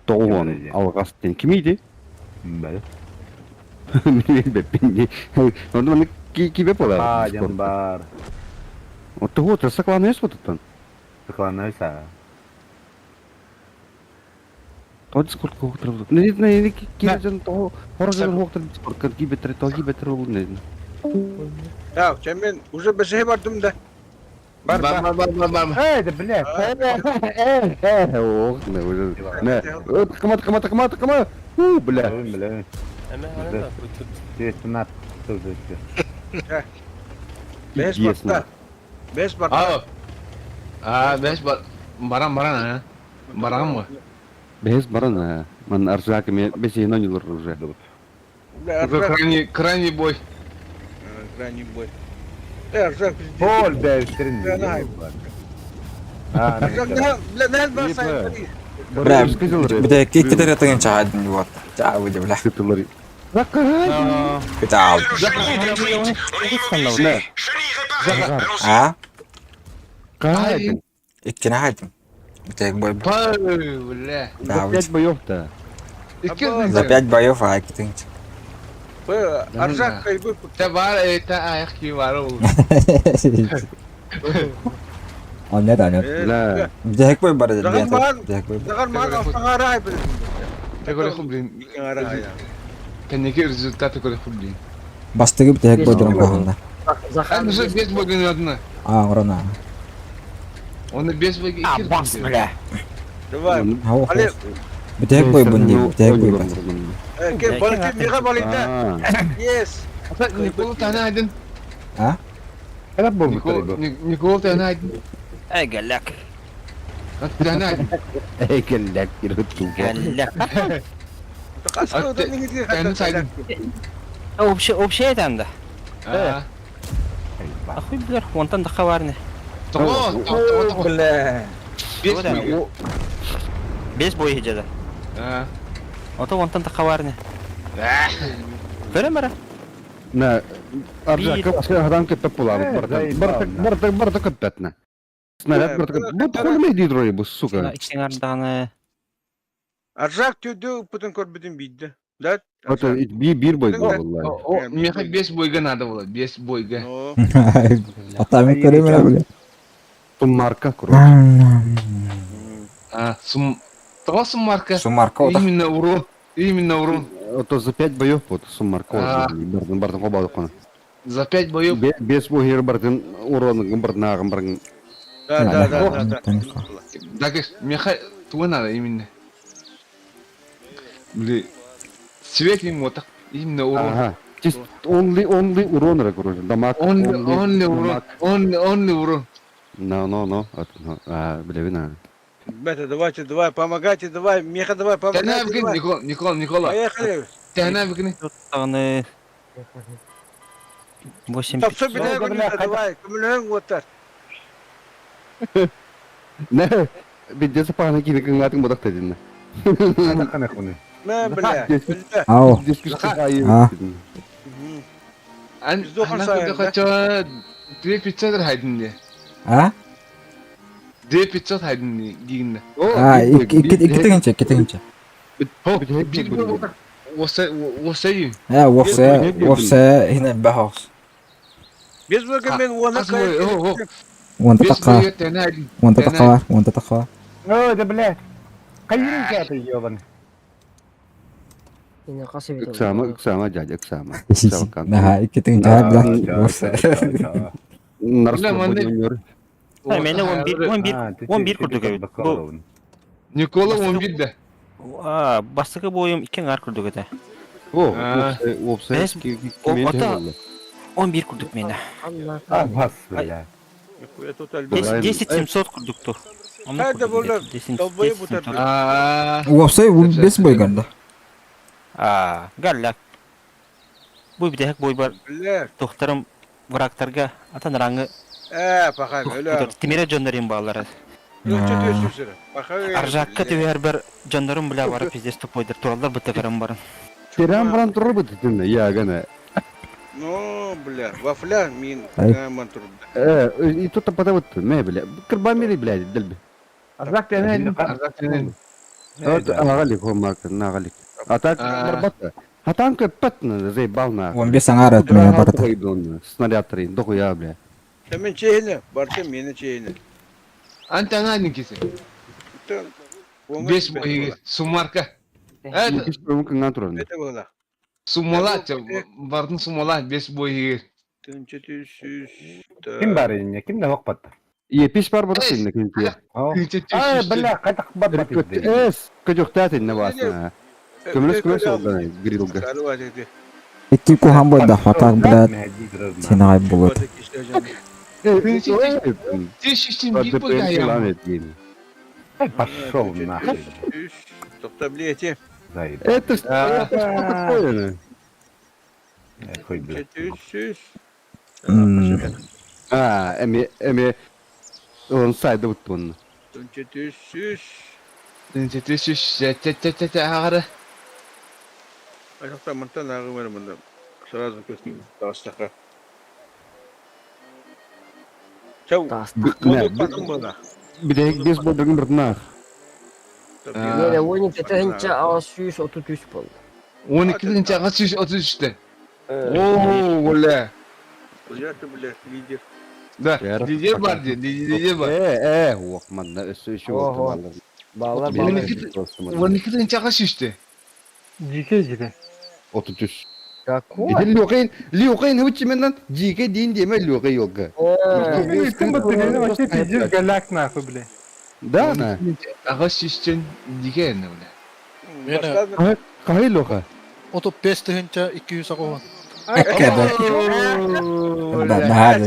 Тоғон алгас ден ким иди? Бәлі. Мен беппин. Онда мен кибе болар. А, жан бар. Ото вот сакланес вот там. Сакланайса. Тоо Discord хоохтор болот. Не не не киржен тоо хорожон хоохтор Discord кибетер тоо кибетер болду не. Я, мен уже бешеhe бардым да. Бар бар бар бар бар. Эй, да блядь. Э, ох, не уже. Не. Кама кама кама кама. У, бля. Бля. Беш барда. Беш барда. А, беш бар. Баран баран а. Баран mı? Бес баран, ман аржак ме бесе нонилор уже. Уже крайний крайний бой. Крайний бой. Э, Аржак пиздец. Пол бәвістерін. Аржак, бля, не басай. Бля, бля, кикетер тыгын чаадын вот. Чаа выйди, бля. Кытал. А? Иккини хайдым. Битек бой. Бля. Да, За 5 боев-то. За 5 боев, а китынч. Аржак кайбы. Та бар, та аяк ки бар ул. А нет, а нет. Бля. Битек бой бар, Даган ман, битек бой. даган ман автоңарай блин. Тегөр блин. Кенеки результаты көрө блин. Бастыгы битек бой дурун кохонда. А, уже без бой одна. А, урана. Он без бой. А, бас, бля. Давай. Але, Битек бой бунди, битек бой бар. ке балки мига балинда. Yes. Никола тана один. А? Никола тана один. Эй, галляк. Тана один. Эй, келлек, кируту. Галляк. Тана один. Общий, общий это А. Ахуй, бля, вон там дахаварны. Бля. Без бой. Без боя деді. А. Ото вон там дахаварны. Көрем бара? На, аржак, адам кеппеп болар. Барта, барта, барта кеппетна. Снаряд барта. Бу хуй ме дидро бу, сука. Ичтең ардағаны. Аржак төдө путын көрбүдүн бийди. Да? Это биир бойга буолла. О, миэхэ 5 бойга надо было, 5 бойга. Атамы көрөмөр бile. Суммарка, короче. А, сум... Того суммарка. Суммарка, Именно урон. Именно урон. Это за 5 боев вот суммарка. Бардын бардын кобалык кона. За 5 боев. Бес бой бардын урон бардын агын бардын. Да, да, да, да, да. Так, миэхэ туга надо именно. Били, свет им вот так, именно урон. Ага. Чисто only only урон эрэ короче. Дамаг. Only, only урон. Only, only урон. No, no, no. А, билэбин а. Ребята, давайте, давай, помогайте, давай, Меха, давай, Тэна помогайте, бикин, давай. Никола, Никола, Никола. Поехали. Тэна бикин. Даҕаны 8 Тапсы билэ, давай, көмөлөһүҥ уоттар. Не, бидде сапаана киини кыңаатын бодак дедин. Мэ, бля, бля. Ау. А. Ан, Издохан ана сайын, куда хочу 2500 хайдын де. А? 2500 хайдын дигинде. А, икки тыгынча, икки тыгынча. Бир Оса, оса ю. Э, уопсайа, уопсайа хинэ бахос. Без бойга мен уона Хас бой, о, о. Уонта Бес такка. бойга тэна хайдын. Уонта такка бар, уонта такка бар. О, да блядь. Хайырын кәті ебан. Yine касы бит. Ыксама, ыксама, дядя, ыксама. Наха, икки тыгынча бля. Уопсайа. Мені 11 11 11 курдук эбит. Бу Никола 11 да. А, бастыкы бойум 2 ар курдук этэ. О, уопсай, Бес- Ото 11 курдук мені. А, бас, бля. 10 700 курдук ту. Хайда була, долбоеб утар. А, Уопсай бес бойганда. А, галля. Бу бидэһик бойбар Бля. тохтарым врагтарга атан раңы Э, паха, өлө. Тимире дьоннорун бааллара. Паха. Аржакка түбэр бер дьоннорун бля бары пиздец тупойдыр тураллар бытыгарым барын. Терам баран турар быт дедин, я гана. Ну, бля, вафля мин мантурда. Э, и тут потом вот, ме, бля, кырбамили, бля, дельби. Арзак тенен. Арзак тенен. Агалик, хомак, нагалик. А так, барбата. А там кеппет, заебал на. Он бес аңар от меня барата. Снаряд трин, дохуя, бля. Мен чейне, барты мени чейне. Анта ана кесе. 5 бойга суммарка. Это Это было. Суммала, бардын суммала 5 бойга. Тынча түшүш. Ким бар инне? Ким да хокпат? Епиш бар бар сен кинти. Ай, бля, кайта бар бар. Эс, көжөктәт инне басна. Көмлөс көмлөс олдан грилга. Икки кухан бойда хатак бля. Сен ай болот. Ты bir бойга я. Пошел нахуй. Токта, блядь. Это что такое? Хуй, блядь. Түшүш. А, эми эми он сайды буттун. Тынча түшүш. Тынча түшүш. Тя тя тя тя агара. Аяқта мынтан ағы бар мында. Сразу көстің тастақа. Чау. Бидек бес болдыргын бір нах. Мені 12 тыһынча 633 болды. 12 тыһынча 633-те. О, бля. Я-то, бля, лидер. Да, лидер бар де, лидер бар. Э, э, ох, манна, өсө еще Ого. Балалар, балалар. 12 тыһынча 633-те. Жике жике. 33. Какой? Иди Лёхин, Лёхин, учи меня, жике дин деме Лёха йога. Ты вообще пиздец голяк нахуй, бля. Да, на. 633-тен дике эне, бля. Кай Лёха? 35 тыһынча 200 агуан. Да, да,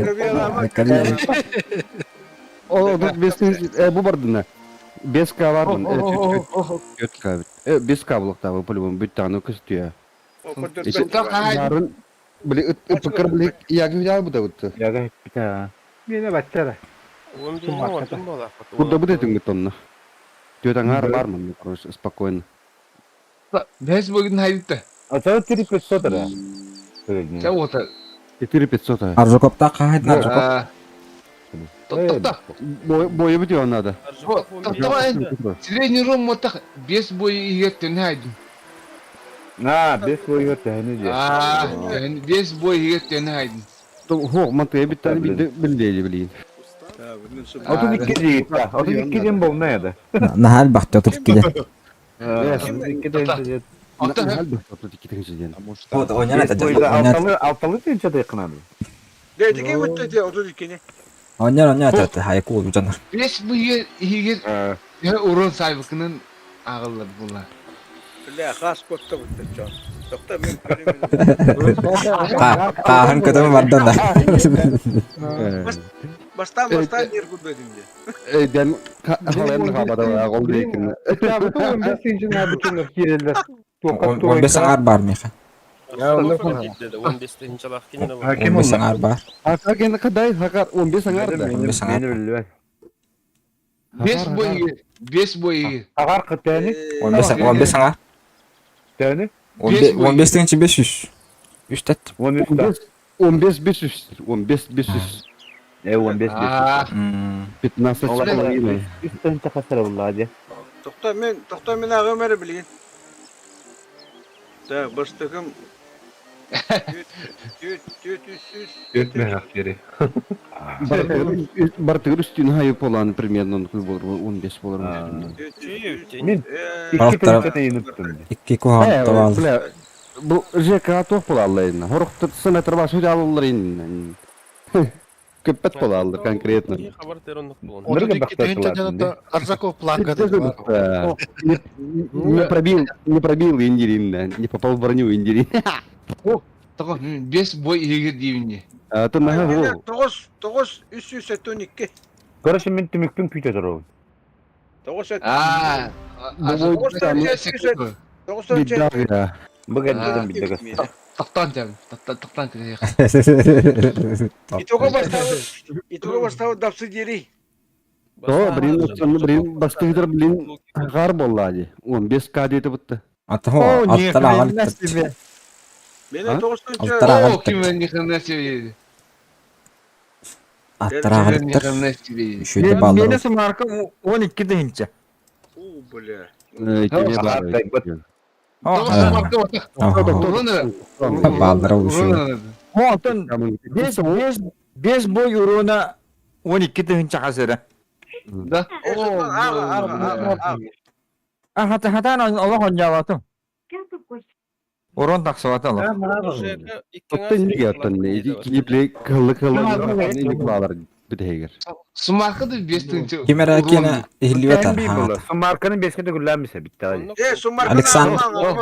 да. О, тут без бу бардына. Без кавармын. Без каблык табы по-любому бүт тагын көстүя. Нарын били ыпыкыр били ягы ял бу да бутты. Ягы бит. Мені баттара. Куда будет этим тонна? Тётя аңар бармын, короче, спокойно. Бес бүгін хайдытты. А то 4500 да. Ча ота. 4500. Аржакопта кахайдын Аржакоп. Токта. Бойы бит надо. Токта. Средний ром мотак бес бой егеттен хайдын. Аа, бес бойыгар төһөнү диэ. Аа, бес бой иһигэр төһөнү хайдын? Хуох, мантыга биттани билде билдеди билин. 32 диигит 32 диэн болна да. Наһаа элбэхтэ 32 диэн. 32 диэн. Наһаа элбэхтэ 32 диэн. Вот, онян это Алталы алталы тыынча дыйкынан. Дэтики бутта 32-ни. Онян онян это хайку жанар. Бес бой иһигэр төһө урон сайбыкынан ааҕыллар була. Бля, хас котта бутта чон. Тохта мен Тааһын көтөн бардан да. Бастан бастан жер курбедим де. Эйден хален хабада гол дейкин. Я бу 15 тыынча набытыныр киреллер. 15 аңар бар меха. 15 тыһынчалаах кинини бар. 15 аңар бар. Ака ген кадай хакар 15 аңар да. 15 аңар. Бес бой иһигэр, бес бой иһигэр. Агар кытәни? 15 15 аңар. Тәни? 15 тыынча 500. 3 тат. 15 15 500 15 500. Э 15 500. 15 с половиной. Үс тыһынча хасара булла дии. Тохта мен, тохта мен ағым әрі білген. Так, бастықым. Түт, түт, үс, үс. Төрт мехах бери. Бартыгыр үстүн хайы полан примерно болор 15 болор. Мен икки тыһынча йыныттым. Икки куһаҕан табаал. Бля, бу ЖК туох буолаллар Хорохтор сенатор бар сөз алаллар ин. Көппөт буолаллар конкретно. 32 тыһынча диэн Арзаков планка Не пробил, не пробил Индирин, не попал в броню Индирин. Тоҕо бес бой иһигэр диибин А то наһаа хоо. Тоғыз, тоғыз, үс үс өттөн икки. Короче, мен түмүкпүн күүтө турабын. Тоғыз өт. Аа, Тоғыз өт. Бу кэлбитин билде көстө. Тохтоон тем, тохтоон тем. Итого бастауы, итого бастауы дапсы дери. То, блин, блин, бастыгыдыр, блин, гар болла ди. 15 к дети бутты. Ата хо, аттар аҕалыттар. Мені тоғыз тыһынча. Аттар О, аҕалыттар. ким ни хрена себе. Аттар Ни аҕалыттар. хрена себе. Үшөйдө бааллар. Мені сумарка 12 тыһынча. У, бля. Бааллар ол үшөй. Онтон бес бес бес бой урона 12 тыһынча хасыра. Да. А хата хатан олох онжабатым. Урон тахсыбата олох. Тотта инниге оттон кипле кылы кылы инник баалар битегер. Сумарка да бес тыһынча. Ким эрэ киэнэ иһиллибэт Сумарканы беске төгүлләмисе битте. Э, сумарканы Александр.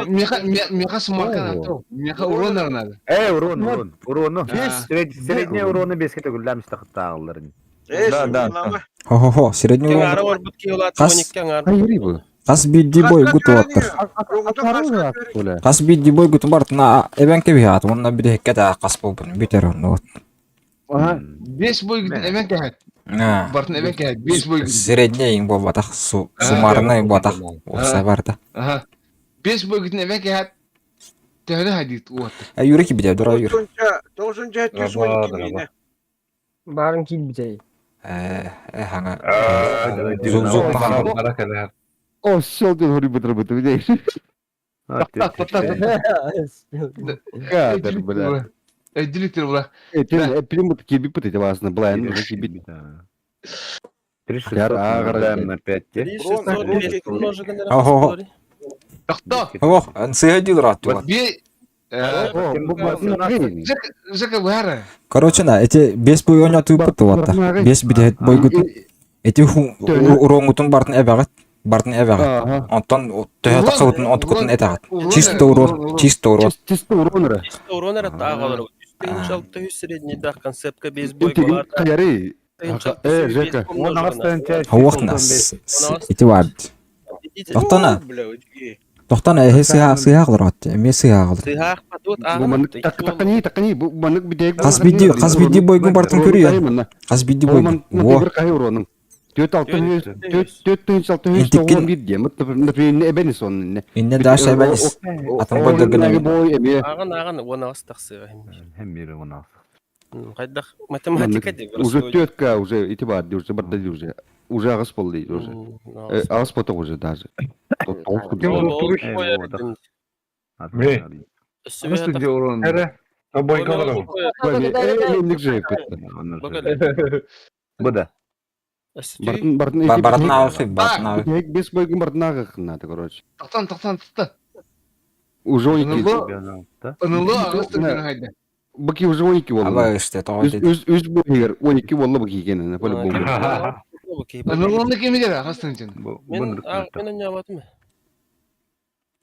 Меха меха сумарка надо. Меха урон надо. Э, урон, урон, урону. Средний урону беске төгүлләмисе тахтагылар. Э, Да, да. Хо-хо-хо, средний урон. Хас Хайри бу. Хас бидди бой гут уоттар. Хас бидди бой гут бартына эбен кебиһаат, уонна бидэһиккэ да хас болбун бүтэр онну. Бес бой эмен кэһэт. Аа. Бартын эмен кэһэт. Бес бой. Средний буолбатах, сумарный буолбатах. Уопсай барда. Аха. Бес бой эмен кэһэт. Төһөнү хайдыт уот. Э, Юрий кибидэ, дура Юр. Тоғызынча, тоғызынча, 712 мені. Барын килбитей. Э, э, хаңа. Зук зук махана. О, сел ден хори бытыр бытыр битегер. Кадр, бля. Өйдүлүктөр була. Э, прям вот киби пыт эти важно, бля, ну киби. 3600 умножаем на 5. Охо. Тохто. Ох, сыһа дилер аттуга. Би Жека бара. Короче, на, эти бес бой оня туйпут туатта. Бес бидэһит бой гут. Эти уроңутун бартын эбэҕит, бартын эбэҕит. Онтон төһө тахсыбытын онтукутун этэҕит. Чисто урон, чисто урон. Чисто урон эрэ. Чисто урон эрэ тааҕалар. Үстэн жалты үс средний дах концептка бес бой Интигин хаяры. Э, Жека. Хауахна. Ити бар. Тохтона. Тохтона эһи сыһа сыһа кылар Эме сыһа кылар. Сыһаах патут Бу маннык таккани таккани бу маннык битег. Хас бидди, хас бидди бойгун бартын көрүйөн. Хас бидди бойгун. Во. Бу кай уронун. Төт алты төт төт тыынч алты үс тоғон бир диэн. Например, эбенис он. Инне даша эбенис. Атын бойдор гына. Бой эме. Ағын ағын он ағыз тақсыға. Hem biri 16. Қайдақ математика деп. Уже тетка уже ити бар уже бар уже. Уже ағыс болды уже. Ағыс поток уже даже. Өссө урон. Эрэ. Бойко олорор. Эмник же Бу да. Бартын бартын Бартын ағых, бартын ағых. Бес бойгын бартын ағых надо, короче. Тақтан, тақтан, тақта. Уже 12. Ынылы ағыс тыңдың хайда. Быки уже 12 болды. Аба işte, тоғы Үз үз үз бойгер 12 болды быки екенін, по-любому. Ынылы кемедер ағыс тыңдың. Мен мен ойнабатым.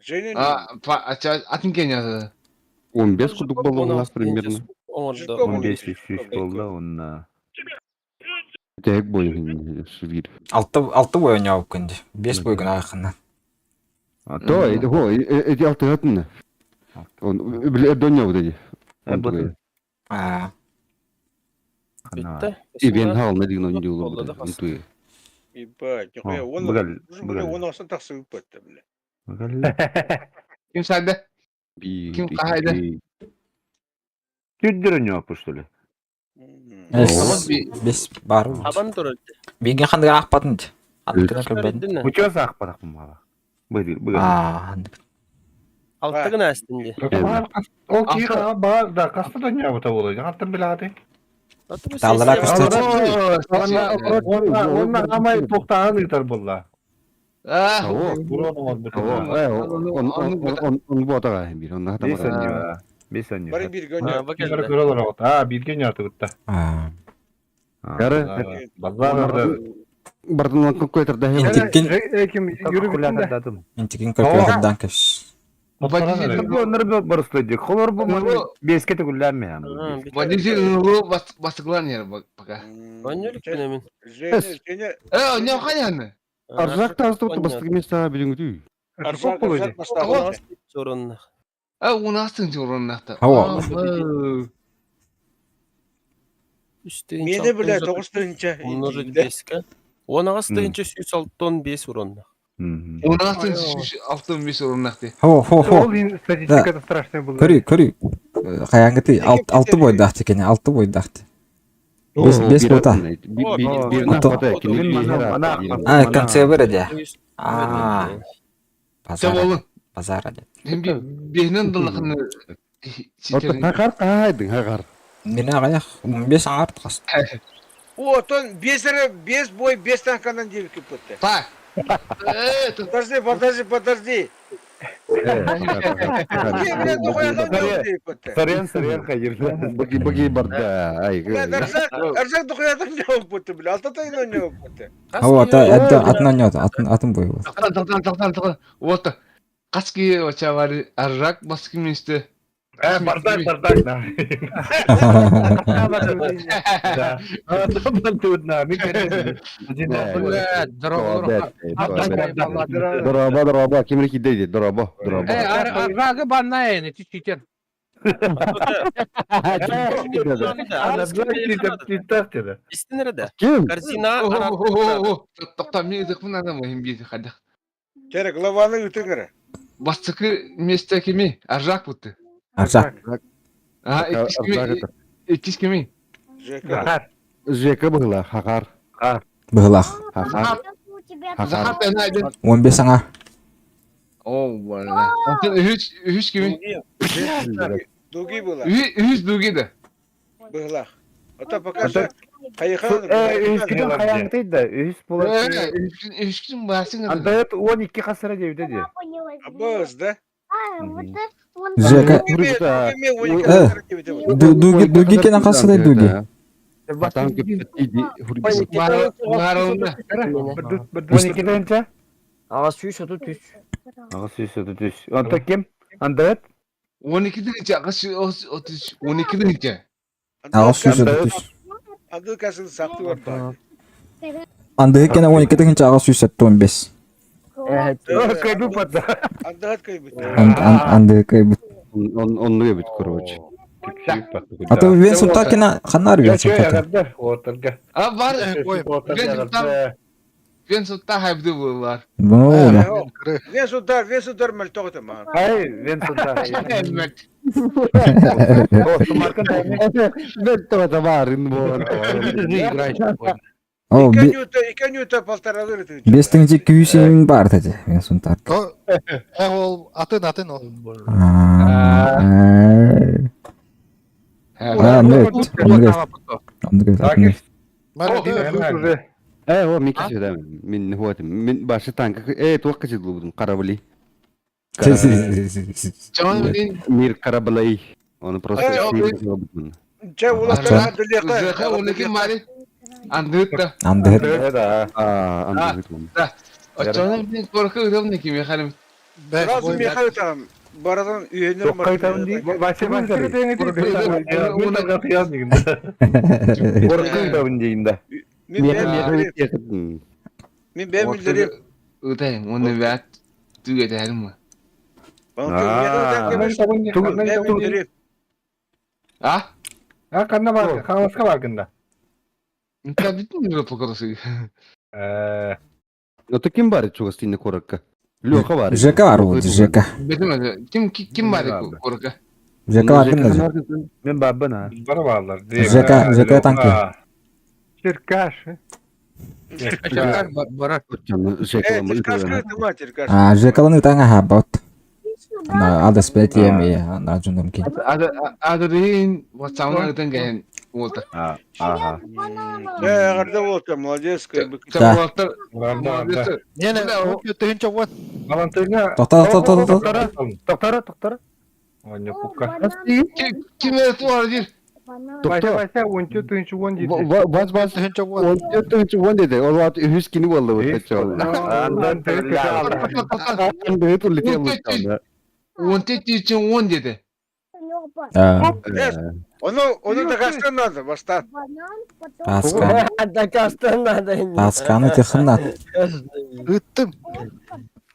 Женя А, атын кен язы. 15 кудук болды у нас примерно. 15 3 болды, онна. Тек бойгын швир. Алты алты бой ойнап күнде. Бес бойгын ағықынан. То, эти хо, эти алты хатын. Он биле донья вот эти. А. Битте. И бен хал на дигно не делал. Ебать, нихуя, он уже он осын тақсы өппетті, бля. Ким сайды? Ким қайды? Түддір ойнап, что ли? Бес бар. Абан туралды. Беген қандыға ақпатын де. Андыкына көрбедім. Учёс ақпарақпын мала. Быдыр, быдыр. А, Алты гына әстінде. Ол ки бар да каста да не бута болду. Аттан билати. Таллара көстөт. Онна амай токтаган ыйтар болла. Он он он ботага бир, он Бес ойнап. Бес ойнап. Бары бирге ойнап. А, бирге ойнап тутта. Кары. Базар Бартын какой-то да. Интикин. Ким Калькулятордадым. Интикин калькулятордан кеш. Оннар барыслайды. Холор бу беске төгүлләнме. Водитель ынылы басықлан ер пока. Ойнолик мен. Женя, Женя. Э, не қаяны? Аржак та азды бастық места билиңдүү. Аржак, Аржак бастағы. Зоронна. Э, 16 орыннақта. Хауа. Мені бля, 9-тынча. Умножить 5-ке. 16-тынча 165 уронна. 16 65 орыннақты. Хо, хо, хо. Ол статистикада страшный болды. Көрі, көрі. Қаяңгыты алты бойдақты екен, алты бойдақты. Бес бес бота. А, конце береді. А. Базар. Базар аде. Бехнен дылықыны Хагар қайдың, хагар. Мен ағаяқ 15 аңарт қас. О, тон бес бес бой, бес танканан девки пытты. Так. Подожди, подожди, подожди. Сарен, сарен хайыр. Быки быки барда. Ай. Аржак, Аржак дохуядан не опыты, бля. Алтатайна не опыты. Хауа, ата атын ойнады, атын атын бой. Тоқтан, тоқтан, тоқтан, тоқтан. Вот. Қаски оча бар Аржак басқы месте. Э, бардак, бардак, да. Да. Дороба, дороба, ким реки дейди, дороба, дороба. Аржагы баннайын, чичитен. Истинерде. Ким? Корзина. Тоқтан, мен ұзақпын адам ойын бейді қадақ. Терек, главаны үтігірі. Бастықы месте кеми? Аржак бұтты. Аржак. А, иккис кеми? Жека. Жека была, хагар. Быһылах. Хагар. Захар тәнәйден. 15 аңа. О, бала. Үш, үш кеми? Дуги была. Үш дуги да. Быһылах. Ата пока что Хайхан. Үскүтүн хаяңтый да, үс болар. Үш ким басың. Андайт 12 хасыра дебде де. Абыз, да? Жека. Дуги дуги кен ақасы дуги. Ағас сүйіс оту түс. Ағас сүйіс оту түс. Онта ким? Андайт? 12 динче, ағас оту 12 динче. Ағас сүйіс оту түс. Анды касын сақты бар. Анды кен 12 дегенче ағас сүйіс оту 15. Кайбы патса. Анды кайбы. Анды кайбы. Он он любит, короче. А то вен сутакина ханар вен сутакина. А бар, вен сутта хайбды бар. Ну. Вен сутар, вен сутар мөлтөгөт маа. Ай, вен сутар. О, Икки анюта полторалыр ытыгыча. Бес тыһынча күүсүн бар тати. Мен сунтар. Э ол атын атын ол. А, нет. Э, о, мен кесіп Мен вот, мен башы танка, э, туақ кесіп бұдым, қарабыли. Мир Карабалай. Оны просто Чэ, улахтар Жаха онеки мари. Андыытта. Андыыт. Да. А, андыыт. Да. Очоно мен корка ыдым неки мехалим. Сразу мехал там. Барадан үйенер Вася Мен бәм билдерем. Ытай, оны бәт түгетәрим. А? А канна бар, хаҥаска баргында. Та бүтүн жүрөп покорасы. Э, Ну ты ким бар чугастыйны корокка? Леха бар. ЖК бар ол, ЖК. Бетим ким ким бар корокка? ЖК бар кимде? Мен бабын а. Бар баалар. ЖК, ЖК танки. Черкаш. Барар. А, ЖК-ланы таңа хабат. На адас бетием и на жундум ки. Адырын ватсамна ытын ген болду. Ага. Э, гарда болду, молодец. Да. Не, не, тыгынча вот. Балантыга. Тоқта, тоқта, тоқта, тоқта. Тоқтара, тоқтара. Оня пукка. Ким это дир? Вася, Вася, он чё тынчы он дейді. Бас бас он тыгынча он деди. Ол ват үхүс кини болду бу тече. Андан Андыт улете болду. Он тетичи он деди. Onu onu da kaçtan надо, бастан. Таскан. Дакастан надо. Тасканы тихыннат. Ыттым.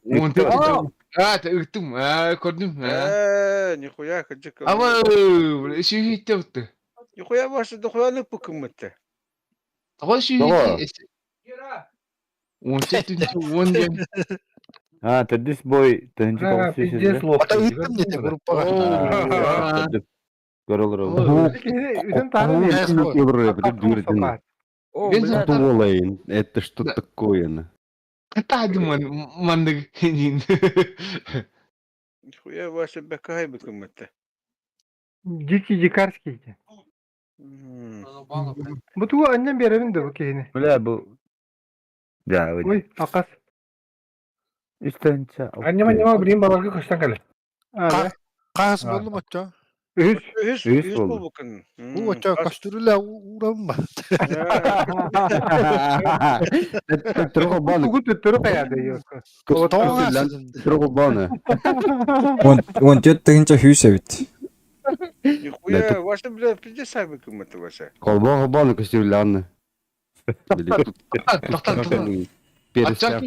Он тетичи. А, ыттым. А, көрдүм. Э, нихуя, хочу. Ама, шүйү тепти. Нихуя башы дохуяны пукымытты. Ага шүйү. Он тетичи он ден. А, тедис бой, тыгынча Пиздец лох. Ата ыттым не те группага. Көрөлөр. Это что такое? Катады ман мандык. Нихуя башы бекай букымытты. Дикий дикарский. Бу тугу аннан беребин да бу киһини. Бля, бу. Да, Ой, акас. Үстенче. Аннема нема билин баларга көстөн кэле. Каас болду мочо. Үс. Үс, Үс үс болду. болбукын. Бу очо кастырыла урам ба. Трого баны. Тугу төттөрү каяды йока. Трого баны. Он он тет тыгынча хүйсө бит. Нихуя, башы бля, пиздец букымытты башы. Колбо баны костюрлянны. Ата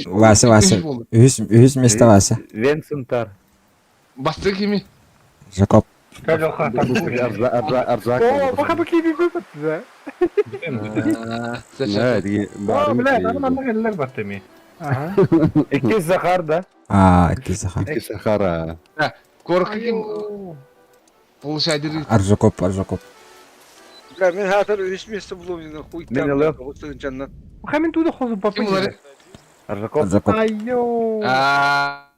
Вася Вася. Үс үс место Вася. Венсентар. Басты кими? Жакоп. О, баха бу киби бу да. О, бля, аны манна келлер батты ми. Ага. Икки Захар да. А, икки Захар. Икки Захара. Корка ким? Получайдыр. Аржакоп, Аржакоп. Бля, мен хатыр үс место булуп, хуй Мен там. эле. Отсыгынчаннан. Баха мен туда хозу папа. Аржаков. Аржакоп. Айо. А.